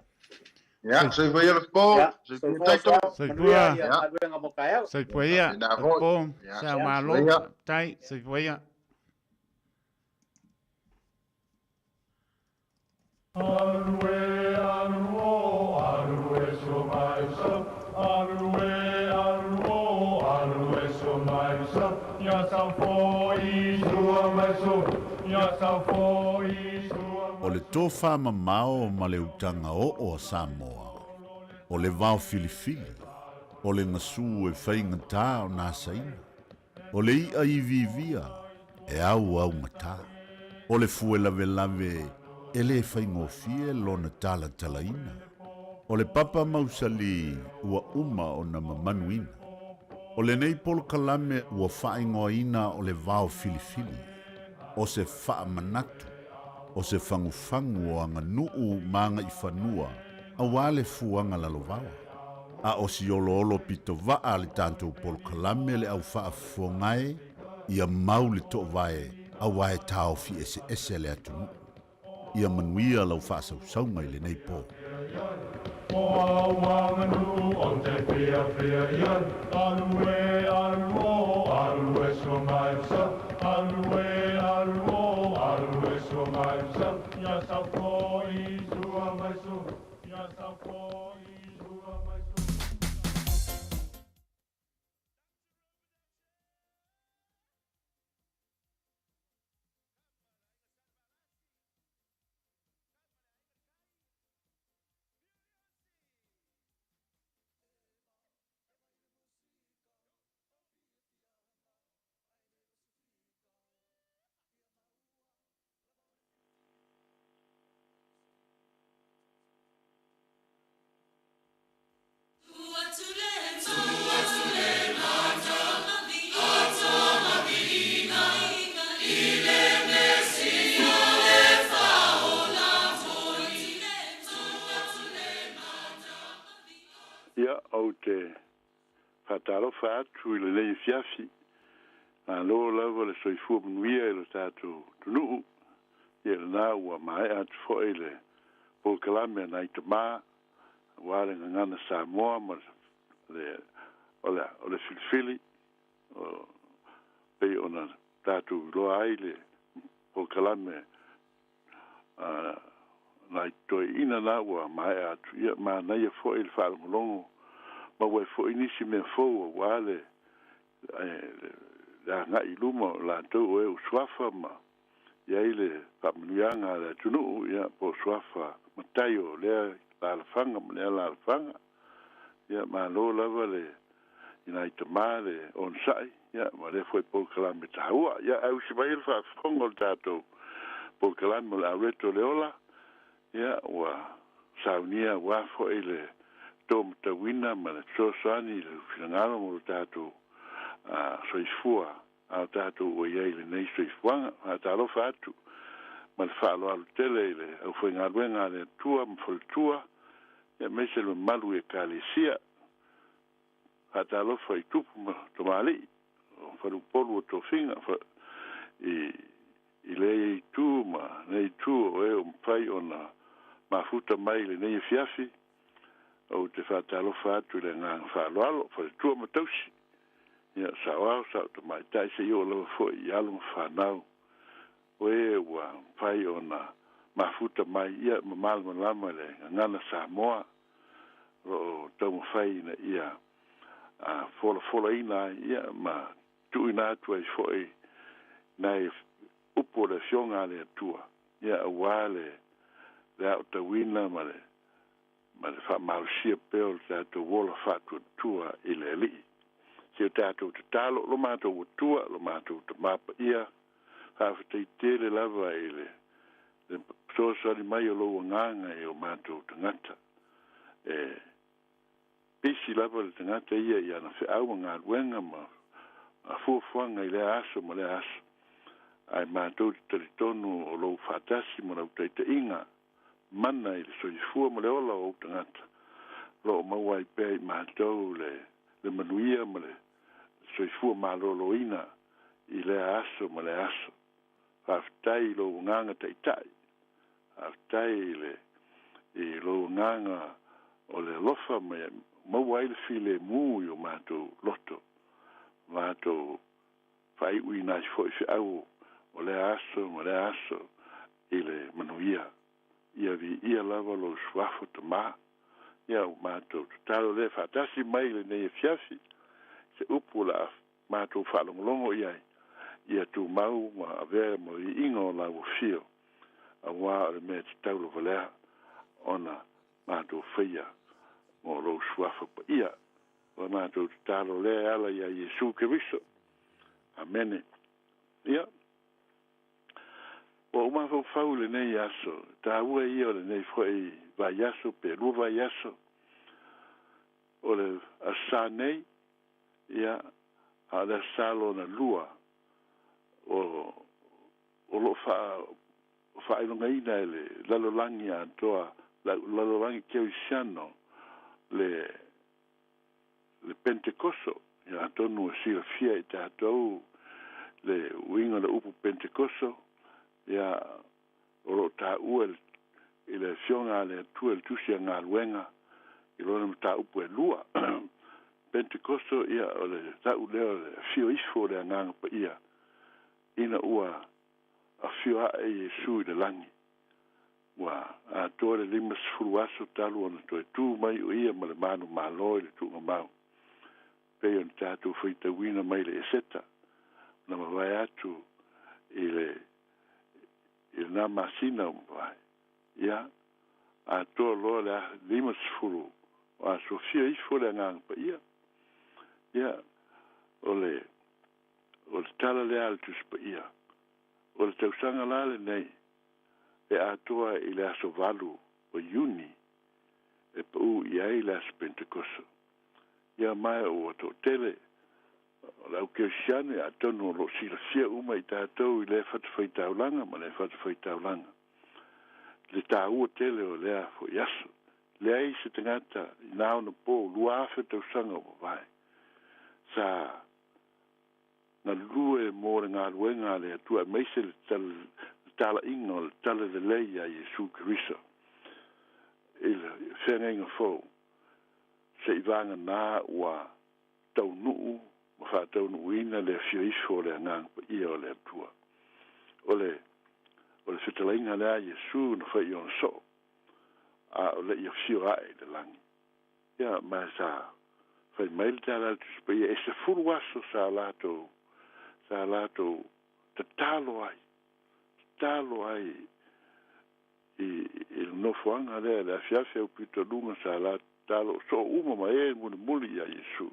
Ia, soifua ia Lepo. Ia, Soifua soifua Taito. Soa, Soifua. manuia ia galuega mo taeao. Soifua ia. Faapena foi. Lepo, Ia, sao soifua malo, ia. tai, soifua ia. Alu e, alu o, alu e so mai so. Alu e, alu o, alu e so mai so. Ia sau foi sua mai so. Ia sau foi sua O le tofamamao ma le utaga oo a Samoa, o le vaofilifili, o le gasū e faigatā ona asaina, o le i'a iviivia e auaugatā, o le fue lavelave e lē faigofie lona talatalaina, o le papa mausalī ua uma ona mamanuina. O lenei polokalame ua faaigoaina o le vaofilifili, o se faamanatu, o se fagufagu o aganuu ma agaifanua auā le fuaga lalovaoa. A o si oloolo pitovaa a le tatou polokalame le au faafofoga e, ia mau le toovae auā e taofi eseese le atunuu. Ia manuia lau faasausauga i lenei po. O au aganuu o te fiafia i ai. Alu e, alu o, alu e so mai so. Alu e, alu o, alu e so mai so. Ia sau foi sua mai so. Ia sau foi sua mai so. Ia, ou te faatalofa atu i lenei afiafi. Malo lava le soifua manuia i lo tatou atunuu. Ia lena ua maea atu foi le polokalame a nai tamā aua le gagana Samoa ma le o le o le filifili o pei ona tatou iloa ai le polokalame a nai toeaiina na ua maea atu. Ia manaia foi le faalogologo maua ai foi nisi mea fou aua le le agai i luma o latou o e o suafa ma i ai le faamanuiaga a le atunuu, ia po o suafa matai o lea alaalafaga ma lea alaalafaga. Ia malo lava le i nai tamā le onosai, ia ma lea foi polokalame taua. Ia ae usi mai le faafofoga o le tatou polokalame o le Auleto o le Ola, ia ua saunia aua foi le tōmatauina ma le fesoasoani i le finagalo mo lo tatou soifua a o tatou ua i ai i lenei soifuaga. Faatalofa atu ma le faaaloalo tele i le aufaigaluega a le Atua ma faletua, aemaise le mamalu i Ekalesia. Faatalofa i tupu ma tamalii o faleupolu o tofiga i i lea itu ma lenei itu o e ua mafai ona mafuta mai i lenei afiafi. Ou te faatalofa atu i le agaga faaaloalo, faletua ma tausi, ia saoao, sao tamaitai seia oo lava foi i alo ma fanau o e ua mafai ona mafuta mai, ia ma malamalama i le gagana Samoa o lo o taumafai ina ia folafolaina ai, ia ma tuuina atu ai foi nai upu o le Afioga a le Atua, ia aua le le aotauina ma le ma le faamalosia pea o le tatou ola faatuatua i le Alii. Si o tatou tatalo, lo matou Atua, lo matou Tamā Paia, faafetai tele lava i le le fesoasoani mai o lou Agaga i o matou tagata. E pisi lava le tagata ia i ana feau ma galuega ma fuafuaga i lea aso ma lea aso, ae matou te talitonu o lou faatasi ma lau taitaiga. mana i le soifua ma le ola o ou tagata, o lo o maua ai pea i matou le le manuia ma le soifua malōlōina i lea aso ma lea aso. Faafetai i lou agaga taitai, faafetai i le i lou agaga o le alofa ma maua ai le filemu i o matou loto, matou faaiuina ai foi feau o lea aso ma lea aso i le manuia. Ia viia lava lou suafa Tamā. Ia ua matou tatalo lea faatasi mai i lenei afiafi, se upu o le a matou faalogologo i ai, ia tumau ma avea ma viiga o lau afio, auā o le mea tatau lava lea ona matou faia mo lou suafa paia. O la matou tatalo lea e ala iā Iesu Keriso. Amene. Ia, ua ou mafaufau i lenei aso, taua ia o lenei foi vaiaso pe lua vaiaso, o le Aso Sa nei, ia, a o le Aso Sa lona lua, o, o lo o faa, faailogaina e le lalolagi atoa, lalolagi kerisiano, le, le Pentekoso. Ia atonu ua silafia e tatou le uiga o le upu Pentekoso, ia, o lo o taua i le Afioga a le Atua i le Tusi a Galuega i lona mataupu e lua. Pentekoso, ia, o le tau lea o le afio ifo o le Agaga Paia ina ua afio ae Iesu i le lagi. Ua atoa le 50 aso talu ona toe tu mai o ia ma le manumalo i le tuugamau, pei ona tatou faitauina mai le Eseta na mavae atu i le i lena masina ua mavae. Ia, atoa loa le 50 o aso afio ifo le Agaga Paia. Ia, o le o le tala lea a le Tusi Paia, o le tausaga la lenei e atoa i le aso 8 o Iuni e pau i ai le aso Pentekoso. Ia ma ua toatele o le au kerisiano, atonu o lo o silafia uma i tatou i lea fatafaitaulaga ma lea fatafaitaulaga le taua tele o lea foi aso. Leai se tagata i na ona po 2000 tausaga o mavae sa galulue mo le galuega a le Atua aemaise le talaiga o le talalelei iā Iesu Keriso i le feagaiga fou, seivagana ua taunuu ma faataunuuina le afio ifo o le Agaga Paia o le Atua. O le o le fetalaiga lea a Iesu na fai i ona soo a o le'i afio ae i le lagi. Ia, ma sa fai mai le tala a le Tusi Paia, e 10 aso sa latou, sa latou tatalo ai, tatalo ai i, i le nofoaga lea, le afiafi au pito luga sa latou tatalo soo uma ma e mulimuli iā Iesu,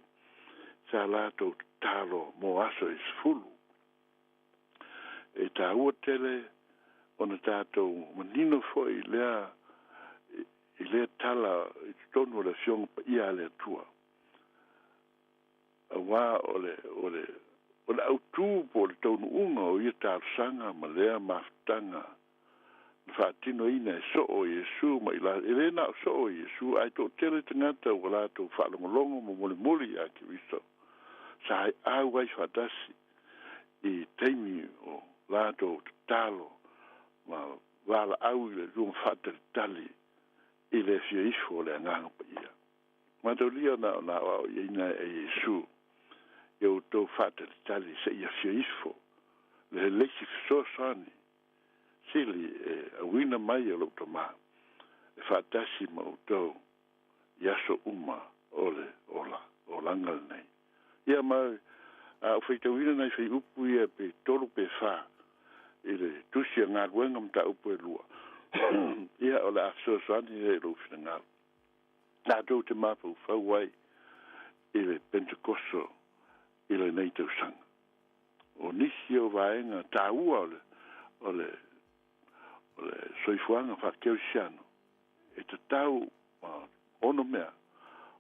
sa latou tatalo mo aso e 10. E taua tele ona tatou manino foi lea i lea tala i totonu o le Afioga Paia a le Atua, auā o le o le o le autū po o le taunuuga o ia talosaga ma lea mafutaga na faatinoina e soo Iesu ma i latou, e lē na o soo Iesu, ae toatele tagata ua latou faalogologo ma mulimuli iā Keriso sa au ai faatasi i taimi o latou tatalo ma valaau i le Atua ma faatalitali i le afio ifo o le Agaga Paia. Mataulia na ona aoaoiaina e Iesu ia outou faatalitali seia afio ifo le leisi fesoasoani sili e auina mai e lou Tamā e faatasi ma outou i aso uma o le ola olaga lenei. Ia ma a ou faitauina nai fuaiupu ia pe tolu pe fa i le Tusi a Galuega mataupu e lua, ia o le a fesoasoani lea i lou finagalo tatou te mafaufau ai i le Pentekoso i lenei tausaga. O nisi o vaega taua o le o le o le soifuaga faakerisiano e tatau ma ono mea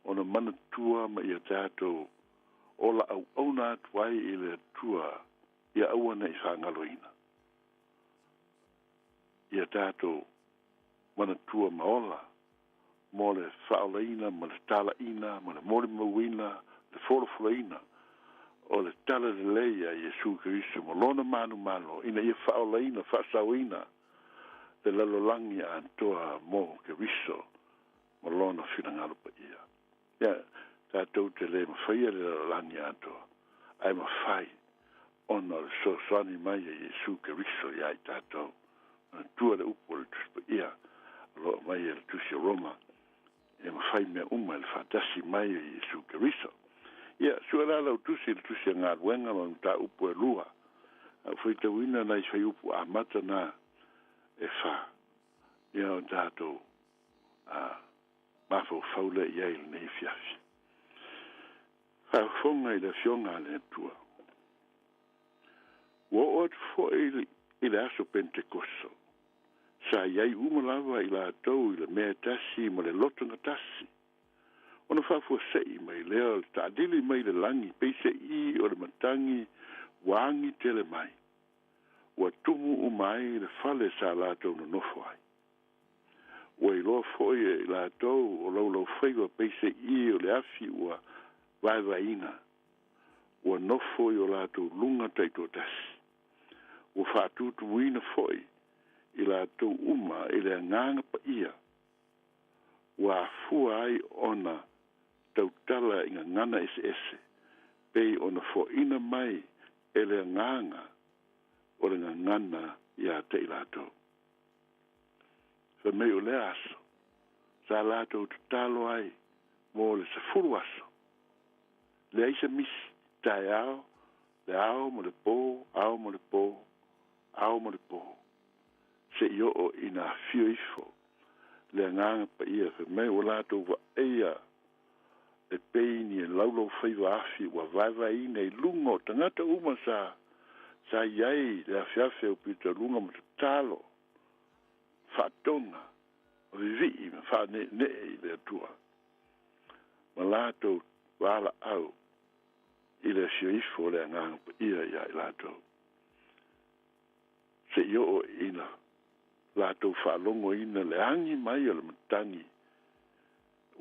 ona manatua ma ia tatou ola auauna atu ai i le Atua ia aua nei faagaloina. Ia tatou manatua ma ola mo le faaolaina ma le talaʻina ma le molimauina le folafolaina o le tala lelei a Iesu Keriso ma lona manumalo ina ia faaolaina faasaoina le lalolagi atoa mo Keriso ma lona finagalo paia. Ia, tatou te lē mafaia le lalolagi atoa, ae mafai ona o le fesoasoani mai a Iesu Keriso iā i tatou. Manatua le upu o le Tusi Paia o lo o aumai e le Tusi o Roma, e mafai mea uma i le faatasi mai o Iesu Keriso. Ia, sue la lau tusi i le tusi a galuega ma mataupu e lua, a ua faitauina nai faiupu amata na e fa, ia o tatou a mafaufau lea i ai i lenei afiafi. Faafofoga i le Afioga a le Atua. Ua oo atu foi i le aso Penetekoso, sa i ai uma lava i latou i le mea e tasi ma le loto gatasi. Ona faafuasei mai lea o le taalili mai le lagi peiseai o le matagi ua agi tele mai, ua tumu uma ai le fale sa latou nonofo ai. Ua iloa foi e i latou o laulaufaiva peiseai o le afi ua vaevaeina, ua nofo i o latou luga taitoatasi. Ua faatutumuina foi i latou uma i le Agaga Paia, ua afua ai ona tautala i gagana eseese, pei ona foaina mai e le Agaga o le gagana ia te i latou. Fai mai o lea aso, sa latou tatalo ai mo le 10 aso, leai se misi, taeao, le ao ma le pō, ao ma le pō, ao ma le pō, seia oo ina afio ifo le Agaga Paia, fai mai ua latou vaaia e pei ni laulaufaiva afi ua vaevaeina i luga o tagata uma sa sa i ai le afeafe aupitoaluga ma tatalo faatoga ma vivii ma faaneenee i le Atua ma latou valaau i le afio ifo o le Agaga Paia iā i latou, seia oo ina latou faalogoina le agi mai o le matagi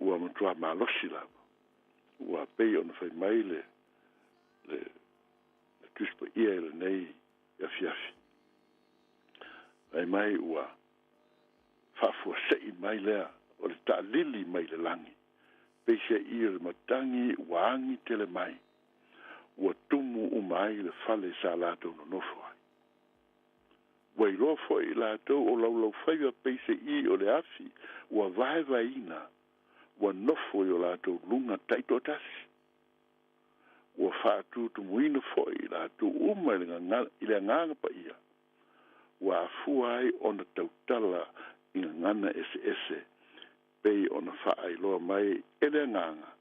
ua matuā malosi lava, ua pei ona fai mai le le le Tusi Paia i lenei afiafi. Fai mai ua faafuasei mai lea o le taalili mai le lagi, peiseai o le matagi ua agi tele mai, ua tumu uma ai le fale sa latou nonofo ai. Ua iloa foi i latou o laulaufaiva peiseai o le afi ua vaevaeina, ua nofo i o latou luga taitoatasi. Ua faatutumuina foi i latou uma i le Agaga Paia, ua afua ai ona tautala i gagana eseese pei ona faailoa mai e le Agaga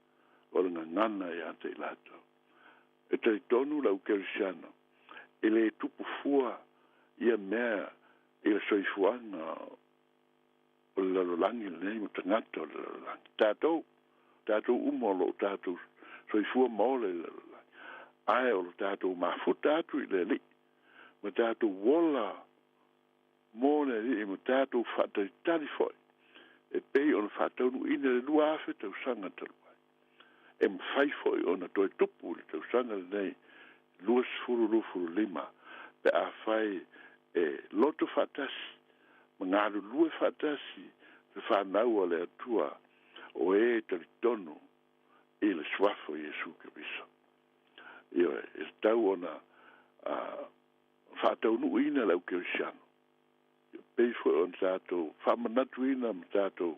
o le gagana ia te i latou. E talitonu le au Kerisiano, e lē tupu fua ia mea i le soifuaga o le lalolagi lenei ma tagata o le lalolagi. Tatou, tatou uma o lo o tatou soifua ma ola i le lalolagi, ae o lo tatou mafuta atu i le Alii ma tatou ola mo le Alii ma tatou faatalitali foi e pei ona faataunuuina le 2000 tausaga talu ai. E mafai foi ona toe tupu i le tausaga lenei 2025 pe afai e loto faatasi ma galulue faatasi le fanau a le Atua o e talitonu i le Suafa o Iesu Keriso. Ioe, e tatau ona faataunuuina le au kerisiano, e pei foi ona tatou faamanatuina ma tatou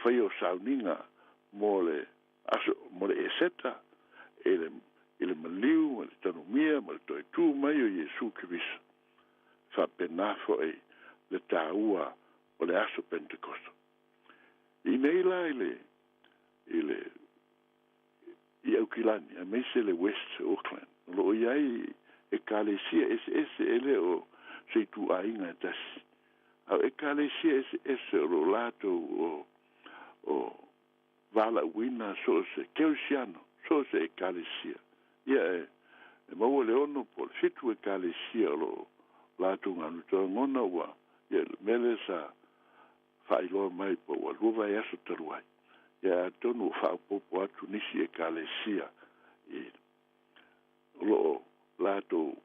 faia o sauniga mo le aso mo le Eseta i le i le maliu ma le tanumia ma le toe tu mai o Iesu Keriso. Faapena foi le taua o le aso Pentekoso. I nei la i le i le i Aukilani, aemaise le West Auckland, o lo o i ai ekalesia eseese, e le o se ituaiga e tasi, a o ekalesia eseese o lo o latou o o valaauina so o se kerisiano, so o se ekalesia. Ia e e maua le 6 po o le 7 ekalesia o lo o latou galulue. Toe lagona ua Ia, le mea lea sa faailoa mai po ua lua vaiaso talu ai, ia atonu ua faaopoopo atu nisi Ekalesia i o lo o latou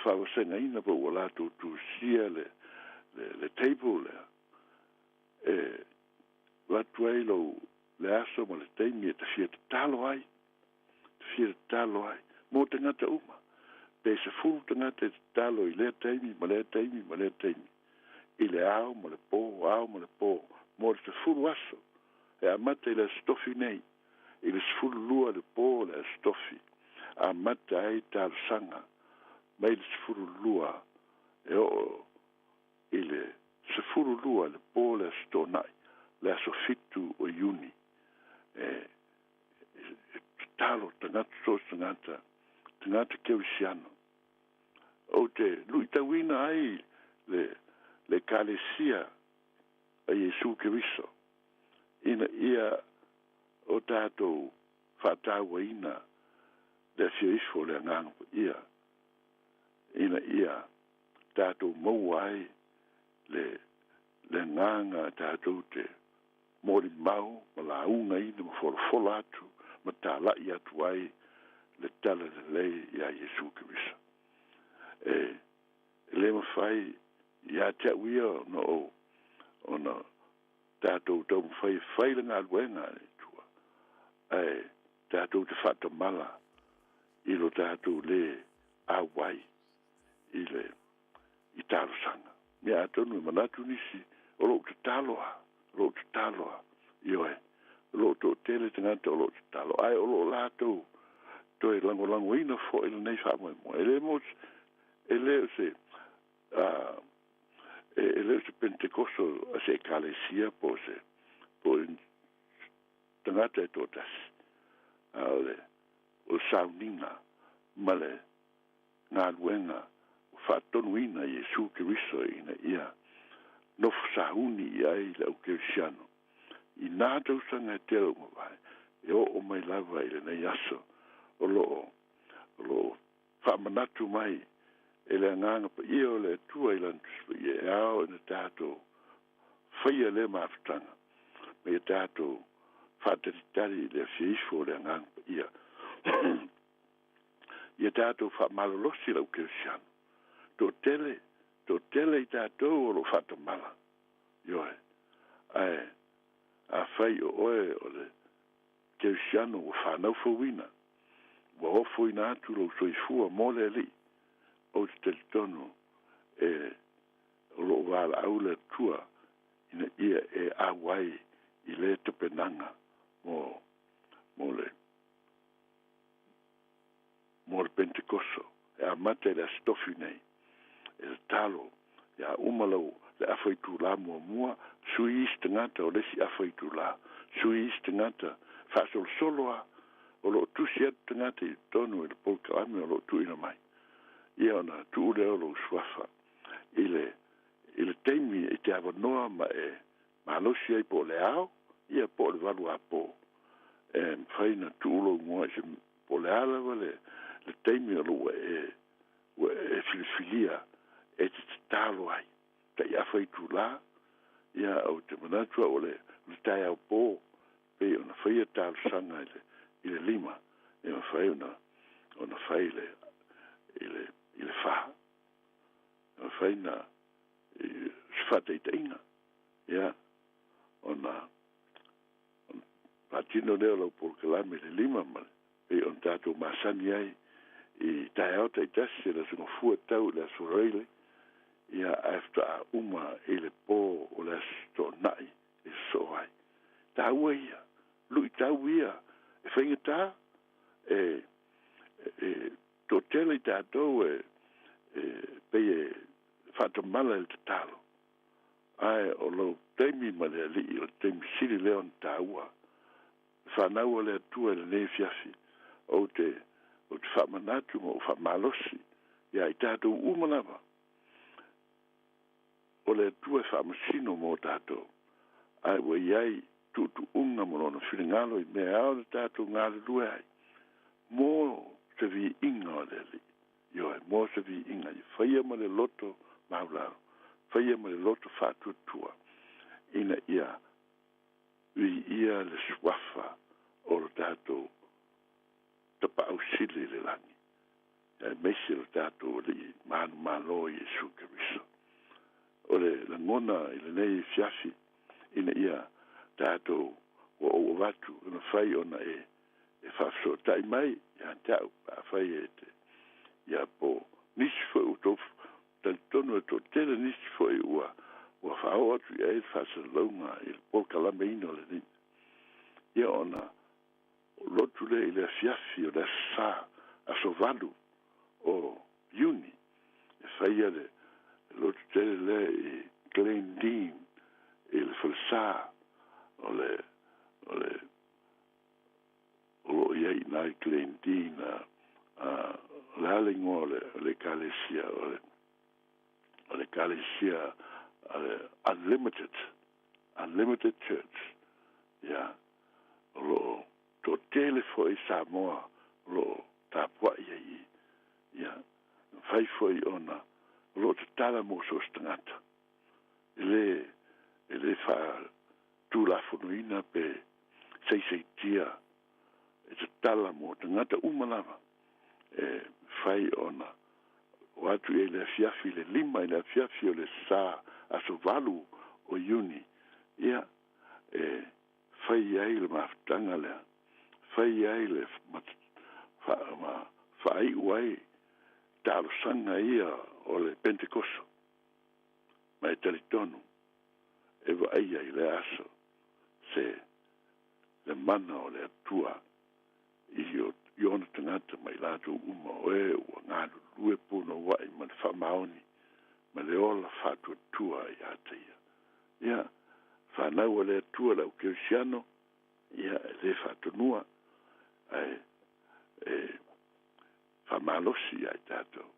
faavasegaina po ua latou tusia le, le, le table lea e avatu ai lou le aso ma le taimi e te fia tatalo ai, te fia tatalo ai mo tagata uma. Pe 10 tagata e tatalo i lea taimi ma lea taimi ma lea taimi, i le ao ma le pō, ao ma le pō, mo le 10 aso, e amata i le Aso Tofi nei, i le 12 le pō o le Aso Tofi, amata ai talosaga mai le 12 e oo i le 12 le pō o le Aso Toonai, le aso 7 o Iuni, e tatalo tagata so o se tagata, tagata kerisiano. Ou te luitauina ai le le Ekalesia a Iesu Keriso ina ia o tatou faatauaina le afio ifo o le Agaga Paia, ina ia tatou maua ai le le agaga tatou te molimau ma laugaina ma folafola atu ma tala'i atu ai le Tala Lelei iā Iesu Keriso. E le mafai ia te a'u ia ona ou ona tatou taumafai e fai le galuega a le Atua, ae tatou te faatamala i lo tatou lē auai i le i talosaga. Ia atonu e manatu nisi, o lo'u tatalo a, o lo'u tatalo a, ioe, o lo'o to'atele tagata o lo'o tatalo, ae o lo'o latou toe lagolagoina fo'i lenei faamoemoe. E le mo e le o se a e le o se Pentekoso a se Ekalesia po o se po o tagata e to'atasi, a o le o le sauniga ma le galuega ua faatonuina e Iesu Keriso ina ia nofo sauni i ai le au kerisiano i nā tausaga e tele ua mavae, e oo mai lava i lenei aso o lo o o lo o faamanatu mai e le Agaga Paia o le Atua i Lana Tusi Paia e ao ina tatou faia lea mafutaga ma ia tatou faatalitali i le afio ifo o le Agaga Paia. Ia tatou faamalolosi lau kerisiano. Toatele, toatele i tatou o lo o faatamala. Ioe. Ae afai o oe o le kerisiano ua fanau fouina, ua ofoina atu lou soifua mo le Alii, ou te talitonu e o lo o valaau le Atua ina ia e auai i lea tapenaga mo, mo le mo le Pentekoso e amata i le Aso Tofi nei. E tatalo ia uma lau le afa itulā muamua, sui isi tagata o le isi afa itulā, sui isi tagata, faasolosolo a, o lo o tusi atu tagata i totonu i le polokalame o lo o tuuina mai. Ia ona tuu lea o lou suafa i le i le taimi e te avanoa ma e malosi ai po o le ao, ia po o le 8 apo. E mafai ona tuu lou igoa i se po o le a lava le le taimi o lo o ua e ua e filifilia e te tatalo ai. Tai afa itulā, ia ou te manatu au o le le taeao pō pei ona faia talosaga i le i le 5, e mafai ona ona fai i le i le i le 4. E mafai na se faataitaiga, ia ona faatino lea o lau polokalame i le 5 ma le pei ona tatou masani ai i taeao taitasi e le Aso Gafua tau i le Aso Faraile, ia ae faatoa uma i le pō o le Aso Toonai e sosoo ai. Taua ia, luitau ia e faigata e e toatele i tatou e e pei e faatamala i le tatalo, ae o lou taimi ma le Alii o le taimi sili lea ona taua. Le fanau a le Atua i lenei afiafi, ou te ou te faamanatu ma ou faamalosi iā i tatou uma lava, o le Atua e faamasino mo tatou, ae ua i ai tuutuuga ma Lona finagalo i mea e ao ona tatou galulue ai mo se viiga o le Alii. Ioe, mo se viiga, ia faia ma le loto maualalo, faia ma le loto faatuatua ina ia viia le suafa o lo tatou Tapaau Sili i le lagi, aemaise lo tatou Alii manumalo Iesu Keriso. O le lagona i lenei afiafi ina ia tatou ua ou avatu e mafai ona e e faafesootai mai ia te au pe afai e te ia po o nisi foi ua tou talitonu e toatele nisi foi ua ua faaoo atu i ai le faasalalauga i le polokalameina o lenei ia ona lotu lea i le afiafi o le Aso Sa, aso 8 o Iuni, e faia le lotu tele lea i Glendene i le falesa o le o le o lo o i ai i ina i Glendene, a o le a le igoa o le o le ekalesia o le o le ekalesia a le Unlimited Unlimited Church ia o lo o toatele foi Samoa o lo o tapuai ai i ia, mafai foi ona o lo o tatala mo so o se tagata. E le e le faatulafonoina pe saisaitia e tatala mo tagata uma lava e mafai ona o atu i ai i le afiafi i le 5 i le afiafi o le sa aso 8 o Iuni, ia, e fai ai le mafutaga lea, fai ai le faaiu ai talosaga ia o le Pentekoso, ma e talitonu e vaaia i lea aso se le mana o le Atua i ona tagata ma i latou uma o e ua galulue punouai ma le faamaoni ma le ola faatuatua ia te ia. Ia, fanau a le Atua le au kerisiano, ia, e le faatonua, ae e faamalosi ia i tatou.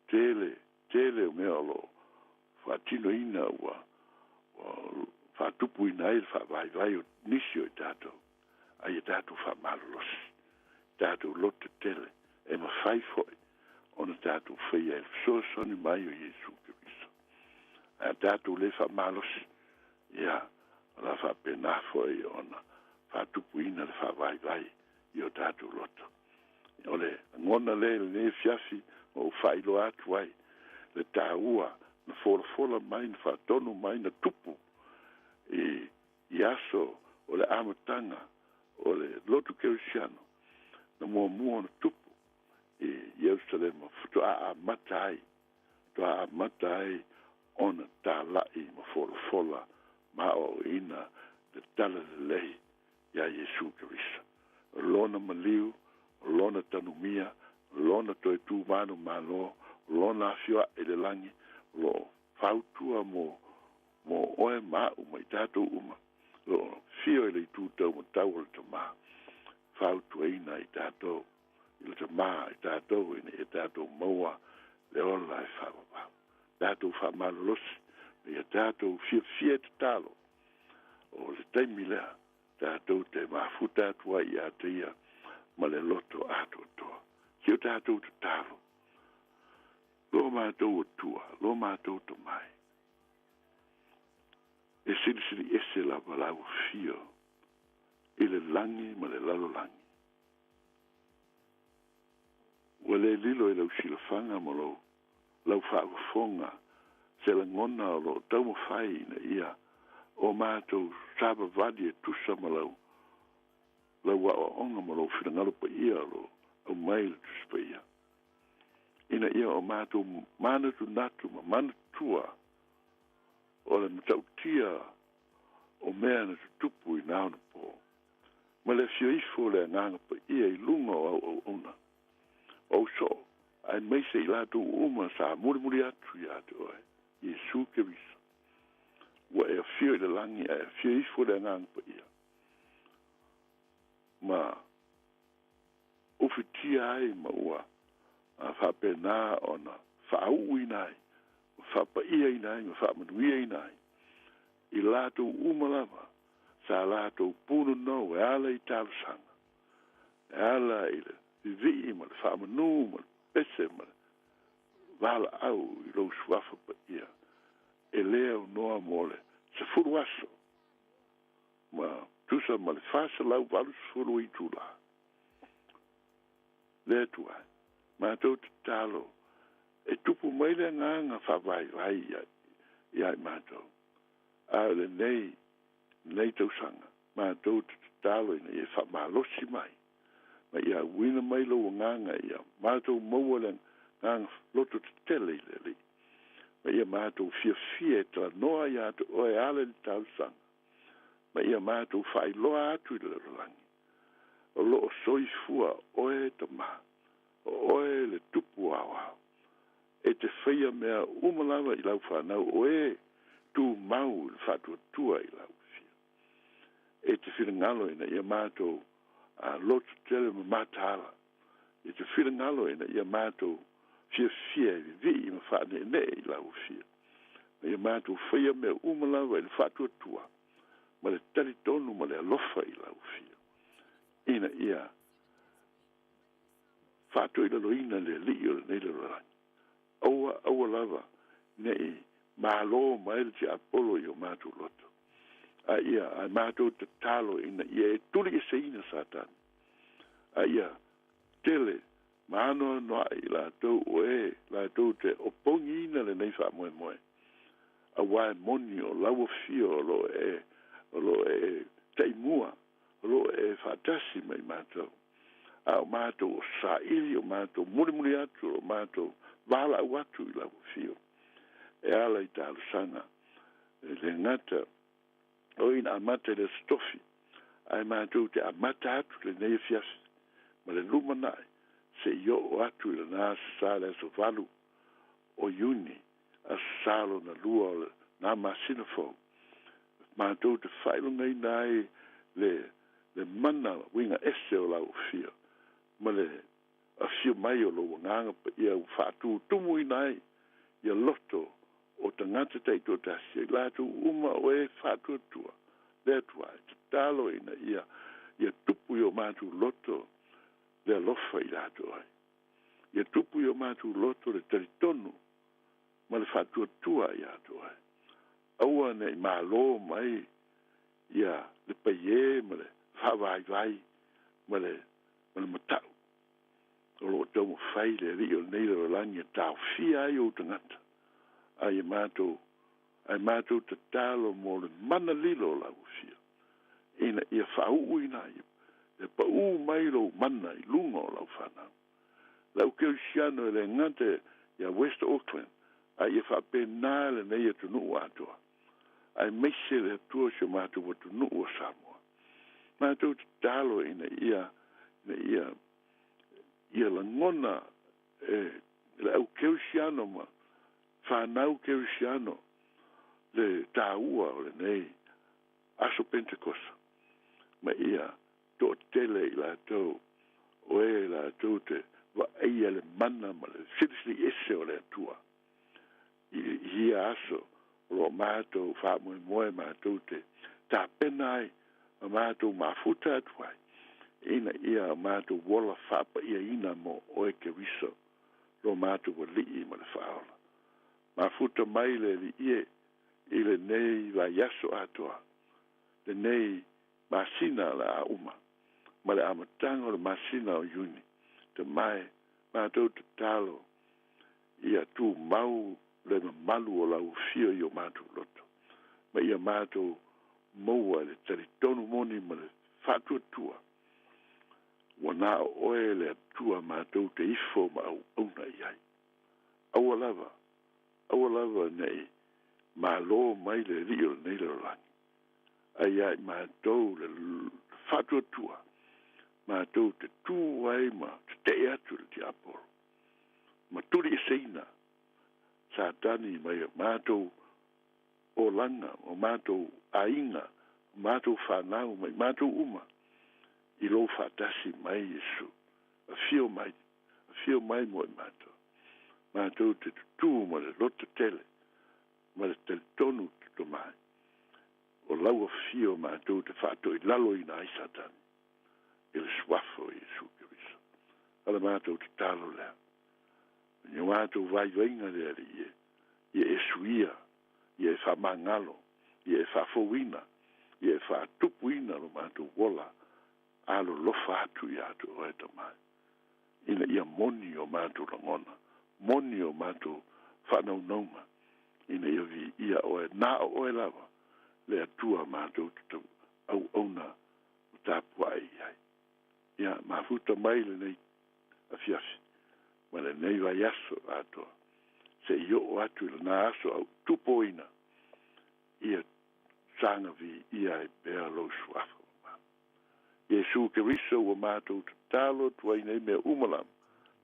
Tele, tele o mea o lo o faatinoina ua, ua faatupuina ai le faavaivai o nisi o i tatou, a ia tatou faamalolosi, tatou loto tele, e mafai foi ona tatou faia i le fesoasoani mai o Iesu Keriso. Ae a tatou le faamalosi, ia, o le a faapena foi ona faatupuina le faavaivai i o tatou loto. O le lagona lea i lenei afiafi ma ou faailoa atu ai le taua na folafola mai, na faatonu mai, na tupu i i aso o le amataga o le lotu kerisiano na muamua ona tupu i Ierusalema faatoa amata ai, faatoa amata ai ona talai ma folafola ma aoaoina le talalelei iā Iesu Keriso. O Lona maliu, o Lona tanumia, o Lona toe tū manumalo, o Lona afioaʻe i le lagi, o lo o fautua mo, mo oe ma aʻu ma i tatou uma, o lo o afio i le itu taumatau o le Tamā, fautuaina i tatou, i le Tamā i tatou ina ia tatou maua le ola e faavavau. Tatou faamalolosi, ma ia tatou fiafia e tatalo, o le taimi lea tatou te mafuta atu ai ia te ia ma le loto atoatoa. Si o tatou tatalo, lo matou Atua, lo matou Tomai, e silisili ese lava lau afio i le lagi ma le lalolagi. Ua le lilo i lau silafaga ma lou lau faafofoga se lagona o lo o taumafai ina ia o matou savavali e tusa ma lau lau aoaoga ma lou finagalo paia o lo o aumai i le Tusi Paia, ina ia o matou manatunatu ma manatua o le matautia o mea na tutupu i na ona po, ma le afio ifo o le Agaga Paia i luga o au auauna, o au soo, aemaise i latou uma sa mulimuli atu ia te oe, Iesu Keriso. Ua e afio i le lagi ae afio ifo le Agaga Paia, ma ufitia ai ma ua faapena ona faauuina ai, ma faapaiaina ai, ma faamanuiaina ai i latou uma lava sa latou punonou e ala i talosaga, e ala i le vivii ma le faamanu ma le pese ma le valaau i lou suafa paia. aunoa mo le 10 aso ma tusa ma le 480 itulā. Le Atua e, matou tatalo e tupu mai le agaga faavaivai ia i matou, a o lenei, lenei tausaga, matou te tatalo ina ia faamalosi mai, ma ia auina mai lou agaga ia matou maua le agaga loto tetele i le Alii, ma ia matou fiafia e talanoa ia te oe e ala i le talosaga, ma ia matou faailoa atu i le lalolagi, o lo o soifua oe Tama, o oe le Tupu Aoao, e te faia mea uma lava i lau fanau o e tumau i le faatuatua i lau afio. E te finagalo ina ia matou loto tele ma mataala, e te finagalo ina ia matou fiafia e vivii ma faaneenee i lau afio, ma ia matou faia mea uma lava i le faatuatua ma le talitonu ma le alofa i lau afio, ina ia faatoilaloina le Alii o lenei lalolagi. Aua, aua lava ne i malo mai le tiapolo i o matou loto, a ia a matou tatalo ina ia e tulieseina Satani, a ia tele ma anoanoai i latou o e latou te opogiina lenei faamoemoe, auā e moni o lau afio o lo o e o lo o e taimua, o lo o e faatasi ma i matou, a o matou o saili, o matou mulimuli atu, o matou valaau atu i lau afio e ala i talosaga, e le gata o ina amata i le Aso Tofi, ae matou te amata atu lenei afiafi ma le lumanai seia oo atu i lena Aso Sa le aso 8 o Iuni, Aso Sa lona lua o lena masina fou, matou te faailogaina ai le le mana uiga ese o lau afio ma le afio mai o lou Agaga Paia ua faatutumuina ai ia loto o tagata taitoatasi, i latou uma o e faatuatua le Atua, e tatalo ina ia ia tupu i o matou loto le alofa i latou ai. Ia tupu i o matou loto le talitonu ma le faatuatua ia te oe. Aua ne i malo mai ia le paiē ma le faavaivai ma le ma le mata'u o lo o taumafai le alii o lenei lalolagi e taofia ai ou tagata, a ia matou ae matou tatalo mo le mana lilo o lau afio ina ia faauuina ia paū mai lou mana i luga o lau fanau. Le au kerisiano e le gata ia West Auckland a ia faapena lenei atunuu atoa, aemaise le Atua o si o matou atunuu o Samoa. Matou tatalo ina ia ina ia ia lagona e le au kerisiano ma fanau kerisiano le taua o lenei aso Pentekosa, ma ia toatele i latou o e latou te vaaia le mana ma le silisili ese o le Atua i ia aso o lo o matou faamoemoe matou te tapena ai ma matou mafuta atu ai ina ia matou ola faapaiaina mo oe Keriso lo matou Alii ma le Faaola. Mafuta mai le Alii e i lenei vaiaso atoa, lenei masina o le a uma, ma le amataga o le masina o Iuni, tamae matou tatalo ia tumau le mamalu o lau afio i o matou loto, ma ia matou maua i le talitonu moni ma le faatuatua, ua na o oe le Atua matou te ifo ma auauna i ai. Aua lava, aua lava ne i malo mai le alii o lenei lalolagi, a ia i matou le faatuatua matou te tu ai ma tetee atu i le tiapolo, ma tulieseina Satani mai o matou olaga, o matou aiga, o matou fanau ma i matou uma i lou faatasi mai Iesu. Afio mai, afio mai mo i matou. Matou te tutū ma le loto tele ma le talitonu toto mai o lau afio matou te faatoilaloina ai Satani i le suafa o Iesu Keriso. A le matou tatalo lea. O ni o matou vaivaiga le Alii e, ia e suia Ia e faamagalo, ia e faafouina, ia e faatupuina lo matou ola alolofa atu ia te oe Tama, ina ia moni o matou lagona, moni o matou faanaunauga, ina ia viia oe, na o oe lava le Atua matou te auauna ma tapuai i ai. Ia mafuta mai lenei afiafi ma lenei vaiaso atoa, seia oo atu i lena aso autupoina, ia saga viia ai pea lou suafa mamalu. Iesu Keriso ua matou tatalo atu ai nei mea uma lava,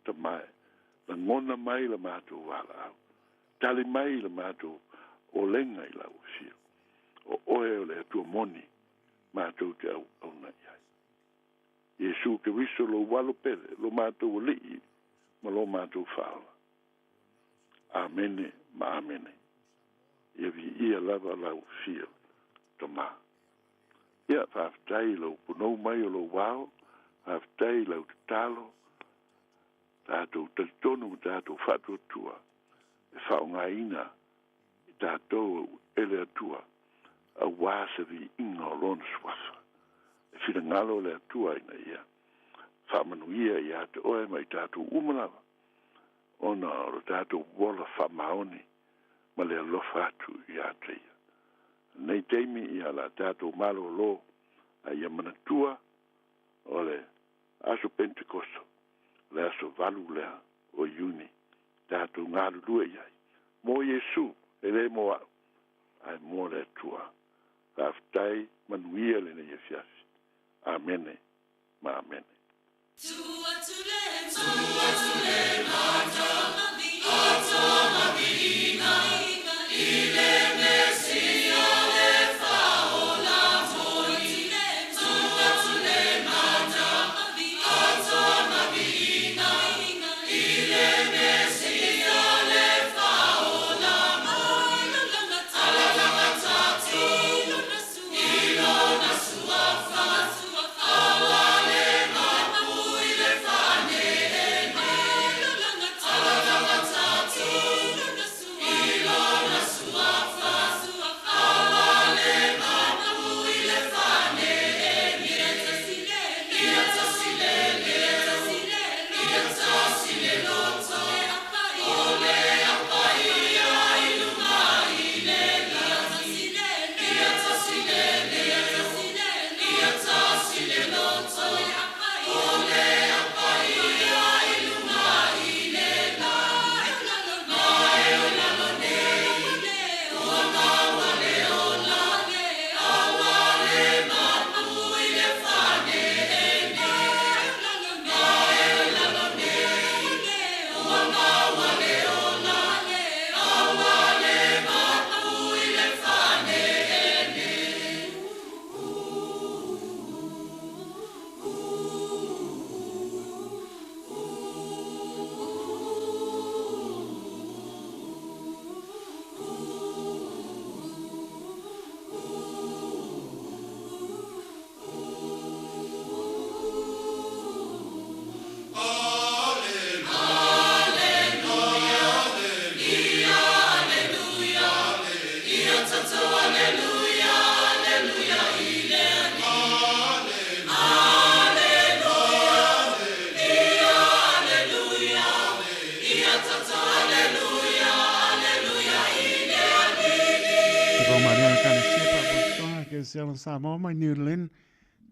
Tama e, lagona mai la matou valaau, tali mai la matou olega i lau afio. O oe o le Atua moni matou te auauna i ai. Iesu Keriso lou Alo pele, lo matou Alii ma lo matou Faaola. Amene ma amene. Ia viia lava lau afio, Tama. Ia, faafetai i lou punou mai o lou ao, faafetai i lau tatalo, tatou talitonu ma tatou faatuatua e faaaogaina i tatou e le Atua aua se viiga o Lona Suafa. E finagalo le Atua ina ia faamanuia ia te oe ma i tatou uma lava, ona o lo tatou ola faamaoni ma le alofa atu ia te Ia. Lenei taimi, ia la tatou malōlō, a ia manatua o le aso Pentekoso, o le aso 8 lea o Iuni, tatou galulue i ai mo Iesu, e le mo a'u, ae mo le Atua. Faafetai, manuia lenei afiafi. Amene ma amene. Kerisiano Samoa mai New Zealand.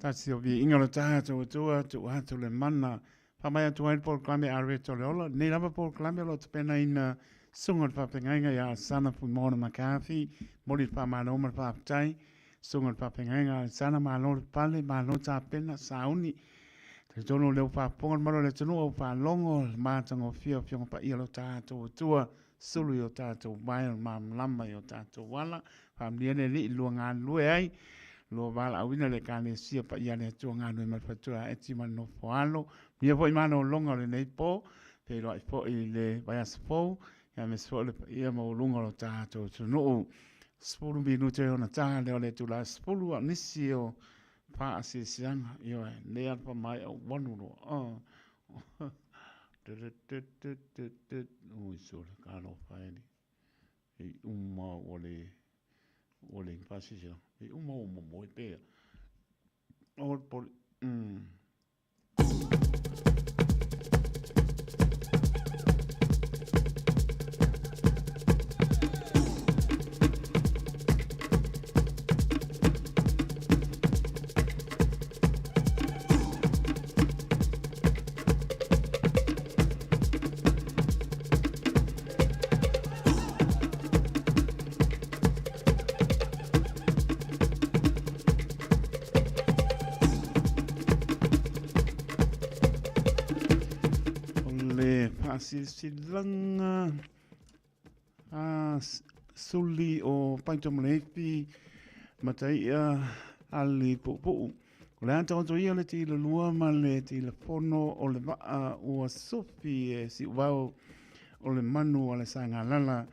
Tasi o viiga o le tatou Atua, tuu atu le mana. Faamai atu ai le polokalame a Reto le Ola. Nei lava polokalame o lo o tapenaina susuga o le faafeagaiga ia Alesana Fuimaono McCarthy. Momoli le faamalo ma le faafetai. Susuga o le faafeagaiga a Alesana, malo le pale, malo tapena, sauni. Talitonu o lea ua faafofoga le malu o le atunuu, ua faalogo le matagofie o Afioga Paia o lo tatou Atua, sulu i o tatou vae o le malamalama i o tatou ala. Faamanuia le Alii i lua galulue ai, lua valaauina le Ekalesia Paia a le Atua galulue ma le faletua ia Eti ma le nofo alo. Manuia foi malologa o lenei po, feiloai foi i le vaiaso fou, aemaise foi o le paia maualuga o lo tatou atunuu. 10 minute ona ta lea o le itula e 10, a o nisi o faaasiasiaga, ioe, nei alfa mai au 8 loa. Ui sole, talofa e. E uma ua le ua le faasilasila. E uma ua momoe pea. O le pole. Mm. O le faasilasilaga a suli o Paito Maleifi Mataia Ali Puupuu. O le a taoto ia le tila lua ma le tila fono o le vaa ua sofi e Siuvao o le manu a le Sagalala.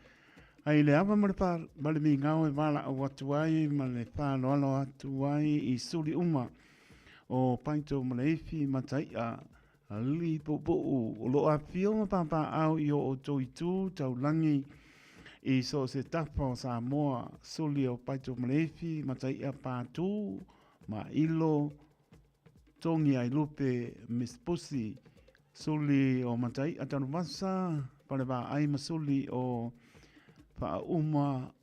Ai le ava ma le, pa, ma le migao e valaau atu ai ma le faaaloalo atu ai i suli uma o Paito ma Leifi ma Tai'a Alii Puupuu o lo o afifio ma papaaao i o outou itu taulagi i so o se tafa o Samoa, suli o Paito ma Leifi ma Tai'a Patu ma Ilo Togi Ailupe Miss Pusi, suli o Matai'a Tanuvasa, Falevaai ma suli o Faauma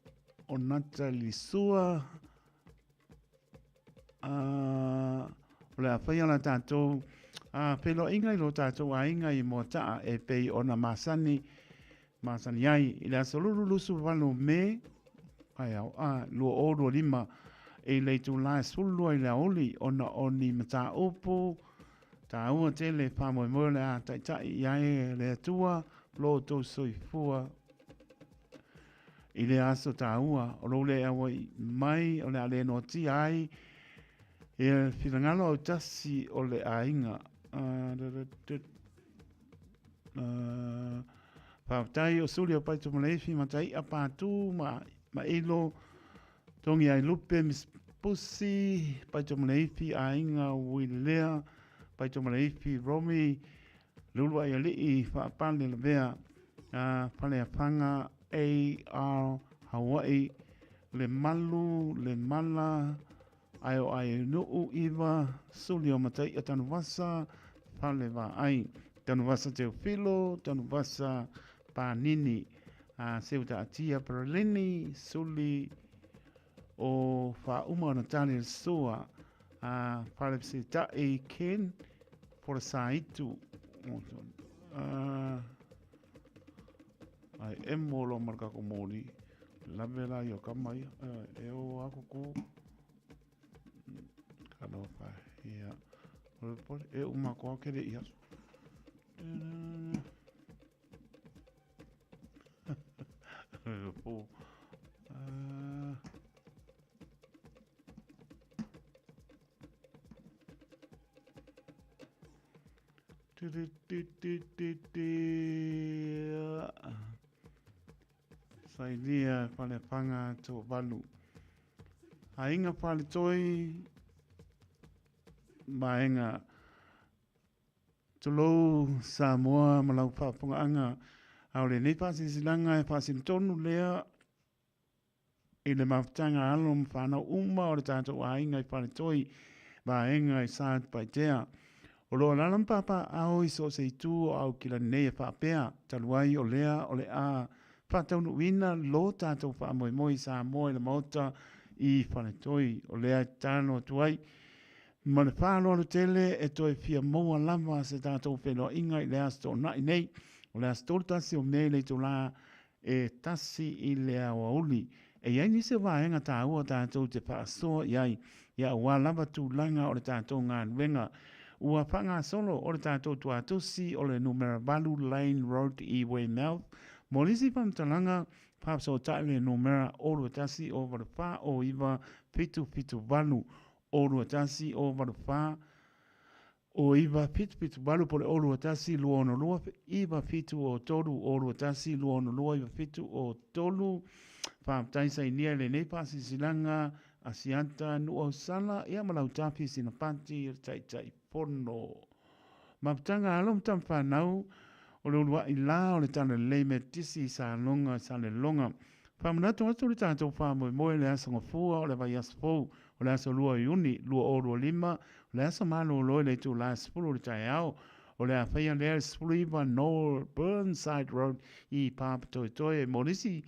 o Natalie Sua, o le a faia la tatou feiloaiga i lo tatou aiga i Moataa e pei ona masani masani ai i le aso 28 Me paeao a 2025 i le itula e 12 i le aoauli ona o ni mataupu taua tele faamoemoe o le a taitai i ai le Atua lo outou soifua I lea aso taua, o lou le auai mai o le a le noatia ai ia finagalo autasi o le aiga. Faafetai o Suli o Paito Maleifi, Matai'a, Patu ma Mailo, Togi Ailupe, Miss Pusi, Paito Maleifi, Aiga Uilelea, Paito Maleifi, Romy, Luluai Alii, Faapale Lavea, Faleafaga, AR Hawaii, Le Malu, Le Mala, Aeoaenuu Iva, Suli o Mataia Tanuvasa, Falevaai, Tanuvasa Teofilo, Tanuvasa Panini, Seutaatia Perelini, Suli o Faauma o Natalia Sua, Falefesitai Ken, Porasaitu, Ai emo loa ma le kako moli, lawe la i o kama ia, e o aku ku, talofa ia, o le pole, e uma koa kele i aso. Po. Sailia Falefaga Tovalu. Aiga Faletoi Vaega Tulou Samoa ma lau faafofogaaga. A o lenei faasilasilaga e faasino tonu lea i le mafutaga a alo ma fanau uma o le tatou aiga i Faletoi, vaega i Satupaitea. O lo o alaala ma papaaao i so o se itu o Aukilani nei e faapea, talu ai o lea o le a faataunuuina lo tatou faamoemoe i Samoa i le Maota i Faletoi. O lea e tatalo atu ai ma le faaaloalo tele e toe fia maua lava se tatou feiloaiga i le Aso Toonai nei, o le aso 31 o Me i le itula e tasi i le aoauli. E i ai nisi o vaega taua tatou te faasoa i ai, ia aua lava tulaga o le tatou galuega. Ua faagasolo o le tatou tuatusi o le numera 8 Lane Road i Weymouth. Mo nisi faamatalaga, faafesootai le numera 0 21 0 84 09 778 0 21 0 84 O 9 7 7 8 po o le 0 2 1 2 6 2 9 7 o 3 0 2 1 2 6 9 7 o 3. Faafetai sainia i lenei faasilasilaga Asiata Nuuausala ia ma Lautafi Sinapati o le Taitaifono. Mafutaga alo ma tamafanau o le uluai la o le Talalelei Metotisi i Saloga Saleloga. Faamanatu atu le tatou faamoemoe i le Aso Gafua o le vaiaso fou, o le aso 2 o Iuni 2025, o le aso malolo i le itula e 10 i le taeao. O le a faia lea i le 19 Noel Burnside Road i Papatoetoe. Mo nisi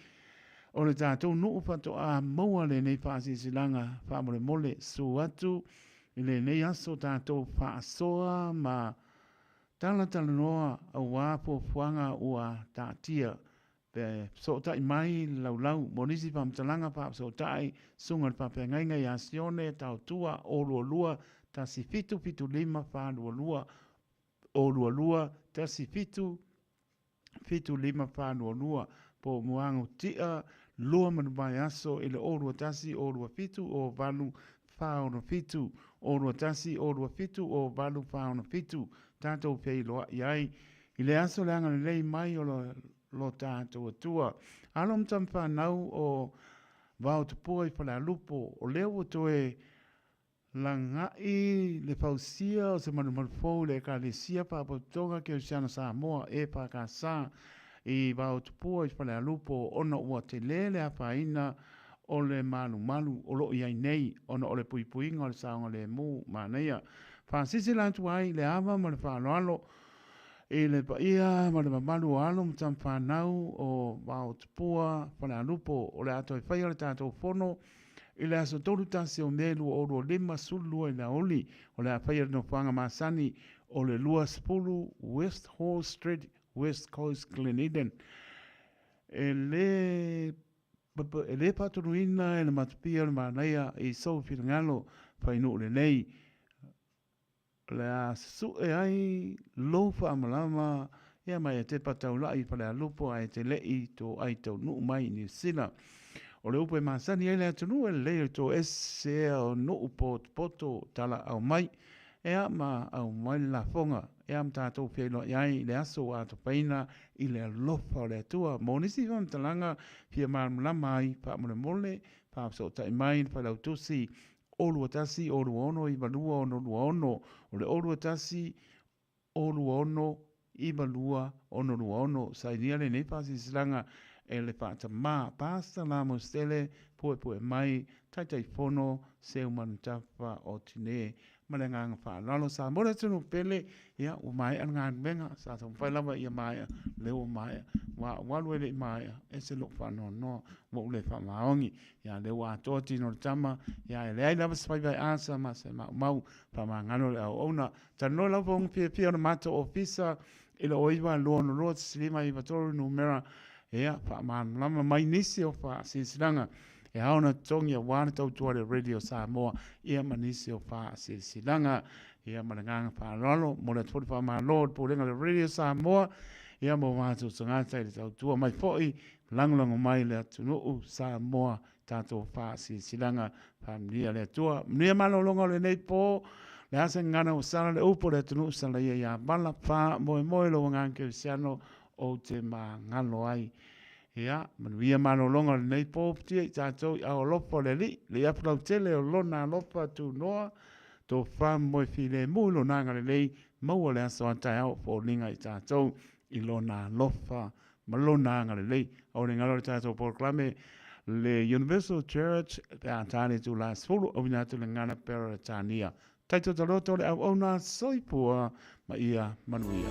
o le tatou nuu faatoa maua lenei faasilasilaga faamolemole, susu atu i lenei aso tatou faasoa ma talatalanoa aua fuafuaga ua taatia Pe fesootai mai le laulau mo nisi faamatalaga faafesootai, Susuga i le Faafeagaiga ia Sione Taotua 022 1775 422, 022 1775 422, po o Moago Tia lua ma le vaiaso i le 021 027 08 467, 021 027 08 467, tatou feiloai ai i le aso le agalelei mai o lo tatou Atua. Alo ma tama fanau o Vaotupua i Falealupo, o lea ua toe laga'i le fausia o se malumalu fou i le Ekalesia Faapotopotoga Kerisiano Samoa, EFKS, i Vaotupua i Falealupo ona ua tele le afaina o le malumalu o lo o i ai nei ona o le puipuiga o le saogalemu manaia. Faasilasila atu ai le ava ma le faaaloalo i le paia ma le mamalu o alo ma tama fanau o Vaotupua Falealupo o le a toe faia le tatou fono i le aso 31 o Me 2025, 12 i le aoauli. O le a faia i le nofoaga masani o le 20 West Hall Street, West Coast, Glen Eden. E le E le faatonuina e le matapia o le manaia i sou finagalo fainuu lelei, o le a susue ai lou faamalama ia ma e tepa taula'i i Falealupo ae te le'i toai taunuu mai i Niu Sila. O le upu e masani ai le atunuu e lelei o le toese o nuu potopoto talaau mai ea ma aumai le lafoga ea ma tatou feiloai ai i le aso ua atofaina i le alofa o le Atua. Mo nisi faamatalaga fia malamalama ai, faamolemole, faafesootai mai i le Failautusi 021 026 92 626, o le 021 026 92 626. Sainia lenei faasilasilaga e le faatamā Pastor Lamositele Puepue Mai, Taitaifono Seumanutafa o Tinē. Ma le agaga faaaloalo. Samoa le atunuu pele, ia ua maea le galuega, sa taumafai lava ia maea, lea ua maea. Ua ou alu e le i maea, ese lou faanoanoa, ua ou le faamaoni. Ia lea ua atoa tino o le tama, ia e leai lava se faiva e asa ma se maumau, faamagalo le auauna. Talanoa lau fofoga fiafia o le matou ofisa i le 09 262 593 numera, ia faamalamalama mai nisi o faasilasilaga e ao ona totogi aua le tautua a le Radio Samoa, ia ma nisi o faasilasilaga. Ia ma le agaga faaaloalo, momoli atu foi le faamalo i le Pulega a le Radio Samoa, ia ma o matou tagata i le tautua mai foi, lagolago mai le atunuu Samoa tatou faasilasilaga. Faamanuia le Atua. Manuia malologa o lenei po. Le a se gagana ua sala le upu a le atunuu salaia ia vala faamoemoe lou agaga kerisiano ou te magalo ai. Ia, manuia malologa o lenei po futia i tatou i ao alofa o le Alii, le iafu lautele o Lona alofa tunoa, tofa moe filemu i Lona agalelei, maua le aso a taeao o foliga i tatou i Lona alofa ma Lona agalelei. Aua ne i galo le tatou polokalame le Universal Church pe a ta le itula 10 auina atu le gagana Peretania. Taito taloto le auauna soifua ma ia manuia.